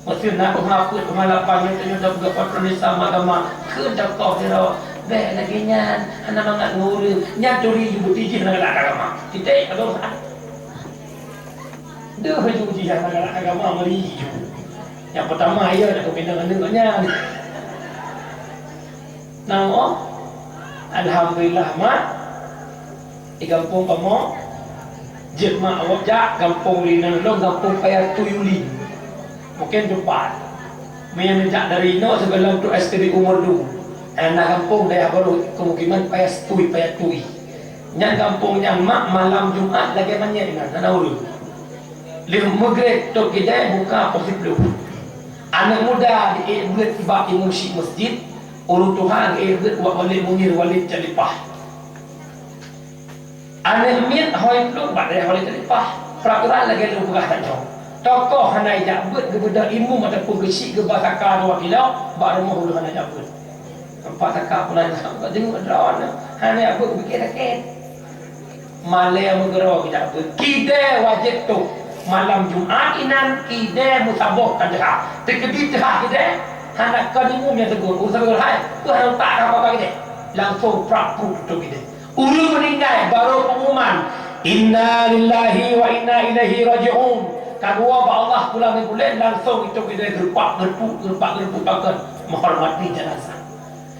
Meuseu na teuma peuet teuma lapan nyoe, nyoe tapeugah patron desa agama, kheun tokoh sidroe, bèk lagèe nyan, hana mangat ngon ureueng, nyan turi jeuet beutijih hana galak agama. Titik, adoh saat. Deuh ju jih nyang galak agama meuri ju. Nyang peutama, ya, dak keubilang aneuk nyan. Nang, oh. Alhamdulillah, mak. Di gampông kamoe, jeuet mak awak jak gampông Uli nan lôn, gampông Paya Tui Uli. Mungkin teumpat. Meunyo neujak dari inoe sigohlom trok S T B U Merdu. Eh, na gampông dayah barô kemukiman Paya Tui, Paya Tui. Nyan gampông nyan mak malam Jumat lagèe manyét inan, hana ureueng. Lheueh Maghrib trok keudè buka poh siplôh. Aneuk muda diék beuet bak imum syik masjid, ureueng tuha diék beuet bak Walid Munir, Walid Calipah. Aneuk miet hôi plueng bak dayah Walid Calipah. Peraturan lagèe lôn peugah tanyoe. Tokoh hana ijak beuet geubeudôh imum ataupun geusyik geuba saka dua kilo, bak rumoh ulôn hana ijak beuet. Nampak saka peunan, nampak jeuet droeneuh. Hana ijak beuet, pikir sakét. Malèe meugeuro geujak beuet. Keudè wajéb trok. Malam Jumat inan keudè meusaboh ka teuhah. Teukeudi teuhah keudè, hana kon imum nyang teugor. Ureueng saboh hai, peue hana utak kah bak keudè? Langsung prap prup tutup keudè. Ureueng meuninggai barô peungumuman, "Inna lillahi wa inna ilaihi raji'un." Ka geuwoe bak Allah pulang buleuen, langsung itup keudè geurepak geureupuk, geurepak geureupuk pakon meuhormati jenazah.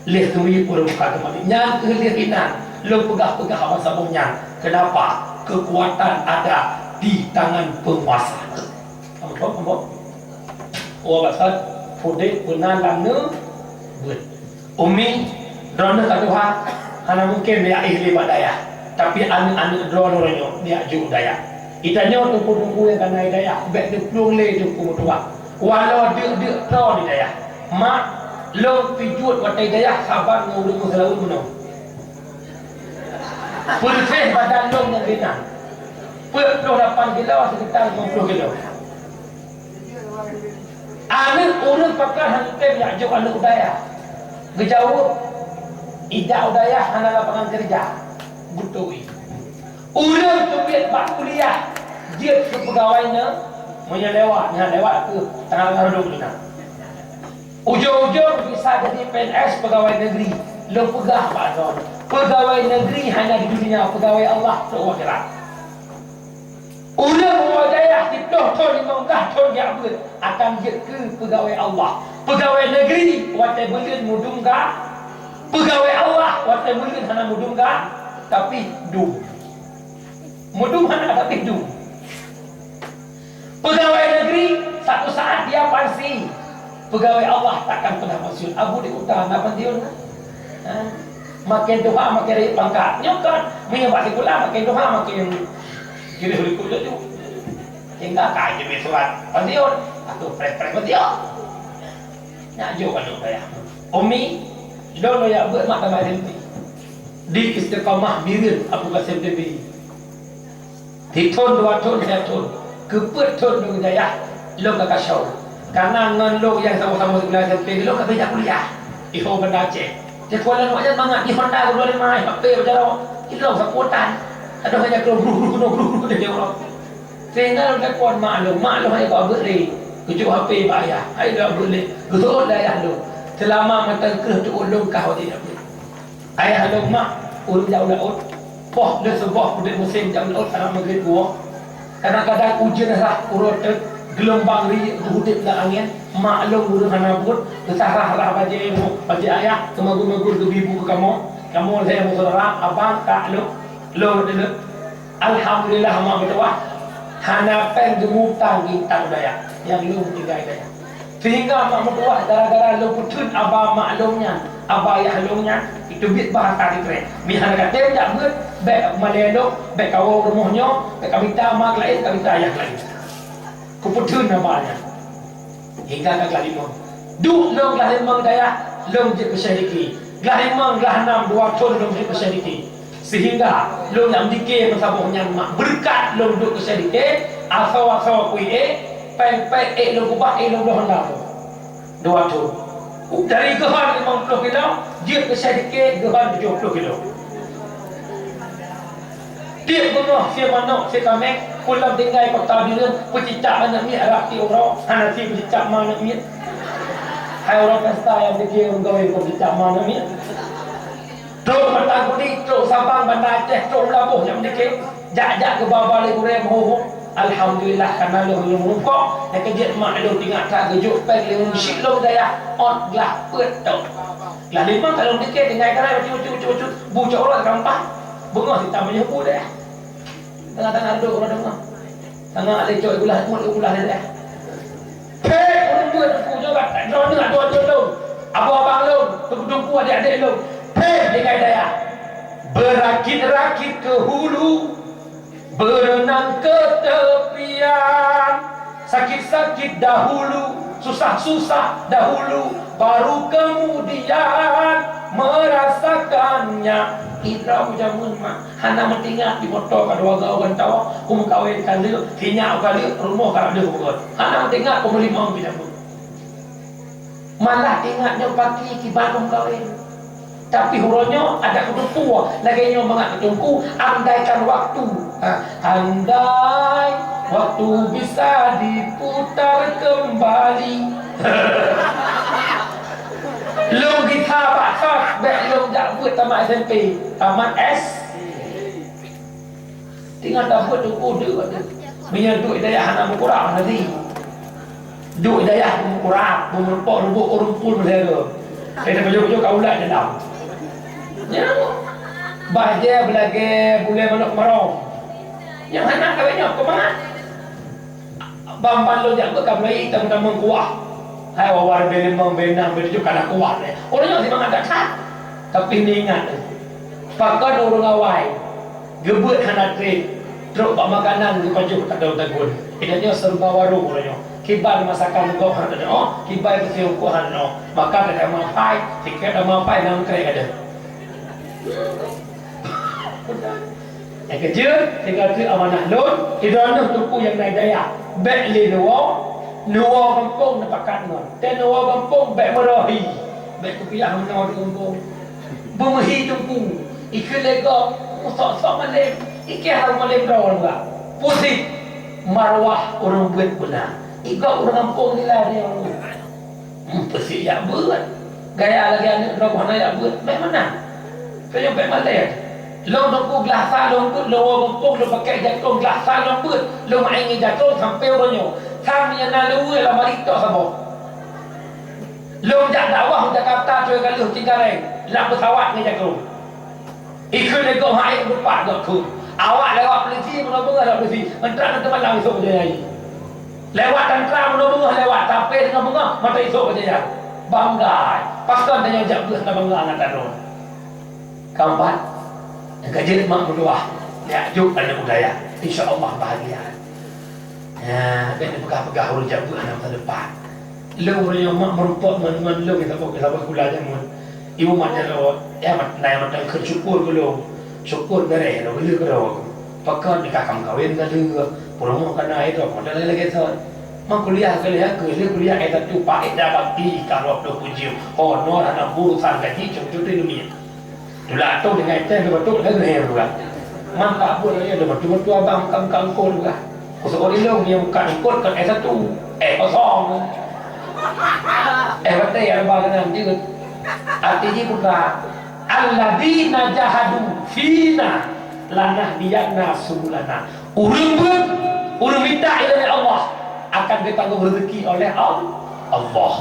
Lheueh teumiyueb ureueng buka teumali. Nyan keuh lheueh inan lôn peugah-peugah haba saboh nyan. Keunapa? Keukuatan ada di tangan peunguasa. Ampôn, ampôn. Wah, basat, udép beuna lam neubeuet. Umi, droeneuh ka tuha, hana mungken neujak éh lé bak dayah. Tapi aneuk-aneuk droeneuh nyoe neujak jok dayah. Geutanyoe teungku-teungku nyang ka na i dayah, bèk neuplueng lé teungku meutuwah. Walau deuk-deuk droe di dayah. Mak, lôn pijuet watèe dayah saban ngon ureueng meuseulaweuet meunoe. Peureséh badan lôn ngon geunan. Peuet ploh lapan kilo, sekitar lima puluh kilo. Aneuk ureueng pakon hana tem jak jok aneuk u dayah. Geujaweueb, Ijak u dayah hana lapangan keureuja. Beutôi. Ureueng teubiet bak kuliah jeuet keu peugawai ne-, meunyoe lewat, nyan lewat keu tangah-tangah reudôk dina. Ujong-ujong bisa jadi P N S, pegawai negeri. Lôn peugah bak droe, pegawai negeri hana di dunia, pegawai Allah trok u akhirat. Ureueng u dayah siplôh thon, limong blaih thon jak beuet akan jeuet keu pegawai Allah. Pegawai negeri watèe buleuen mudum ga-, pegawai Allah watèe buleuen hana mudum ga-, tapi dum. Mudum hana tapi dum. Pegawai negeri satu saat dia pensiun. Pegawai Allah takkan pernah pensiun. Abu di Kuta na pensiun kan? Ha? Makin tuha makin rayeuk pangkat. Nyoe kan, meunyoe bak sikula makin tuha makin kiri likot laju. Hingga ka jeuet surat pensiun, atau preh-preh pensiun. Nyak jok aneuk dayah. Umi, lôn lôn jak beuet mak tamat S M P. Di Istiqamah Bireuen Abu Qasim T B. Sithon, dua thon, lhèe thon, keu peuet thon lôn dayah lôn ka kasoe. Kareuna ngon lôn nyang saboh-saboh sikula S M P lôn ka beda kuliah. Di Ho Banda Aceh. Di Kuala Lumpur nyan mangat di Honda dua lima, H P bajaroe. Ilong sapotan. Adoh hanya keunoe bruh, bruh, keunoe bruh, bruh, bruh, dia orang. Sehingga lôn telepon mak lôn, mak lôn hana bak beuet lé. Geujok H P bak ayah, hai bak beuet lé. Geuseuôt lé ayah lôn. Seulama mantong keuh teuôt lôn kah watèe jak beuet. Ayah lôn mak ureueng jak u laôt, poh lheueh suboh udép musém jak u laôt, aneuk maghrib woe. Kadang-kadang ujeuen rhah uroe teuk, geulombang riyeuk geuhudép lam angén, mak lôn ureueng hana buet, geusarah-sarah bajèe, bajèe ayah, geumagul-magul geubi bu keu kamoe, kamoe lhèe meusyedara, abang, kak lôn, lôn, lôn. Alhamdulillah, mak meutuwah hana péng geumutang di utang dayah nyang lôn tinggai dayah. Sehingga mak meutuwah gara-gara lôn peutheun aba mak lôn nyan, aba ayah lôn nyan, iteubiet bak hareuta sikrek. Meuhana ka tem jak beuet, bèk malèe lôn, bèk kawoe rumoh nyoe, bèk kamita mak laén, kamita ayah laén. Kupeutheun aba nyan. Hingga ka glah limong. Duek lôn glah limong dayah, lôn jeuet keu syediki. Glah limong, glah nam, dua thon lôn jeuet keu syediki. Sehingga lôn nyang meudike meusaboh nyan mak, beureukat lôn duek keu syediki, asoe-asoe kui ék, péng-péng ék lôn keubah, ék lôn bloe honda. Dua thon. Dari geuhon limong ploh kilo, jeuet keu syediki geuhon tujoh ploh kilo. Tiep beungoh sie manok, sie kaméng, pulang tinggai kota Bireuen, peucicak aneuk miet rab tiep uroe, hana sie peucicak ma aneuk miet. Hai uroe pesta nyang dikeu ureueng gawé peucicak ma aneuk miet. Trok Mata Kudi, trok Sabang, Banda Aceh, trok Meulaboh nyang dikeu. Jak-jak keu ba-ba lé gurèe meuhô-hô. Alhamdulillah, kana lôn nyang meurukok, nyang keujeuet mak lôn teuingat that geujok péng lé ureueng syiek lôn dayah, ôt glah peuet thon. Glah limong ka lôn dikeu tinggai karai bacut-bacut, bacut-bacut, bu cok uroe ka gampang. Beungoh sita meunyoe bu deh. Tengah-tengah reudôk uroe teungoh. Tengah lé cok gula, gula deh. Phé ureueng buet teungku nyoe ka droeneuh dua thon lôn. Abu abang lôn, teungku-teungku, adék-adék lôn. Phé tinggai dayah. Beurakit-rakit keu hulu. Berenang ke tepian, sakit-sakit dahulu, susah-susah dahulu, baru kemudian merasakannya. Indra jameun mak, hana meutingat di moto ka dua gau gantoe, kumeukawen ka lheueh, sinyak ka lheueh, rumoh ka lheueh beugöt. Hana meutingat peumeulimong jameun. Malah ingat nyoe paki kiban lôn kawin. Tapi uroe nyoe adak keuteupue lagèe nyoe mangat keu teungku, andaikan waktu. Ha, andai waktu bisa diputar kembali. Lôn gisa bak sos, bèk lôn jak beuet tamat S M P, tamat S. Tinggai tabeuet teungku deuh. Meunyoe duek dayah hana meukurab, hana di. Duek dayah meukurab, meumeureumpok lubuk ureueng pun meulhèe. Kena pajoh-pajoh ka ulat dalam. Nyan. Bah jeh beulagèe bulèe manok marong. Nyang hana kawé nyoe, keu mangat. Ban-ban lôn jak beuet ka mulai tamong-tamong kuah. Hai, wawan beulimong, beuenam, beutujoh ka na kuah lé. Ureueng nyoe simangat that-that. Tapi neuingat, pakon ureueng awai geubeuet hana trép, trok bak makanan geupajoh ka daun tagun. Ingat nyoe serba warong ureueng nyoe. Kiban masakan gob hana teudeungoe, kiban peusiukuh hana teudeungoe. Maka ka mapai, tiket ka mapai, nangkrek ka deuh. Nyang keujeuet, tinggai keu amanah lôn, sidroe neuh teungku nyang na hidayah. Bèk lé neuwoe, neuwoe gampông neupakat ngon. Teuh neuwoe gampông bèk meurohi. Bèk kupiah meunoe di gampông. Beumeuhi teungku, ikheun lé gob, musok-sok malém, ikheun hana malém droe lom gak. Pusih, maruah ureuëng beuet beuna. Igob ureuëng gampông nilai dia ureuëng. Hmm, peusiek jak beuet. Gaya lagée aneuëk droe hana jak beuet, bék meunan. Keu nyoe bék malém. Lôn teungku glah sa lôn beuet, lôn woe gampông, lôn pakèk jakong glah sa lôn beuet, lôn meu'én ngon jakong sampoe uroe nyoe. Sang nyang na leuweue lam baritok saboh. Lôn jak dakwah u Jakarta, trok ka lheueh Cengkareng, lam peusawat ngon jakong. Ikheun lé gob hai lupa gob kheun. Awak lewat polisi, meunoe beungoh lewat polisi. Meuntrak ngon teumalam isok bajée nyan. Lewat tantra, meunoe beungoh lewat. Tapi deungon beungoh, mata isok bajée nyan. Bangga. Pakon tanyoe jak beuet na bangga ngon tanyoe. Keempat, nyang ka jeuet mak meutuah. Nyak juk aneuk budaya. Insya Allah bahagia. Ya, bék neupeugah-peugah ureuëng jak beuet na masa depan. Lôn ureuëng nyang mak meurumpok ngon, ngon lôn nyang saboh, saboh sikula jameun. Ibu mak jaroe, ya, mat-, na nyang mantong kheun syukur keu lôn. Syukur beureh lôn geuleuh keudroe. Pakon nikah ka meukawen ka lheueh, peurumoh ka na, itu, modal lagée-lagée thon. Mak kuliah ka lheueh, ka lheueh kuliah S satu, paét dah bakti, ka rot lôn puji. Honor hana urusan gaji, cuma cuti dunia. Tulak tu dengan item tu betul kan, eh, bukan. Mantap pun dia tu betul-betul abang bukan bukan angkut juga. Kusuk di lung dia bukan angkut kan S satu. Eh, kosong. Eh, betul ya abang dengan dia. Arti dia bukan. Alladzina jahadu fina lanahdiyanna subulana. Ureuëng beuet, ureuëng mita ilée Allah akan geutanggong rezeki oleh Al-, Allah.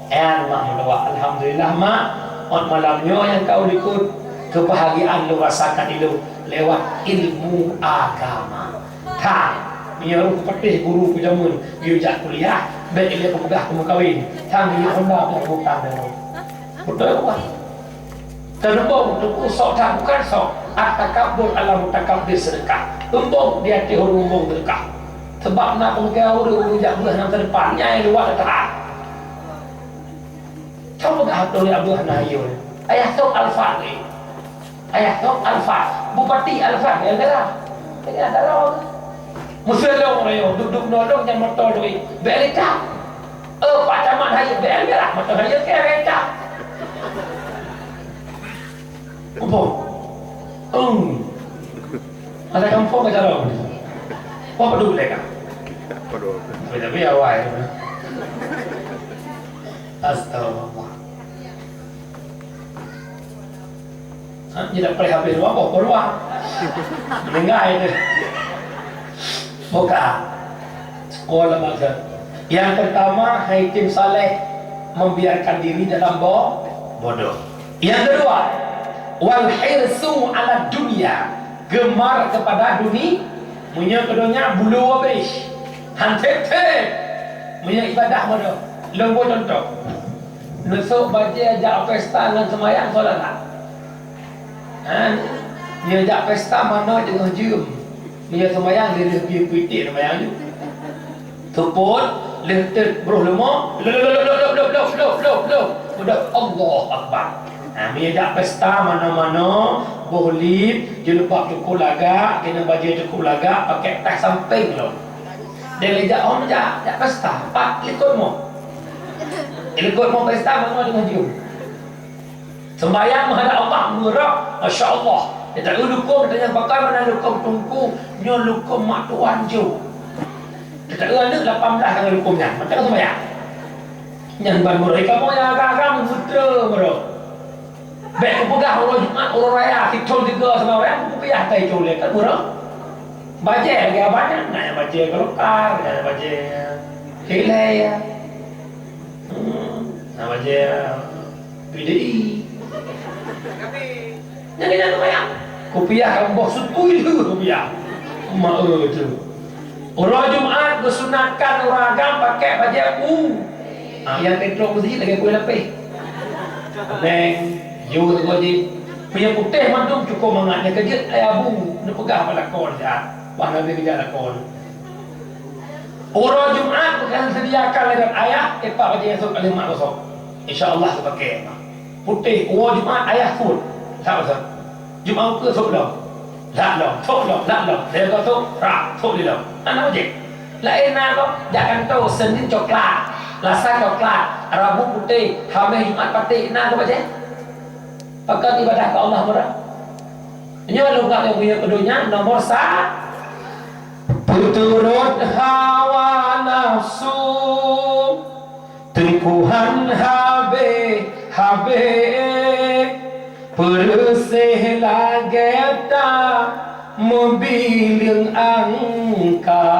Nyan mak meudoa, alhamdulillah mak, ot malam nyoe nyang ka ulikot keubahgiaan lôn rasakan ilôn lewat ilmu agama. Thang, meunyoe roh peuteh guru keu jameun geuyue jak kuliah, bék ilée peugah keu meukawen. Thang geuyue honda bak rebutan deungon. Beutôi Allah. Teuneubong teupeu sok that bukan sok, at-takabbur 'ala mutakabbir seudeukah. Eumbong di ateueh ureuëng eumbong seudeukah. Sabab na peugah ureuëng, ureuëng jak beuet na masa depan, nyan luwah that. Cok peugah ateueh ureuëng jak beuet na yue. Ayah sok Alfa ni. Ayah sok Alfa. Bupati Alfa, ya, dah. Jadi ada lawan. Museulong rayo, duduk nolong nyang moto duit. Bék lé cak. Eh, Pak Camat Hayeu, B L merah, moto Hayeu ke reta. Apa? Hmm. Ada kampung ke cara? Apa peduli ka? Tapi, tapi awai. Astagfirullah. Ha, dia dah paling habis dua boh, dua. Meninggai dia. Buka. Sekolah bangsa. Yang pertama, Haitim Saleh membiarkan diri dalam bo-, bodoh. Yang kedua, wal hirsu ala dunia, gemar kepada duni-, meunyoe keu donya bulu habis. Han tep-tep. Meunyoe ibadah bodoh. Lôn buat contoh. Neusok bajée jak pesta ngon seumayang, solat tak? Ha? Nyoe jak pesta manoe teungoh jeuem. Nyoe seumayang lheueh pih puitek seumayang nyoe. Seupôt, lheueh teut broh leumo, lop, lop, lop. Udah, Allahu Akbar. Ha, nyoe jak pesta manoe-manoe, boh lip, jilbab cukup lagak, keuneuk bajée cukup lagak, pakai tas sampeng lom. Dan lé jak, oh, jak, jak pesta, pat likot mo. Likot mo pesta, manoe teungoh jeuem. Sembahyang meuhadap Allah, meurok, Masya Allah. Dia tak lukon, dia tanya, "Bagaimana lukon Teungku?" Nyoe lukon mak tuan jok. Dia tak aneuk lapan belas tangan lukon nyan. Macam mana sembahyang? Nyan ban meurok. Kamu yang agak-agak, meutre meurok. Bék kupeugah uroe Jumat, uroe raya, sithon tiga sama orang, kupiah tai colek, kan meurok. Bajée lagi banyak, nak yang bajée golkar, nak yang bajée kilai, ya. Hmm, nak bajée P D I. Nyang keunan tu payah. Kupiah ka boh sutui tu kupiah. Mak, eh, tu. Uroe Jumat geusunatkan ureueng agam pakai bajée u. Ah, nyang keudroe meuseujid lagée kueh lapéh. Neng, yue teuk jih. Peunyang putéh mandum cukôp mangat, nyang keujeuet ayah bu neupeugah bak lakoe siat. Bah Nabi keujak lakoe. Uroe Jumat beukan sediakan lé ayah, tepak bajée nyang sôk ka lheueh mak gosok. Insya Allah teupaké. Putéh, uroe Jumat ayah phôn. That masa. Jumat ukeue sôk lom. That lom, sôk lom, that lom. Lheueh ka sôk, rap, sôk lé lom. Hana bajée. Laén na kok, jak kantô, Senin coklat, Selasa coklat, Rabu putéh, Hamis Jumat paték, na kok bajée? Pakon ibadah keu Allah murah. Nyoe lôn ka lôn keu donya nomor sa-, peuturot hawa nafsu, teungkuhan habéh-habéh, peureuséh lagée ta meubileung angka,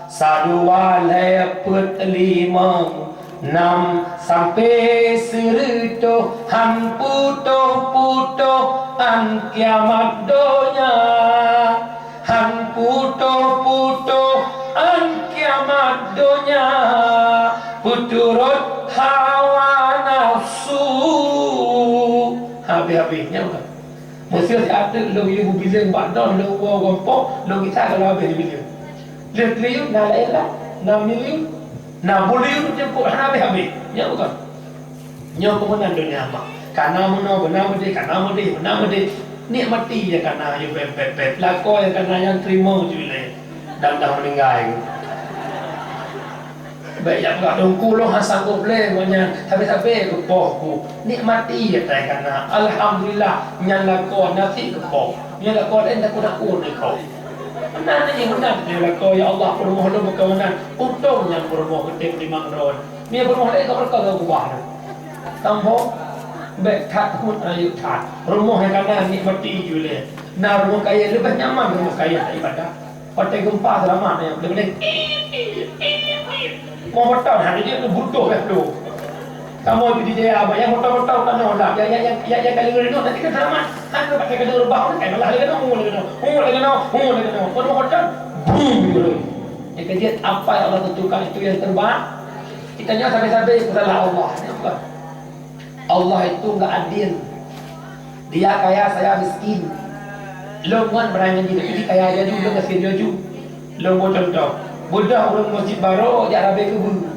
sadua lhée peuet limong nam sampoe sireutôh, han putôh-putôh án kiamat donya, han putôh-putôh án kiamat donya, peuturot hawa nafsu. Habéh-habéh nyan. Meuseu siat teuk lôn yue beubileung bak don, lôn woe gompok, lôn gisa ka lôn habéh bileung. Lheueh triliun na laén lah, na miliun, na buliun, jeuet hana habéh-habéh. Nyan bukon? Nyoe keuh meunan donya mak. Kana meunoe, beuna meudeh, kana meudeh, beuna meudeh. Nikmati nyang kana, yue beb-beb-beb. Lakoe nyang kana nyan teurimong ju ilée. Dang-dang meuninggai. Bék jak peugah, "Teungku, lôn hana sanggob lé ngon nyan, sabe-sabe keu poh ku." Nikmati ata nyang kana. Alhamdulillah, nyan lakoe nasib keu poh. Nyan lakoe laén takue-takue nikoh. Meunan nyan, meunan nyan lakoe, "Ya Allah, peurumoh lôn bukon meunan." Untông nyan peurumoh geutem limong droe. Nyan peurumoh laén ka beureukat geukeubah nyan. Tambong, bék that hut rayeuk that. Rumoh nyang kana nikmati ju lé. Na rumoh kayée leubeh nyaman rumoh kayée ibadah. Watée geumpa seulamat nyan, boleh-boleh. Moto hana jeuet butoh beh tu. Kamoe di jaya, nyang moto-moto tanoh lah. Ya, ya, ya, ya, ya, kalau nyoe nanti kan seulamat. Kan dapat kena reubah, kan malah lagi kena, oh, lagi kena, oh, lagi kena, oh, lagi kena. Moto-moto, boom, gitu. Yang kejadian, apa yang Allah tentukan itu yang terbaik. Kita nyoe sabe-sabe salah Allah. Ini apa? Allah itu enggak adil. Dia kaya, saya miskin. Lôn ngon beurangkat jih, tapi jih kaya laju, lôn gasien laju. Lôn beu contoh. Beudôh ureuëng meuseujid barô jak rabe keubeue.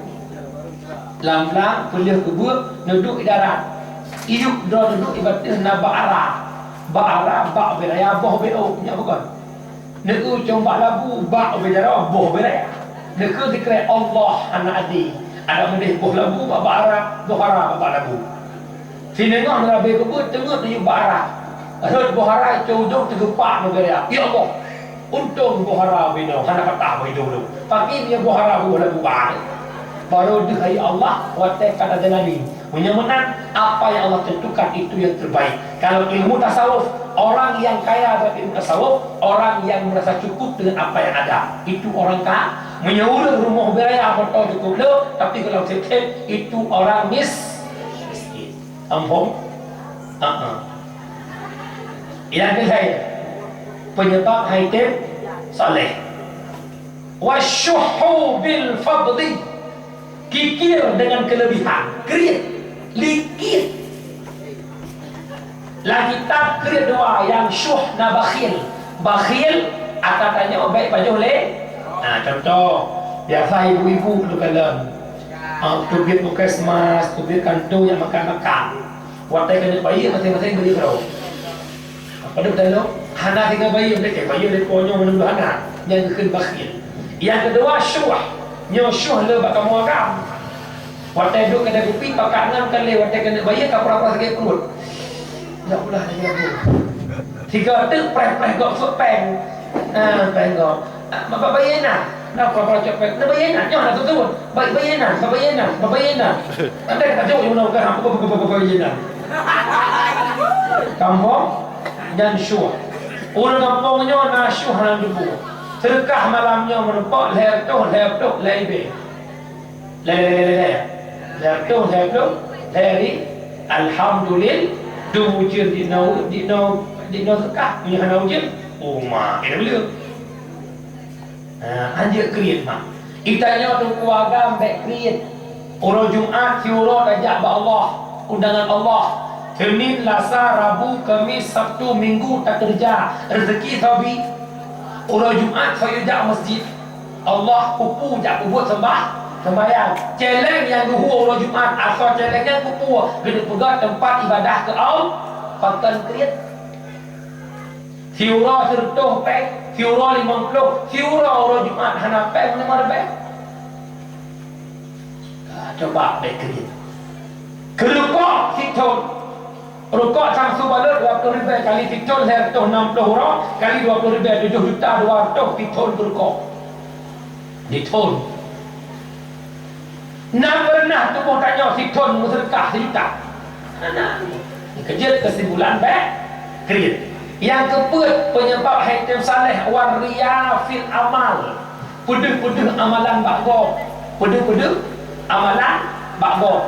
Lam blang peuleueh keubeue neuduek di darat. Iyup droe neuduek di ateueh na bak ara. Bak ara, bak ubé raya, boh ubé ôk, nyak bukon? Neueu cong bak labu, bak ubé jaroe, boh ubé raya. Neukheun sikrek Allah hana adé. Adak meudeh boh labu bak, bak ara, boh ara bak, bak labu. Sineungoh neurabe keubeue teungeut neuyue bak ara. Rhot boh ara cong ujong teugeupak ubé raya. Ya Allah! Untông boh ara ubé nyoe hana patah boh idong lôn. Pakri meunyoe boh ara boh labu bak. Barô deuh hai Allah watée ka tajalani. Meunyoe meunan, apa yang Allah tentukan itu yang terbaik. Kalau ilmu tasawuf, orang yang kaya dalam ilmu tasawuf, orang yang merasa cukup dengan apa yang ada. Itu orang ka-, meunyoe ureuëng rumoh ubé raya, moto cukup le, tapi kalau sép-sép, itu orang mis-, miskin. Ampun? Ha-ha. Yang ketiga, penyebab haitem saleh. Wasyuhu bil fadli. Kikir dengan kelebihan, kriet, likit. Lam kitab kriet dua, nyang syuh na bakhil. Bakhil, ata tanyoe bék pajoh lé. Nah, contoh, biasa ibu-ibu tu kalon. Ah, teubiet puskesmas, teubiet kantô nyang makan-makan. Watée keuneuk bayeue, maséng-maséng bayeue keudroe. Padub tanoh, hana tinggai bayeue, meulakée bayeue lé po nyoe meunurot hana, nyang geukheun bakhil. Nyang keudua, syuh. Nyoe syuh le bak kamoe agam. Watée duek keudè kupi, pakat ngon ka lé, watée keuneuk bayeue ka pura-pura sakét pruet. Ya Allah, ya Allah. Sigoe teuk preh-preh gob sôk péng. Ah, péng gob. Ah, bak bayeue na. Na pura-pura cok péng. Na bayeue na, nyoe na tutut. Bak bayeue na, bak bayeue na, bak bayeue na. Andai kata jaweueb nyang na, bukan, bukan, bukan, bukan bayeue na. Kampung nyan syuh. Ureuëng gampông nyoe na syuh lam tuboh. Seudeukah malam nyoe meurumpok lhèe reutôh, lhèe ploh, lhèe ribèe. Lhèe, lhèe, lhèe, lhèe. Lhèe reutôh, lhèe ploh, lhèe ri-, alhamdulillah, dum ujeuen di noe, di noe, di noe seudeukah, meunyoe hana ujeuen, uma, kena beuleue. Ha, hanjeuet kriet mak. Geutanyoe teungku agam bèk kriet. Uroe Jumat siuroe tajak bak Allah, undangan Allah. Seunin, Lasa, Rabu, Kamis, Sabtu, Minggu takeureuja, reuzeki soe bi. Uroe Jumat soe jak meuseujid. Allah peue-peue jak peubuet seumbah-, seumbahyang. Céléng nyang geuhue uroe Jumat, asoe céléng nyan peue-peue, geuneuk peugah teumpat ibadah keu Allah, pakon kriet. Siuroe sireutôh péng, siuroe limong ploh, siuroe uroe Jumat hana péng meunyoe meureubeue. Ah, coba bèk kriet. Keureupok sithon. Rukok Syamsu Balot dua ploh ribèe kali sithon lhèe reutôh nam ploh uroe kali dua ploh ribèe tujoh juta dua reutôh sithon rukok. Sithon. Na pernah tuboh tanyoe sithon meuseudeukah sijuta? Hana. Keujeuet keusimpulan bèk kriet. Nyang keupeuet, peunyeubab hai tem saleh, war riya fil amal. Peudeuh-peudeuh amalan bak gob. Peudeuh-peudeuh amalan bak gob.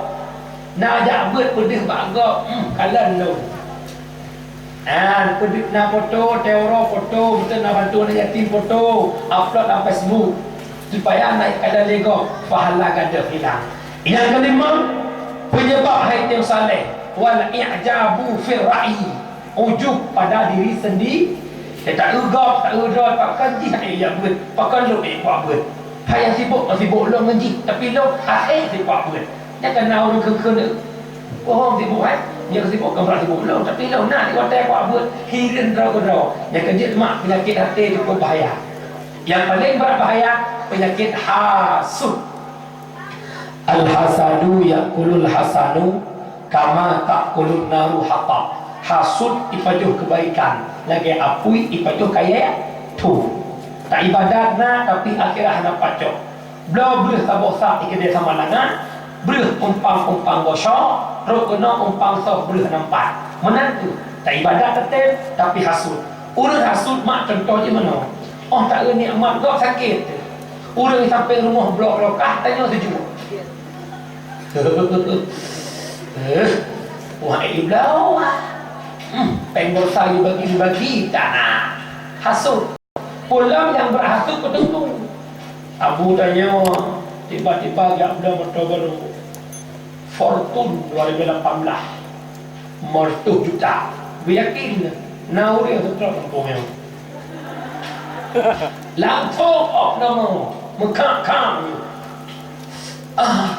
Na jak beuet peudeuh bak gob, hmm, kalon lôn. Ah, peudeuh na foto, teuroe foto, beutôi na bantuan yatim foto, upload lam Facebook. Supaya naik kalon lé gob, pahala gadoh hilang. Nyang keulima, peunyeubab hai tem saleh, wal i'jabu fir ra'yi, ujub pada diri sendiri. Dia tak eu gob, tak eu droe, pakon jih hai jak beuet, pakon lôn jak beuet. Hai nyang sibuk, nyang sibuk lôn ngon jih, tapi lôn hase sibuk beuet. Nyan kan na ureueng kheun-kheun tu. Bohong sibuk hai. Nyang sibuk kan brat sibuk lôn, tapi lôn na di watèe kuat buet hireuen droe keudroe. Nyang keujeuet mak peunyakét até cukup bahaya. Yang paling berat bahaya peunyakét hasut. Al-hasadu ya'kulul hasanu kama ta'kulun naru hatab. Hasut ipajoh keubaikan lagèe apui ipajoh kayèe thô. Taibadat na tapi akhirat hana pacok. Bloe breuh saboh sak di keudè samalanga, breuh umpang-umpang bosho, rot keunoe umpang soh breuh nam pat. Meunan kheueh, taibadat teutem, tapi hasut. Ureueng hasut mak contoh jih meunoe. Óh taeu nikmat gob sakét. Ureueng di sampéng rumoh bloe lokah tanyoe seujuek. Eh, wah, eh, bloe. Hmm, péng bosa yue bagi-bagi, tak na. Hasut. Pulang nyang brat hasut keu teungku. Abu tanyoe tiba-tiba jak bloe moto barô. Fortuner dua ribu lapan belas. Lima reutôh juta. Beuyakin na ureueng seutrok gampông nyoe. Langsung ôk nama meukhang-khang. Ah,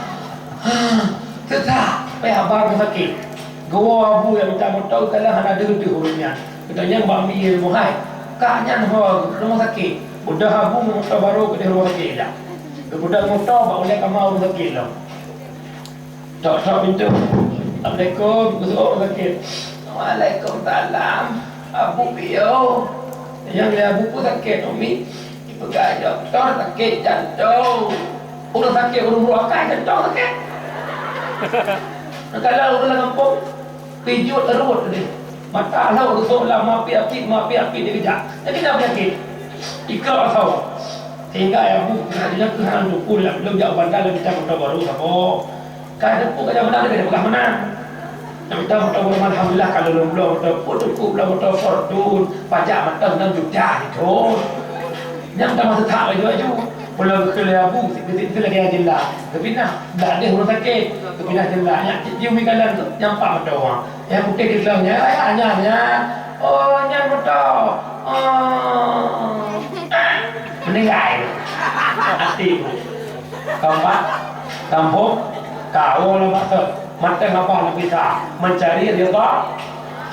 ah, teuka, payah ba rumoh sakét. Geuwoe abu nyang mita moto, kadang hana deuh-deuh ureueng nyan. Geutanyong bak mi rumoh hai, "Kak, nyan ho rumoh sakét?" Beudôh abu ngon moto barô keudeh rumoh sakét jak. Geupeudong moto bak ulèe kama ureueng sakét lom. Tok-tok pintoe. "Assalamualaikum," geuseuôt ureueng sakét. "Waalaikumsalam. Abu piôh?" "Nyan lé abu peue sakét, Umi?" Ipeugah dokto sakét jantong. Ureueng sakét ureueng brôk akai jantong sakét. Nyang kalon ureueng lam gampông, pijuet reuôt deh. Mata lhôh rusok lam mapi-api, mapi-api dikeujak. Nyan keuh penyakit. Ikrok asoe. Sehingga ya bu, keunan nyoe keuh hana teungku lam lôn jak u Banda lôn mita moto barô saboh. Ka teungku ka jak meunan, ka peugah meunan. Nyang mita moto barô, alhamdulillah, ka lôn bloe moto, peue teungku bloe moto Fortuner, pajak mantong nam juta jithôn. Nyang mita masa that laju-laju. Pulang keu lé abu, sibeudeueng lagèe jela. Geupinah, blah deh ureueng sakét. Geupinah jela. Nyan cit jiumi kalon tu, nyang pat moto. Nyang putéh di seuleueng nyan, nyan, nyan. Oh, nyan moto. Oh. Meuninggai. Até bu. Keempat, kampung, kawô lam mata. Mata ngapa lebih sah? Mencari ridha.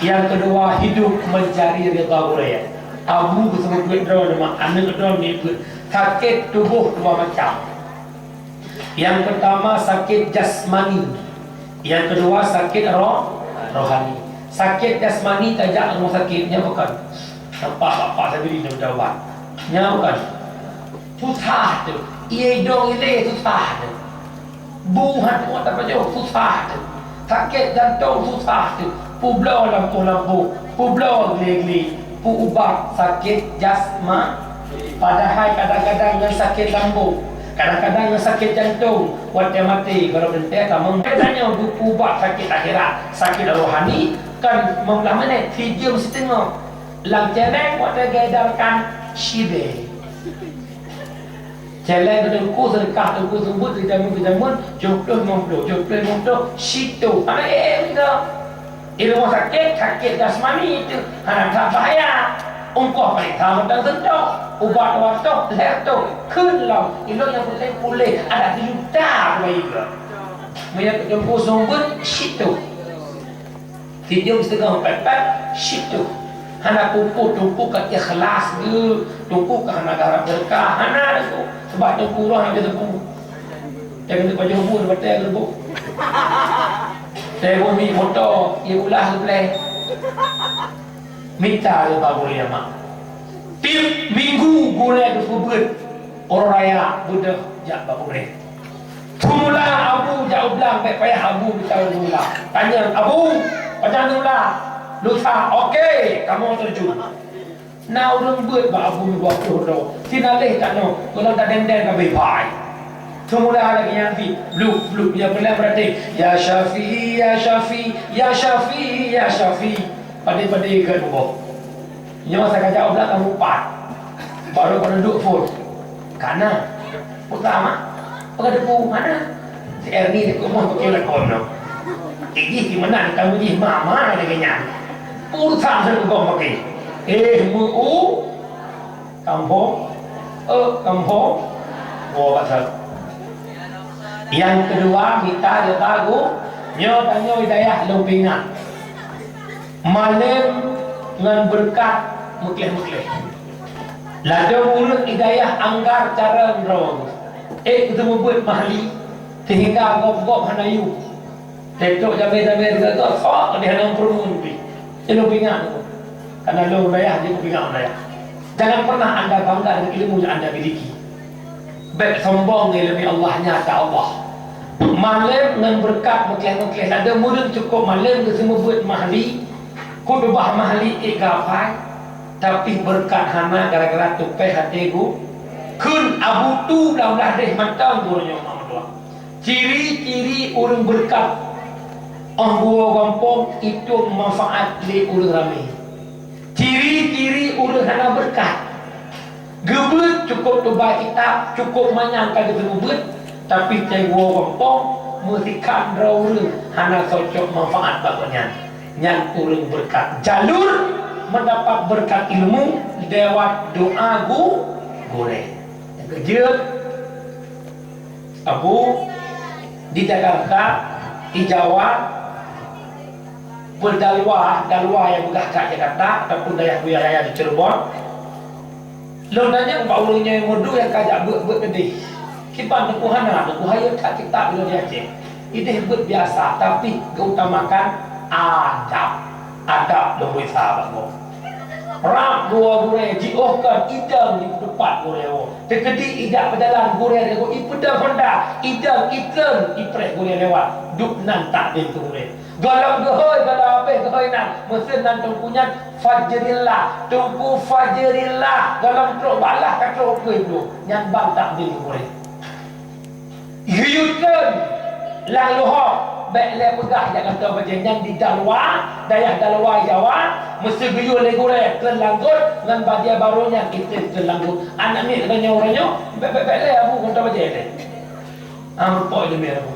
Yang kedua, hidup mencari ridha gurèe. Abu geuseumeubeuet droe, nama aneuk droe nibeuet. Sakét tuboh dua macam. Yang pertama sakét jasmani, yang kedua sakét roh, rohani. Sakét jasmani tajak rumoh sakét, nyan bukon. Nampak bapak sendiri nyang taubat. Nyan bukon. Susah tu. Ié idong ilé susah tu. Bu hana kuat tapajoh susah tu. Sakét jantong susah tu. Peubloe lampôh-lampôh, peubloe gle-gle, peu-ubat sakét jasma-, padahai kadang-kadang ngon sakét lambung, kadang-kadang ngon sakét jantong, watèe maté, gohlom teuntèe tamong. Tanyoe geupeuubat sakét akhirat, sakét rohani, kon limong blah menit, sijeuem siteungoh. Lam cèlèng watèe geuedarkan sideh. Cèlèng keu teungku, seudeukah teungku seumeubeuet, geujameun, geujameun, jôh ploh limong ploh, jôh ploh limong ploh, sitôh. Hana ék-ék meusigoe. Di rumoh sakét, sakét jasmani teuh, hana that bahaya. Ongkoh paléksa mantong seutôh, ubat dua reutôh, lhèe reutôh, kheun lom. Ilôn nyang peunteng puléh, adak sijuta kubayeue. Meunyoe keu teungku seumeubeuet, sitôh. Sijeuem siteungoh pèt-pèt, sitôh. Hana peue-peue, teungku ka ikhlas geuh, teungku ka hana geuharap beureukat, hana teungku. Sabab teungku roh hana teungku. Jangan lupa jauh bu, lepas teh geuleubu. Teuboh mi moto, ie ulah geubléh. Mita lé bak gurée mak. Tiep minggu gurée geupeubeuet uroe raya beudôh jak bak gurée. Teumula Abu jak u blang, bék payah Abu mita ulang. Tanyong, "Abu, pajan teumula?" "Lusa." "Oke, kamoe terjun." Na ureuëng beuet bak Abu dua ploh droe. Sinaléh tanoh, golom tadeng-deng ka beubai. Teumula lagée nyan pih, blup, blup, ya peureulée beurati, "Ya Syafi'i, ya Syafi'i, ya Syafi'i, ya Syafi'i." Padé-padé keu tuboh. Nyoe sakajak u blang ka meupat. Barô ka duek phon. Kana. Peugah mak, peugah teupeu mana? Si Erni di kumoh pakai lakon nyoe. Ijih di mana kamu jih mama lagée nyan. Pulsa seugeugom pakai. Eh, meu-u. Kampung. Eh, kampung. Oh, pasal. Yang kedua, mita dia bagu. Nyoe tanyoe dayah lôn pingat. Malém ngon beureukat meukleh-meukleh. Ladôm ureuëng i dayah anggar cara droe. Ék keu seumeubeuet mahli, seuhingga gob-gob hana yum. Teutrok jamé-jamé teuga-teuga, sok di hana peurumun pih. Nyoe lôn pingat. Kana lôn dayah, jeuet pingat dayah. Jangan pernah anda bangga dengan ilmu yang anda miliki. Bék sombong ngon ileumèe Allah, nyata Allah. Malém ngon beureukat meukleh-meukleh. Ladôm ureuëng cukôp malém geuseumeubeuet mahli, khutubah mahli ék geuhafai, tapi beureukat hana gara-gara tupéh até geuh. Kheun Abu Tu lam blah deh mantong gurée nyoe mak meutuah. Ciri-ciri ureuëng beureukat, óh geuwoe gampông itong manfaat lé ureuëng ramé. Ciri-ciri ureuëng hana beureukat. Geubeuet cukôp tubai kitab, cukôp manyang ka geuseumeubeuet, tapi watée woe gampông meusikan droe ureuëng hana cocok manfaat bak gobnyan. Nyan ureuëng beureukat. Jalur mendapat berkat ilmu lewat doa gu-, gurée. Nyang keujeuet, Abu, di Jakarta, di Jawa, beudalwa, dalwa nyang peugah that Jakarta ataupun dayah Buya Yahya di Cirebon. Lôn tanyong bak ureuëng nyoe meudua nyang ka jak beuet-beuet keudeh. Kiban teungku hana, teungku hayeu that kitab lôn di Aceh. Ideh beuet biasa, tapi geuutamakan adab. Adab lôn bri sa bak gob. Rab dua gurée jiôh kon idong di teumpat gurée woe. Teukeudi ijak beujalan gurée lé gob ipeudong honda, idong itreun ipreh gurée lewat. Duek nan takzim keu gurée. Gohlom geuhôi, gohlom habéh geuhôi nan, meuseuen nan teungku nyan Fajrillah. Teungku Fajrillah, gohlom trok balah ka trok ukeue dua. Nyan ban takzim keu gurée. Geuyue treun lam luhoe, bék lé peugah jak gantoe bajée nyan di Dalwa, dayah Dalwa Jawa, meuseugeuyue lé gurée treun langgot ngon bajée barô nyan itém treun langgot. Aneuk miet geutanyoe uroe nyoe, bék, bék, bék lé Abu gantoe bajée lé. Ah, meupok ileumèe Abu.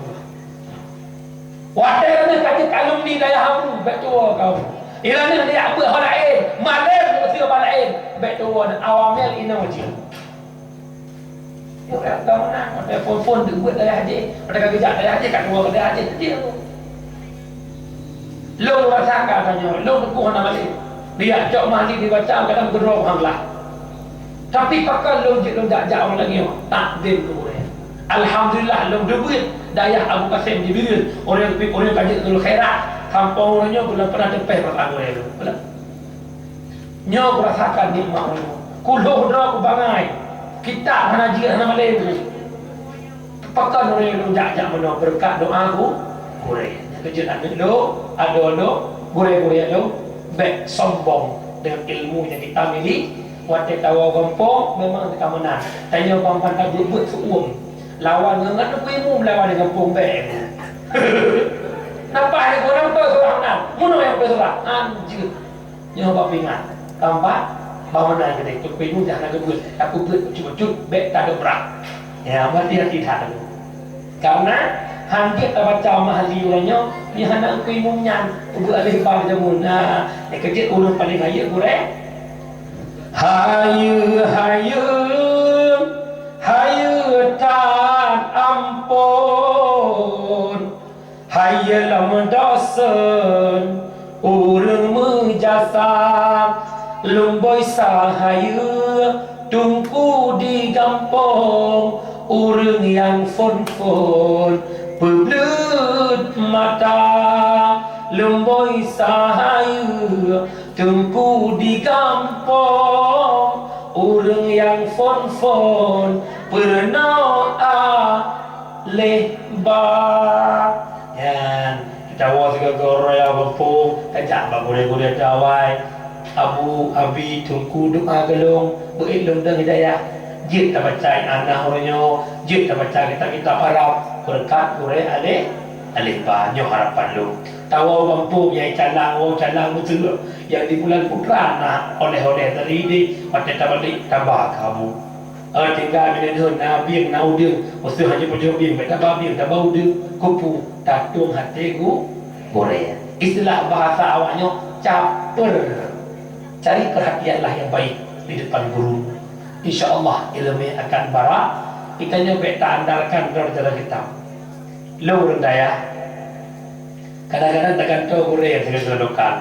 Watée droeneuh ka jeuet alumni dayah Abu, bék tuwoe keu Abu. Ileumèe neujak beuet ho laén, malém meuseuba laén, bék tuwoe awamel inoe jeuet. Nyoe ka meunan, watée phon-phon deuh beuet dayah jih, watée ka geujak dayah jih, ka tuwoe keu dayah jih, jih. Lôn rasa ka tanyoe, lôn teupeu hana malém. Dia cok mahli dibaca, kadang keudroe hang lah. Tapi pakon lôn jeuet lôn jak-jak ureuëng lagée nyoe, takzim keu gurée. Alhamdulillah, lôn deuh beuet dayah Abu Kasem di Bireuen, ureuëng pih ureuëng ka jeuet keu khairat, sampoe uroe nyoe gohlom pernah teupéh bak gurée lôn. Nyoe kurasakan nikmat ulôn. Kulhôh droe kubangai. Kitab hana jeuet, hana malém. Pakon ureuëng lôn jak-jak meunoe beureukat doa gu-, gurée. Nyang keujeuet aneuk lôn, adoe lôn, gurée-gurée lôn, bék sombong deungon ilmu nyang kita milék. Watée tawoe gampông memang ka meunan. Tanyoe ban-ban tabeuet-beuet seuuem. Lawan ngon, ngon Teungku Imum lawan di gampông bék. Napa hai gurée, peue surah meunan? Meunoe nyang peue surah? Anjeuet. Nyoe bak pingat, tampat bangunan keudeh, Teungku Imum dah na geubeuet, tapi beuet bacut-bacut, bék tadobrak. Ya, hati-hati that. Karena han jeuet tabaca mahli uroe nyoe, nyoe hana Teungku Imum nyan, beuet aleh ba jameun. Nah, nyang keujeuet ureuëng paleng hayeu gurée. Hayeu, hayeu, hayeu tan amphon. Hayeu lom dosen ureuëng meujasa, lumboi sa hayeu Teungku di gampông, ureuëng nyang phon-phon Peubleut mata, leumbôi sahayeue, teungku di gampông, ureuëng nyang phon-phon, peurunoe aléh ba. Nyan, kita woe sigoe-goe raya gampông, tajak bak gurée-gurée dawai. Abu, Abi, Teungku, doa keu lôn, beuet lôn dong hidayah. Jeuet tabaca ianah uroe nyoe, jeuet tabaca kitab-kitab Arab, beureukat gurée aléh, aléh ba nyoe harapan lôn. Tawoe gampông nyang calang, woe calang beutôi. Nyang di Bulan Putra na oleh-oleh dari di watée tabalek taba keu Abu. Eh, tinggai binéh na bieng na udeueng, meuseuh hana pajoh bieng, bèk taba bieng, taba udeueng, keupeue, tatueng até gu-, gurée. Istilah bahasa awak nyoe caper. Cari perhatianlah yang baik di depan guru. Insya Allah ilmu akan barak. Kita nyoe bèk taandalkan droe jalan hitam. Lôn ureuëng dayah, kadang-kadang tagantoe gurée nyang sigoe-goe lokal.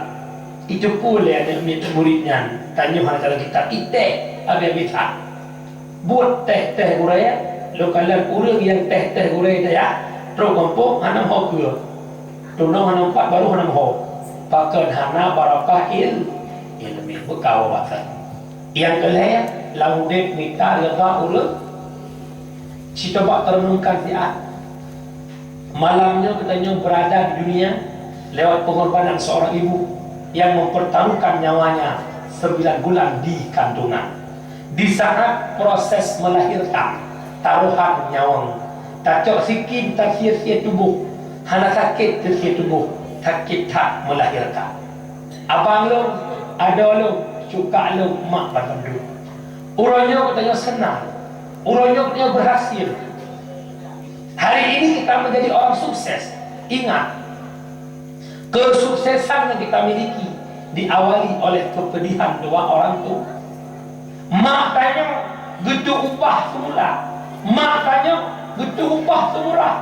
Iteupeu lé aneuëk miet murit nyan, tanyoe hana calon kitab, itéh habéh-habéh that. Buet téh-téh gurée, lôn kalon ureuëng nyang téh-téh gurée dayah, trok gampông hana meuho keue. Tunong hana meupat, barô hana meuho. Pakon hana barakah il-, ilmu, beukawa basa. Nyang keu lhée, lam udeb mita reuga ureuëng. Sitobat teureunungkan siat. Malam nyoe geutanyoe beurada di dunia lewat pengorbanan seorang ibu yang mempertaruhkan nyawanya sembilan bulan di kandungan. Di saat proses melahirkan, tarohan nyawöng, tacok sikin tasie-sie tuboh, hana sakét tasie tuboh, sakét that melahirkan. Abang lôn, adoe lôn, cuka lôn, mak bandum. Uroe nyoe geutanyoe seunang, uroe nyoe geutanyoe berhasil. Hari ini kita menjadi orang sukses. Ingat, kesuksesan yang kita miliki diawali oleh kepedihan dua orang tua. Mak tanyoe geuteuupah seumula. Mak tanyoe geuteuupah seumurah.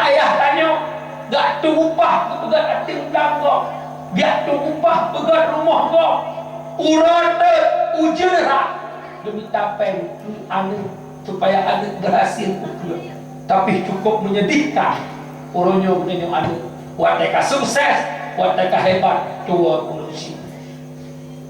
Ayah tanyoe geuteuupah geupeugöt até u blang gob. Geuteuupah peugöt rumoh gob. Uroe teuk ujeuen rhah geumita péng keu aneuk supaya aneuk berhasil ukeue. Tapi cukup menyedihkan, uroe nyoe geutanyoe aneuk, watée ka sukses, watée ka hebat, tuwoe ureuëng syiek.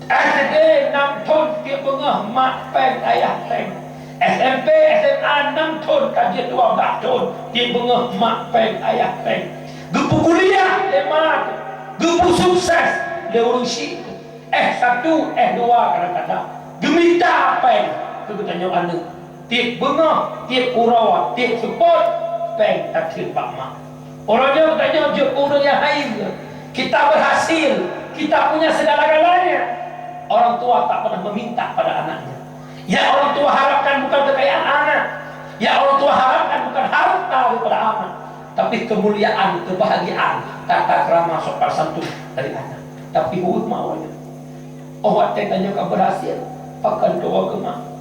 S D enam thon tiep beungoh mak péng ayah péng. S M P, S M A enam thon ka jeuet dua blah thon tiep beungoh mak péng ayah péng. Geupeukuliah lé mak, geupeusukses lé ureuëng syiek. S satu, S dua kadang-kadang geumita péng keu geutanyoe aneuk. Tiep beungoh, tiep uroe, tiep seupôt, péng tateun bak mak. Uroe nyoe geutanyoe jeuet keu ureuëng nyang hai, kita berhasil, kita punya segala-galanya. Orang tua tak pernah meminta pada anaknya. Yang orang tua harapkan bukan kekayaan anak. Yang orang tua harapkan bukan harta daripada anak, tapi kemuliaan, kebahagiaan, tata krama, sopan santun dari anak. Tapi ureuëng mak uroe nyoe, oh watée tanyoe ka berhasil, pakon tuwoe keu mak.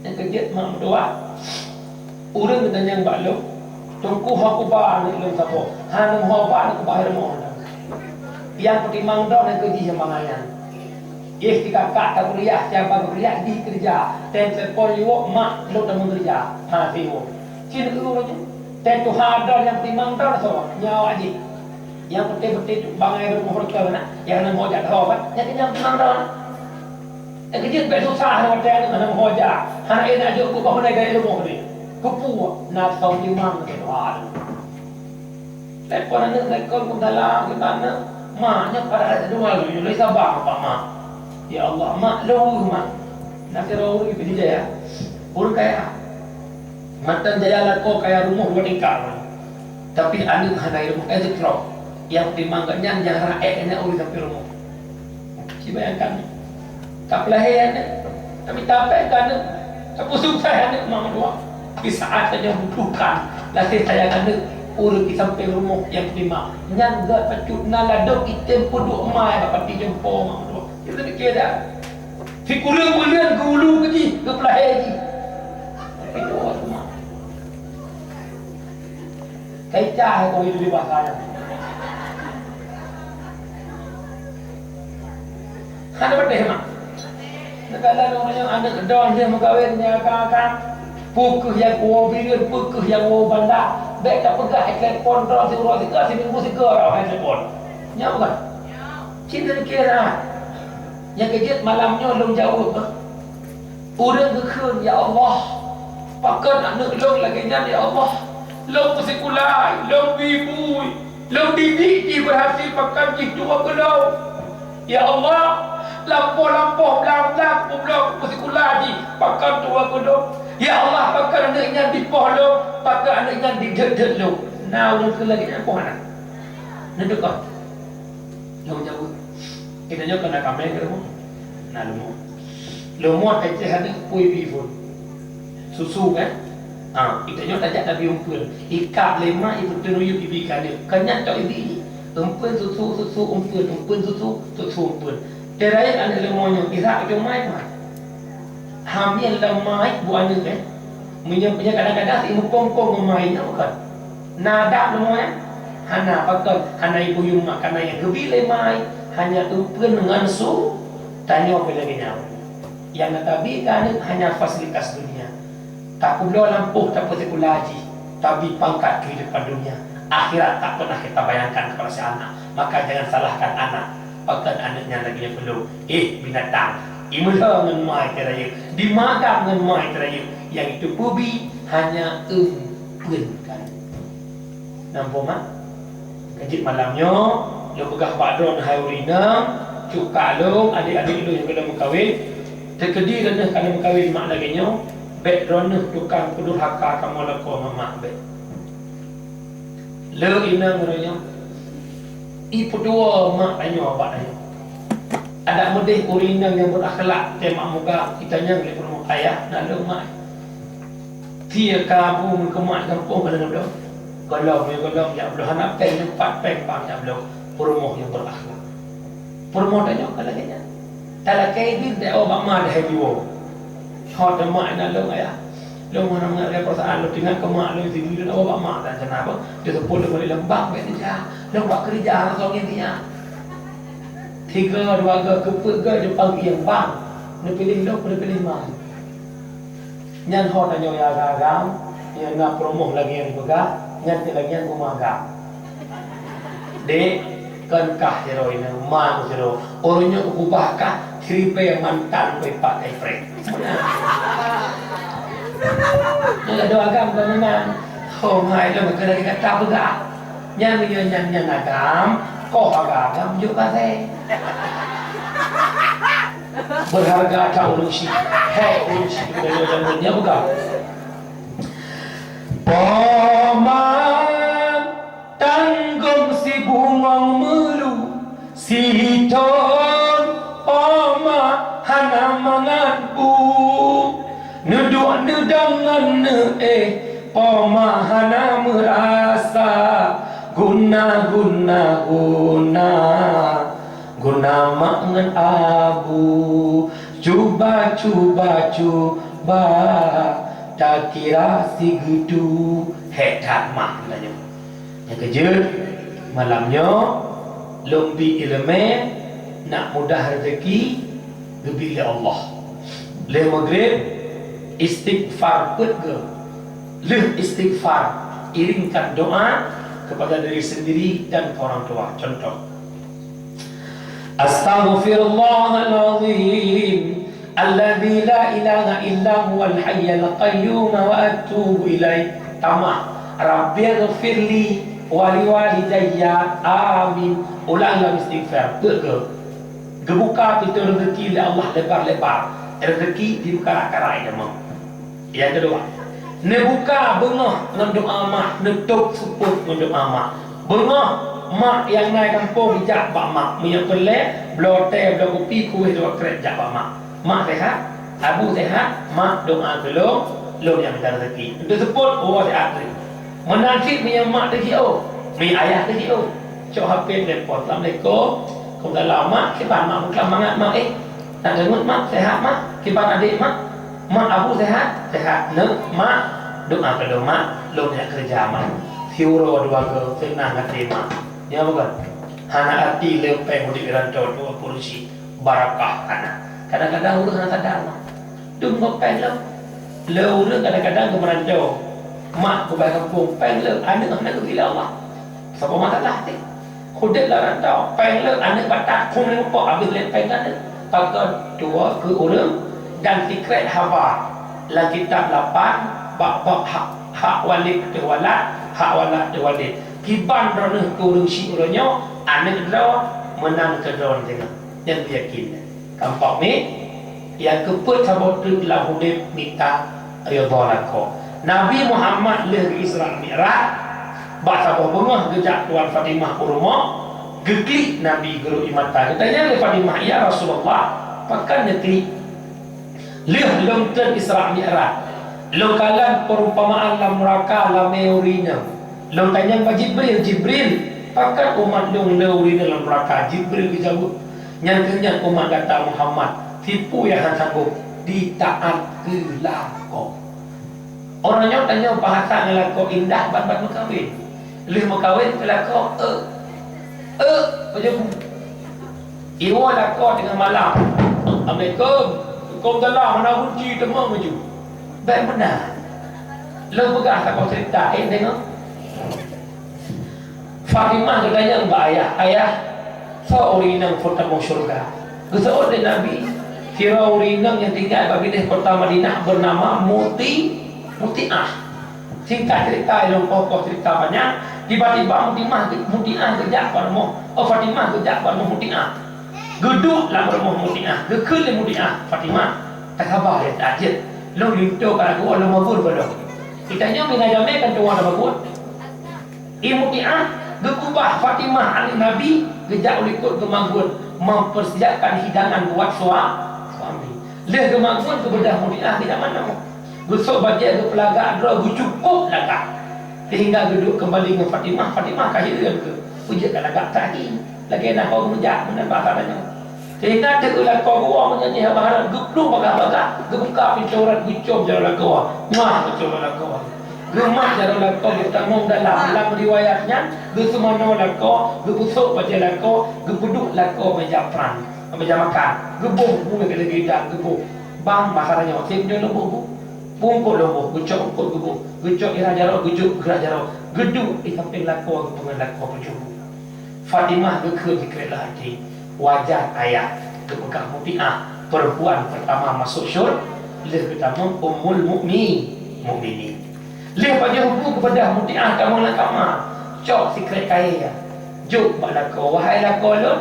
Nyang keujeuet mak meutuah, ureuëng geutanyong bak lôn, "Teungku, ho kuba aneuk lôn saboh?" "Hana meuho ba aneuk kuba, hai rumoh." Nyang peutimang droe nyang keujih nyang mangat nyan. Jih sikakak takuliah, siaba kuliah, jih keureuja. Tem telepon yuwok, "Mak, lôn tamong keureuja." Ha, siwoe. Cit ureuëng nyoe. Tem tuha droe nyang peutimang droe soe? Nyoe awak jih. Nyang peuté-peuté tu bangai rumoh reutôh na, nyang na meuho jak teuho kan? Nyang keujih nyang peutimang droe na. Nyang keujeuet bèk susah watèe aneuk hana meuho jak, hana ék na jok bak hana gaya rumoh tadi. Keupeue? Na soe imam lagèe doa tu. Telepon aneuk, telepon pun galak, gimana? Mak, nyoe pada hari kedua lagi, lagi sabar, Pak, Mak. Ya Allah, Mak, lôn, Mak. Na sidroe ureueng di Pidie Jaya. Ureueng kaya. Mantong jaya lakoe kaya rumoh dua tingkat. Tapi aneuk hana rumoh, eh, jeuet troh. Nyang peutimang gobnyan nyang rakyat nyan ureueng sampai rumoh. Ci bayangkan, ka peulahé aneuk, ka mita péng keu aneuk, ka peusukses aneuk mak meutuah. Di saat tanyoe butuhkan lasé sayang aneuk, ureueng di sampéng rumoh nyang peutimang. Nyan gèt bacut na ladôm item peuduek mai bak pati jumpo mak meutuah. Kita pikir dah. Sikureueng buleuen geu-ulu keu jih, geu peulahé jih. Itu mak. Kaica hai kawin di bahasa nyan. Hana patéh mak. Neugala nyoe aneuk droe lheueh meukawen nyan ka-ka. Peu kheueh nyang woe bireuen, peu kheueh nyang woe banda. Bèk tapeugah, eh, telepon droe siuroe sigoe, siminggu sigoe droe, eh, telepon. Nyo bukan? Cit demikian lah. Nyang keujeuet malam nyoe lôn jaweueb, eh. Ureueng geukheun, "Ya Allah, pakon aneuk lôn lagèe nyan, ya Allah? Lôn peusikula, lôn bui-bui, lôn didik jih beurhasil, pakon jih tuwoe keu lôn? Ya Allah, lampôh-lampôh, blang-blang, peubloe peusikula jih, pakon tuwoe keu lôn? Ya Allah, pakon aneuk nyan dipoh lôn, pakon aneuk nyan didhôt-dhôt lôn?" Na ureueng kheun lagèe nyan, poh na? Neuteuka. Lôn jaweueb. Geutanyoe kon na kaméng keu leumo. Na leumo. Leumo tacéh aneuk pui bifon. Susu kan? Ah, geutanyoe tajak tabi umpeuen. Ikab lé mak, ipeuteunuyuk ibi keu aneuk. Kon nyan tok ibi. Umpeuen susu, susu umpeuen, umpeuen susu, susu umpeuen. Teurayeuk aneuk leumo nyoe, irak ujong mai teuma. Hamil lam mai bu aneuk, eh. Meunyoe, meunyoe kadang-kadang si meukong-kong ngon mai nyan bukan. Na adab leumo nyan? Hana, pakon? Hana ibuyueng mak, karena nyang geubi lé mai hanya umpeuen ngon su, tanyoe pih lagèe nyan. Nyang na tabi keu aneuk hanya fasilitas dunia. Tapeuloe lampôh, tapeusikula jih, tabi pangkat kehidupan dunia. Akhirat tak pernah kita bayangkan kepada si anak. Maka jangan salahkan anak. Pakon aneuk nyan lagèe nyan peulom? Eh, binatang! Imeulhö ngon mai teurayeuk, dimagam ngon mai teurayeuk, nyang itu peubi hanya eumpeuen kan. Nampak, mak? Ka jeuet malam nyoe, lôn peugah bak droeneuh hai ureueng inong, cuka lôn, adék-adék lôn nyang ka lheueh meukawen, teukeudi droeneuh ka lheueh meukawen mak lagèe nyoe, bèk droeneuh tukang peudurhaka kamoe lakoe ngon mak, bèk. Le inong uroe nyoe, ipeuduwoe mak tanyoe bak tanyoe. Adak meudeh ureueng inong nyang beurakhlak, teuh mak muga itanyong lé peurumoh, "Ayah, na lôn mak?" Tiep ka bu meukeumat gampông ka lheueh bloe. Gohlom, ya gohlom, jak bloe, hana péng, nyoe pat péng bang jak bloe. Peurumoh nyang beurakhlak. Peurumoh tanyoe ka lagèe nyan. Talakèe idin teuh bak ma dahai jiwoe. Hot teuma inan lôn, ayah. Lôn hana mangat lé peurasaan lôn, teuingat keu mak lôn, sidroe lôn bak ma dan sana apa. Dia sepuluh kali lembang bèk nija. Lôn bak keurija hana soe ngieng tiya. Tiga, dua ga, keupeuet ga, jipang ieng bang. Neupiléh lôn, neupiléh ma. Nyan ho tanyoe ya agam-agam, nyang na peurumoh lagèe nyang peugah, nyan teuh lagèe nyang geumaga. Dek, kon kah sidroe inong, ma sidroe. Ureueng nyoe kubah kah, siribèe mantan kuipak kaifreh. Nyan ladôm agam kon meunan. Ho, hai lôn keuneuk gata peugah. Nyan meunyoe nyan, nyan agam, koh agam-agam jok ka lhèe. Berharga that ureueng syiek. Hék ureueng syiek keuneuk deungon nyan peugah. Poma tanggong sibungong meulu, sithon poma hana mangat bu. Neuduek neudong ngon neuéh, poma hana meurasa. Guna, guna, guna, guna mak ngon abu. Cuba, cuba, cuba, takira sigeudu. Hék that mak geutanyoe. Nyang keujeuet, malam nyoe, lôn bi iéleumé, nak mudah rezeki, geubi lé Allah. Lheuh maghrib, istighfar peuet goe. Lheuh istighfar, iringkan doa kepada diri sendiri dan ke orang tua. Contoh, Astaghfirullahalazim alladzi la ilaha illa huwal hayyul qayyum wa atubu ilaih. Tamah, Rabbighfirli wa liwalidayya. Amin. Ulang lam istighfar. Peuet goe. Geubuka pintoe rezeki lé Allah lebar-lebar. Rezeki dibuka karai-karai jameun. Nyang keudua, neubuka beungoh ngon doa mak, neutôb seupôt ngon doa mak. Beungoh mak nyang na gampông jak bak mak, meunyoe peureulèe, bloe teh, bloe kupi, kuéh dua krek jak bak mak. Mak sehat, abu sehat, mak doa keu lôn, lôn nyang mita rezeki. Neutôb seupôt, oh, sehat. Meunan cit meunyoe mak teujiôh, meunyoe ayah teujiôh, cok H P telepon, "Assalamualaikum." "Waalaikumsalam, Mak." "Kiban mak, meukeuseumangat mak, eh. Nak deungon mak, sehat mak. Kiban adék mak? Mak abu sehat?" "Sehat neuk mak." "Doa keu lôn mak, lôn jak keureuja mak. Siuroe dua goe seunang até mak." Nyan bukan? Hana arti lé péng udép di rantau tuha peurusi, barakah hana. Kadang-kadang ureueng hana sadar mak. Dum ngon péng lom. Lé ureueng kadang-kadang geumeurantau. Mak geubai gampông, péng le, aneuk hana geubri lé Allah. Saboh masalah teuh. Udép lam rantau, péng le, aneuk batat, phon limong ploh, abéh lé péng aneuk. Pakon tuwoe keu ureueng dan sikrek haba lam kitab lapan bak bab hak, hak walid ateueh walad, hak walad ateueh walid. Kiban droeneuh keu ureueng syik uroe nyoe, aneuk droe meunan keu droeneuh. Nyan beuyakin. Gampông mi, nyang keupeuet saboh treuk lam udép mita ridha lakoe. Nabi Muhammad lheueh geu-Isra Mi'raj, bak saboh beungoh geujak tuan Fatimah u rumoh, geuklik Nabi geurok ie mata. Geutanyong lé Fatimah, "Ya Rasulullah, pakon neuklik?" Lheueh lôn treun Isra Mi'raj, lôn kalon peurumpamaan lam nuraka lamé ureueng inong. Lôn tanyong bak Jibril, "Jibril, pakon umat lôn le ureueng inong lam nuraka?" Jibril geujaweueb, "Nyan keuh nyan umat gata Muhammad, tipu nyang hana sanggob, jitaat keu lakoe." Uroe nyoe tanyoe bahasa ngon lakoe indah ban-ban meukawen. Lheueh meukawen keu lakoe, eu, eu, pajoh bu. Iwoe lakoe teungoh malam. "Assalamualaikum." "Waalaikumsalam." Hana kunci, teuma maju. Bèk meunan. Lôn peugah saboh cerita, eh, deungö. Fatimah geutanyong bak ayah, "Ayah, soe ureueng inong phon tamong syeuruga?" Geuseuôt lé Nabi, sidroe ureueng inong nyang tinggai bak binéh kota Madinah beunama Muti-, Mutiah. Singkat cerita, lôn poh-poh cerita panyang, tiba-tiba Mutimah, Mutiah geujak bak rumoh, oh, Fatimah geujak bak rumoh Mutiah. Geuduek lam rumoh Mutiah, geukheun lé Mutiah, "Fatimah, tasaba ya, tajeuet. Lôn linto ka lagoe, lôn magun goh lom." Geutanyoe mina jamé kan tuwoe na magun. Ibu Mutiah geukeubah Fatimah aneuk Nabi geujak u likot geumagun mempersiapkan hidangan buat sua-, suami. Lheueh geumagun geubeudôh Mutiah di dalam manoe. Geusok bajèe geupeulagak droe geucukôp lagak. Sehingga geuduek keumbali ngon Fatimah, Fatimah ka hireuen keu peue jeuet ka lagak that hi. Lagèe na ho geumeuja meunan bahasa tanyoe. Sehingga teuk lakoe geuwoe meunyoe jih haba hareuem, geuplueng bagah-bagah, geubuka pintoe urat, geucom jaroe lakoe. Muah geucom jaroe lakoe. Geumat jaroe lakoe geutamong dalam. Lam riwayat nyan, geuseumanoe lakoe, geupeusok bajèe lakoe, geupeuduek lakoe meuja pran, meuja makan. Geuboh bu nyang ka lheueh geudang, geuboh. Bang, masa nyoe, seb nyoe lôn boh bu. Bungkot lôn boh, geucok eungkot geuboh. Geucok ira jaroe, geujok ira jaroe. Geuduek di sampéng lakoe, geupeungon lakoe peujoh bu. Fatimah geukheun sikrek lam até, "Wajar ayah geupeugah Mutiah peurempuan peurtama masôk syur-, lheueh geutamong Ummul Mukmi-, Mukminin." Lheueh pajoh bu geubeudôh Mutiah tamong lam kama, cok sikrek kayèe, jok bak lakoe, "Wahai lakoe lôn,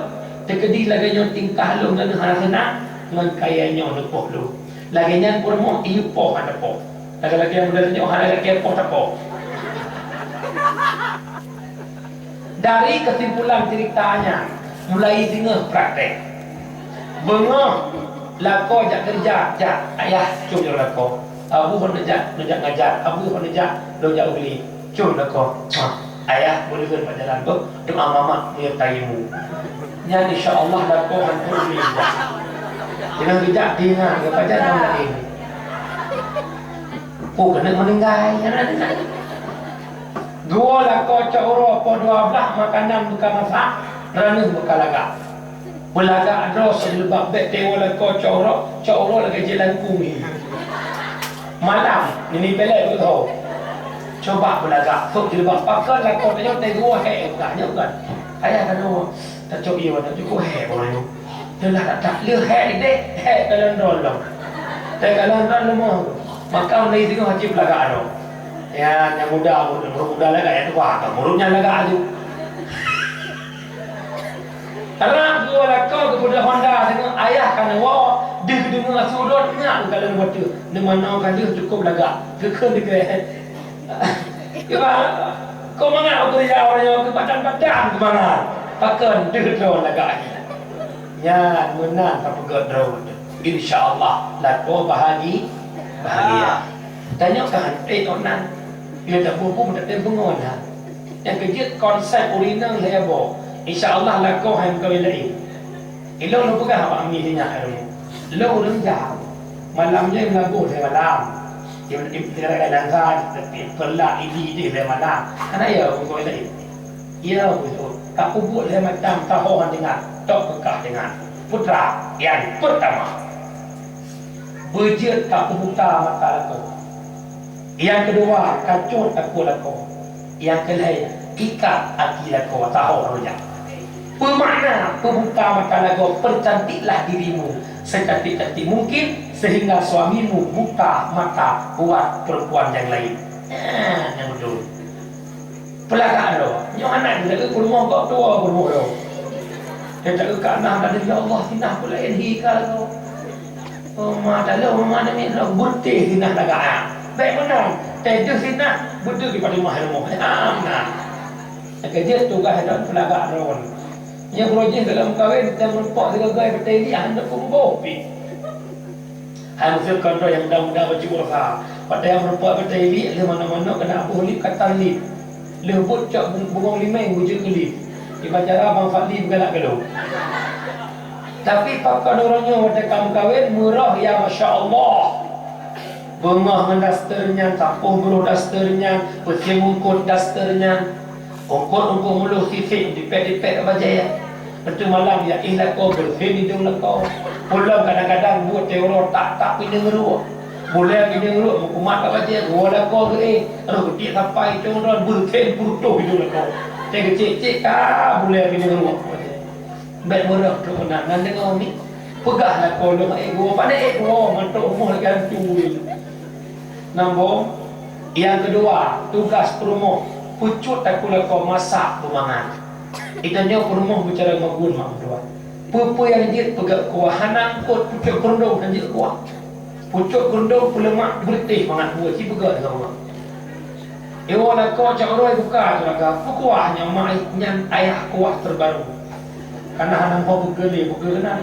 teukeudi lagèe nyoe tingkah lôn ngon hana seunang, ngon kayèe nyoe neupoh lôn. Lagèe nyan peurumoh, i poh hana poh. Lagèe-lagèe model nyoe hana lagèe poh tapoh." Dari keusimpulan ceurita nyan, mulai singoh prakték. Beungoh lakoe jak keureuja, jak, "Ayah, com jaroe lakoe. Abu hana jak, neujak ngajak. Abu hana jak, lôn jak u glé. Com lakoe." Ha, ayah beuleuheun bak jalan beuh, doa mamak meunyoe tayue mu. Nyan insya Allah lakoe hantom u glé. Jangan geujak tinggai, geupajan nama laén. Oh, keuneuk meuninggai, hana tinggai. Geuwoe lakoe cok uroe poh dua blaih, makanan beuka masak, ranuh beuka lagak. Beulagak droe sijilbab bèk, tewoe lakoe cok uroe, cok uroe lagèe jilangkung hi. Malam, nini pelek beutôi. Coba beulagak, sok jilbab, pakon lakoe tanyoe teuh geuwoe hék, bukan nyoe kan. Ayah kanoe, tacok ié, tacok hék uroe nyoe. Teulah that-that, lheueh hék idéh, hék kalon droe lom. Hék kalon droe lom. Maka mulai singoh hana cit peulagak droe. Ya, nyang muda, murit muda lagak, nyang tuha ka murit nyan lagak aju. Rab geuwoe lakoe geupeudeuh honda singoh, ayah ka neuwoe, deuh geudeungoe su rot nyak geukalon watèe. Neumanoe ka deuh cukôp lagak. Geukheun dikeue. Kiban, kok mangat ukeue ya uroe nyoe keubadan-badan keumangat. Pakon deuh droe lagak nyan. Nyan meunan tapeugöt droe. Insya Allah lakoe bahagi-, bahagia. Tanyoe ka han ék ôk nan. Bila taboh-boh meutatém beungoh na. Nyang keujeuet konsep ureueng inong lhèe boh. Insya Allah lakoe hai meukawen laén. Ilôn lôn peugah bak mi sinyak ilôn. Lôn ureueng jam. Malam nyoe meulaboh lhèe malam. Di, di, di Raya Langsa, Peureulak, Idi, Idi lhèe malam. Hana ya ureueng laén. Ya beutôi. Ka peubuet lhèe macam, taho han deungon, tok keu kah deungon. Putra yang pertama. Beujeuet ka peubuta mata lakoe. Nyang keudua, kacut takue lakoe. Nyang keulhèe, ikat aki lakoe, taho roh jak. Peumakna, peubuka mata lakoe, percantiklah dirimu secantik-cantik mungkin sehingga suamimu buka mata buat perempuan yang lain. Nyan, nyang beutôi. Peulagak droe. Nyoe aneuk geuh peurumoh gob tuwoe peurumoh droe. Teuka na tadi, "Ya Allah, sinah peulaén hi ka lagak." Oh, ma taloe, ma namiet lom beuteh sinah lagak. Bèk meunan. Teuka sinah beuteh di padum mah rumoh. Ha, meunan. Nyang keujeuet tugaih droe peulagak droe. Nyoe uroe jih dalam kawén, teuka meurumpok sigoe-goe batèe liek hana peuboh pih. Hai meuseukan droe nyang muda-muda bacut uroe sa. Watèe meurumpok batèe liek lheueh manoe-manoe keuneuk boh lip katan lip. Lheueh buet cok bung-, bungöng limeng bujeuet keu lip. Iban cara Bang Fadli beugalak keu lôn. Tapi pakon uroe nyoe watèe ka meukawén meuroh ya masya Allah. Beungoh ngon daster nyan, sapoh beuroh daster nyan, peusieng eungkôt daster nyan. Eungkôt-eungkôt mulo sisek dipèt-dipèt bajèe. Teuntu malam ya éh lakoe beureusen idông lakoe. Peulom kadang-kadang buet teuroe tak-tak pineung ruek. Bulèe pineung ruek meukumat bak bajèe, woe lakoe geuéh. Roh geutiek sapai cong droe beureusen peurutoh idông lakoe. Teuka cék-cék ka bulèe pineung ruek. Bèk meureuh trok meunan, na deungö mi. Peugah lakoe lôn ék woe, pane ék woe, mantong rumoh lagèe hantu. Nambông, nyang keudua, tugaih peurumoh, peucut takue lakoe masak beumangat. Geutanyoe peurumoh meucara magun mak meutuah. Peue-peue nyang jeuet peugöt kuah, hana eungkôt pucok keureuntông hana jeuet kuah. Pucok keureuntông peuleumak beureutéh mangat buet, ci peugöt lagèe nyan. Iwoe lakoe cok roi buka teulaga, peukuah nyan mak nyan ayah kuah terbaru. Kana hana ho beugeulé beugeuna.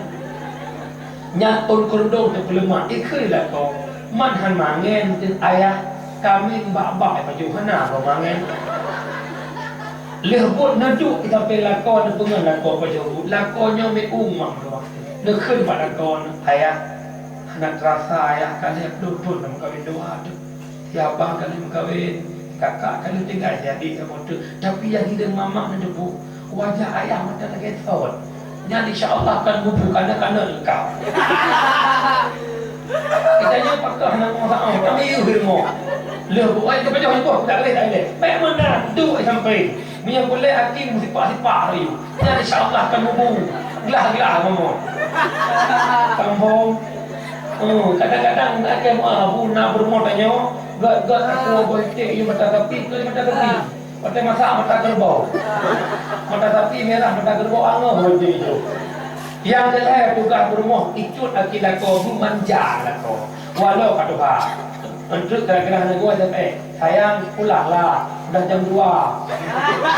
Nyan ôn keureuntông teupeuleumak, ikheun lakoe, "Man han mangén teuh ayah, kami bak-bak pajoh hana goe mangén." Lheueh buet neuduek sampoe lakoe neupeungon lakoe pajoh buet, lakoe nyoe meu-ueng mak meutuah. Neukheun bak lakoe, "Ayah, hana teurasa ayah ka lhèe ploh thon lam kawén dua teuh." Si abang ka lheueh meukawén, kakak ka lheueh tinggai si adék saboh teuk, tapi nyang hireuen mamak neuteupeue, wajah ayah mantong lagèe thon. Nyan insya Allah kan mubu kana-kana leuka. Geutanyoe pakoh na mo saoh, kami yue rumoh. Lheueh bukai teupeujah iboh, tak leh, tak leh. Bèk meunan, duek sampai. Meunyoe gulèe aki meusipak-sipak rayu. Nyan insya Allah kan mubu. Glah-glah rumoh. Sambông. Oh, kadang-kadang na kèe meu'ah bu na peurumoh tanyoe, gèt-gèt takue boh iték yue mata sapi, keu mata sapi. Watèe masak mata keureubeue. Mata sapi mirah, mata keureubeue angoh boh iték ijo. Nyang keulhèe tugaih peurumoh, icut aki lakoe, beumanja lakoe. Walau ka tuha. Eunteuk kira-kira hana geuh S M S, "Sayang, pulanglah, udah jam dua."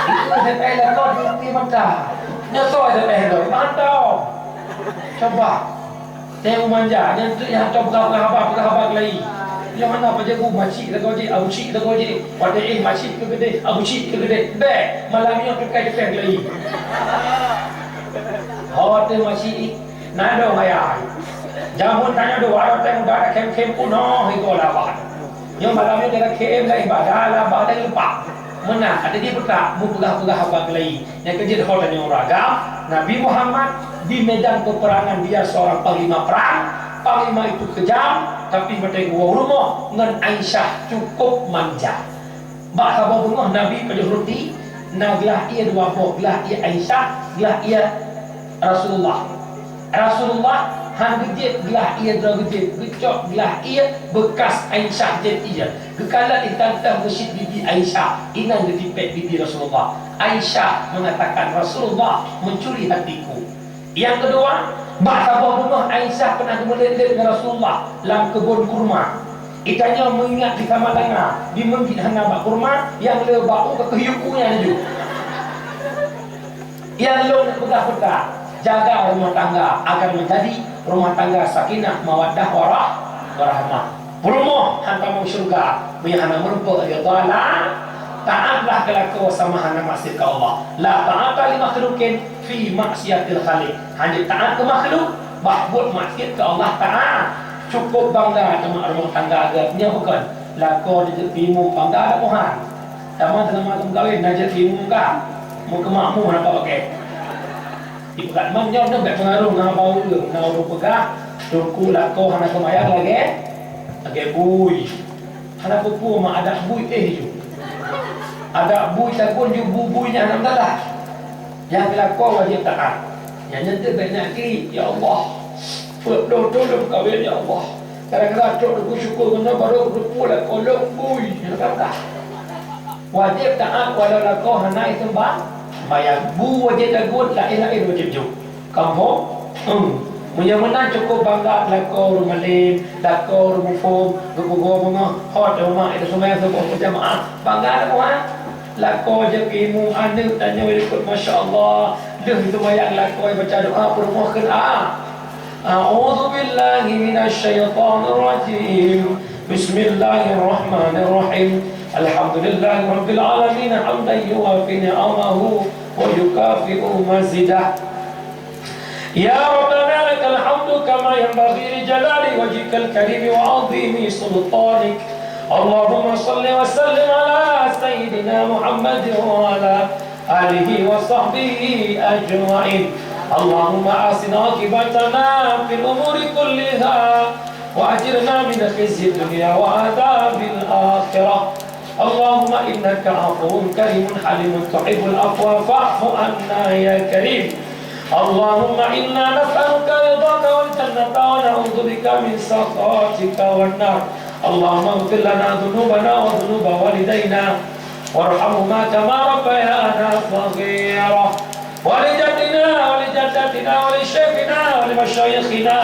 Itu S M S lakoe di mata. Nyoe soe S M S lôn, mantong. Coba. Teuh manja, nyan treuk nyang hantom peugah-peugah haba, peugah haba keulayi. Nyoe hana pajoh bu, macik lagoe jih, abu cik lagoe jih. Watèe éh macik keu keudéh, abu cik keu keudéh. Bèk, malam nyoe teukai-teukai keulayi. Ho teuh macik, na dong ayah. Jameun tanyoe dua watèe muda dak khém-khém peunoh igoe laba. Nyoe malam nyoe teuka khém lé ibadah laba dan lupa. Meunan, até jih peutak, meupeugah-peugah haba keulayi. Nyang keujeuet ho tanyoe ureueng agam, Nabi Muhammad di medan peperangan dia seorang panglima perang, panglima itu kejam, tapi watèe geuwoe u rumoh ngon Aisyah cukup manja. Bak saboh beungoh Nabi pajoh ruti, na glah ie dua boh, glah ie Aisyah, glah ie Rasulullah. Rasulullah han geujieb glah ie droe geujieb, geucok glah ie beukas Aisyah jieb ie. Geukalon intan teuh meusyit bibi Aisyah, inan geutipék bibi Rasulullah. Aisyah mengatakan, "Rasulullah mencuri hatiku." Nyang keudua, bak saboh beungoh Aisyah pernah geumeulet-let ngon Rasulullah lam keubon kurma. Geutanyoe meuingat di Samalanga, di meunjit hana bak kurma, nyang le bak u ka keuh yue ku nyan laju. Nyang lôn peugah-peugah, jaga rumah tangga agar menjadi rumah tangga sakinah, mawaddah, warah-, warahmah. Peurumoh hantom u syeuruga, meunyo hana meurumpok ridha Allah, taatlah keu lakoe sama hana maksiat keu Allah. La ta'ata li makhluqin fi maksiatil khaliq. Hana taat keu makhluk bak buet maksiat keu Allah Taala. Cukup bangga teuma rumah tangga agam nyoe bukon? Lakoe jeuet keu imum bangga dak Tuhan. Teuma teuma lom kawén na jeuet keu imum ka. Meukeumah mu hana pakai. Ipeugah man nyoe nyoe bèk pengaruh ngon haba ureueng, na ureueng peugah, "Teungku lakoe hana seumayang lagèe, lagèe bui." Hana peue-peue ma adak bui éh ju. Adak bui takon ju bu-, bui nyan hana meusalah. Nyang lakoe wajéb taát. Nyang nyan teuk bèk nyak kriet, "Ya Allah, peuet bloe thôn lôn meukawen, ya Allah." Kadang-kadang trok teupeu syukur keunoe barô teupeu lakoe lôn bui. Nyan ka meusalah. Wajéb taát walau lakoe hana iseumba-, sembahyang. Bu wajéb tagut, laén-laén wajéb jok. Ka muphom? Hmm. Meunyoe meunan cukôp bangga lakoe ureueng alim, lakoe ureueng muphom, geupeugoe beungoh, hot teuma itu sumbayang suboh beujamaah. Bangga lakoe, ha? Lakoe jeuet keu imum, aneuk tanyoe ikot, masya Allah. Lheueh sumbayang lakoe baca doa peurumoh kheun, ah. A'udzubillahi minasyaitonirrajim. Bismillahirrahmanirrahim. Alhamdulillahirabbil alamin, hamdan yuwafi ni'amahu wa yukafi'u mazidah. يا ربنا لك الحمد كما ينبغي لجلال وجهك الكريم وعظيم سلطانك. اللهم صل وسلم على سيدنا محمد وعلى آله وصحبه أجمعين. اللهم أحسن عاقبتنا في الأمور كلها وأجرنا من خزي الدنيا وعذاب الآخرة. اللهم إنك عفو كريم حليم تحب العفو فاعف عنا يا كريم. اللهم إنا نسألك رضاك والجنة ونعوذ بك من سخطك والنار. اللهم اغفر لنا ذنوبنا وذنوب والدينا وارحمهما كما ربيانا صغيرا. ولجدنا ولجدتنا ولشيخنا ولمشايخنا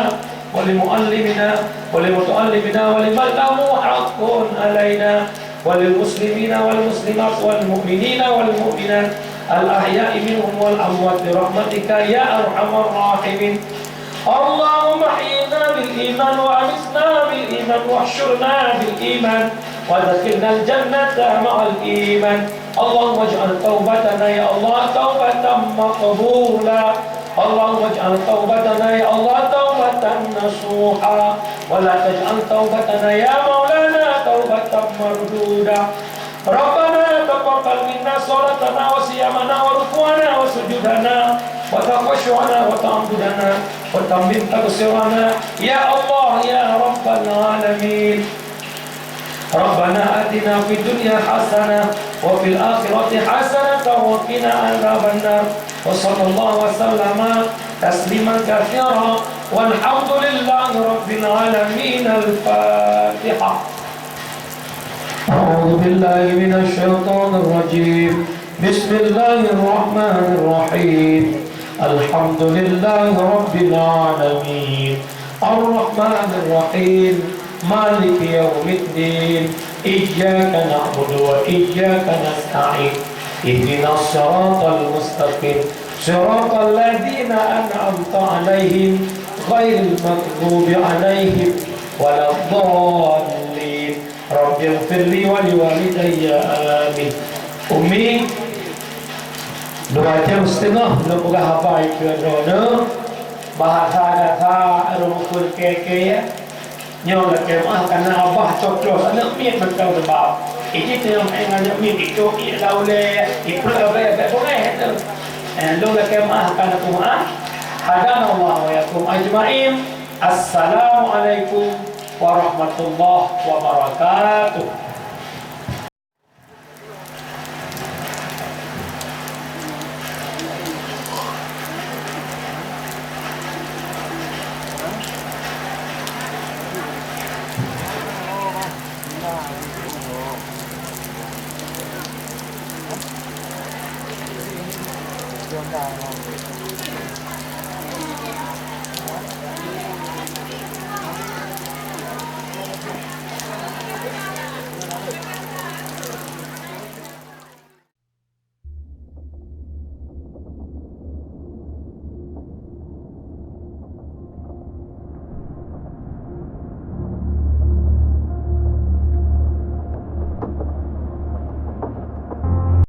ولمعلمنا ولمتعلمنا ولمن له حق علينا وللمسلمين والمسلمات والمؤمنين والمؤمنات الأحياء منهم والأموات برحمتك يا أرحم الراحمين. اللهم أحينا بالإيمان وأمتنا بالإيمان واحشرنا بالإيمان وأدخلنا الجنة مع الإيمان. اللهم اجعل توبتنا يا الله توبة مقبولة. اللهم اجعل توبتنا يا الله توبة نصوحا، ولا تجعل توبتنا يا مولانا توبة مردودة. ربنا تقبل منا صلاتنا وصيامنا وركوعنا وسجودنا وتخشعنا وتعبدنا وتمام تقصيرنا يا الله يا رب العالمين. ربنا آتنا في الدنيا حسنة وفي الآخرة حسنة وقنا عذاب النار. وصلى الله وسلم تسليما كثيرا والحمد لله رب العالمين. الفاتحة. أعوذ بالله من الشيطان الرجيم. بسم الله الرحمن الرحيم. الحمد لله رب العالمين. الرحمن الرحيم. مالك يوم الدين. إياك نعبد وإياك نستعين. اهدنا الصراط المستقيم. صراط الذين أنعمت عليهم غير المغضوب عليهم ولا الضالين. رب اغفر لي ولوالدي. آمين. Umi, dua jam setengah lôn peugah haba keu droeneuh, bahasa gata ureueng ukeue kèe-kèe, ya. Nyoe lakèe meu'ah, kana abah coblos aneuk miet mantong sabab. Iji teungoh ngon aneuk miet, icok, ilau lé, ipreh bèk, bèk beungèh teuh. Eh, lôn lakèe meu'ah kana peue meu'ah. Hadanallahu wa iyyakum ajma'in. Assalamualaikum warahmatullahi wabarakatuh.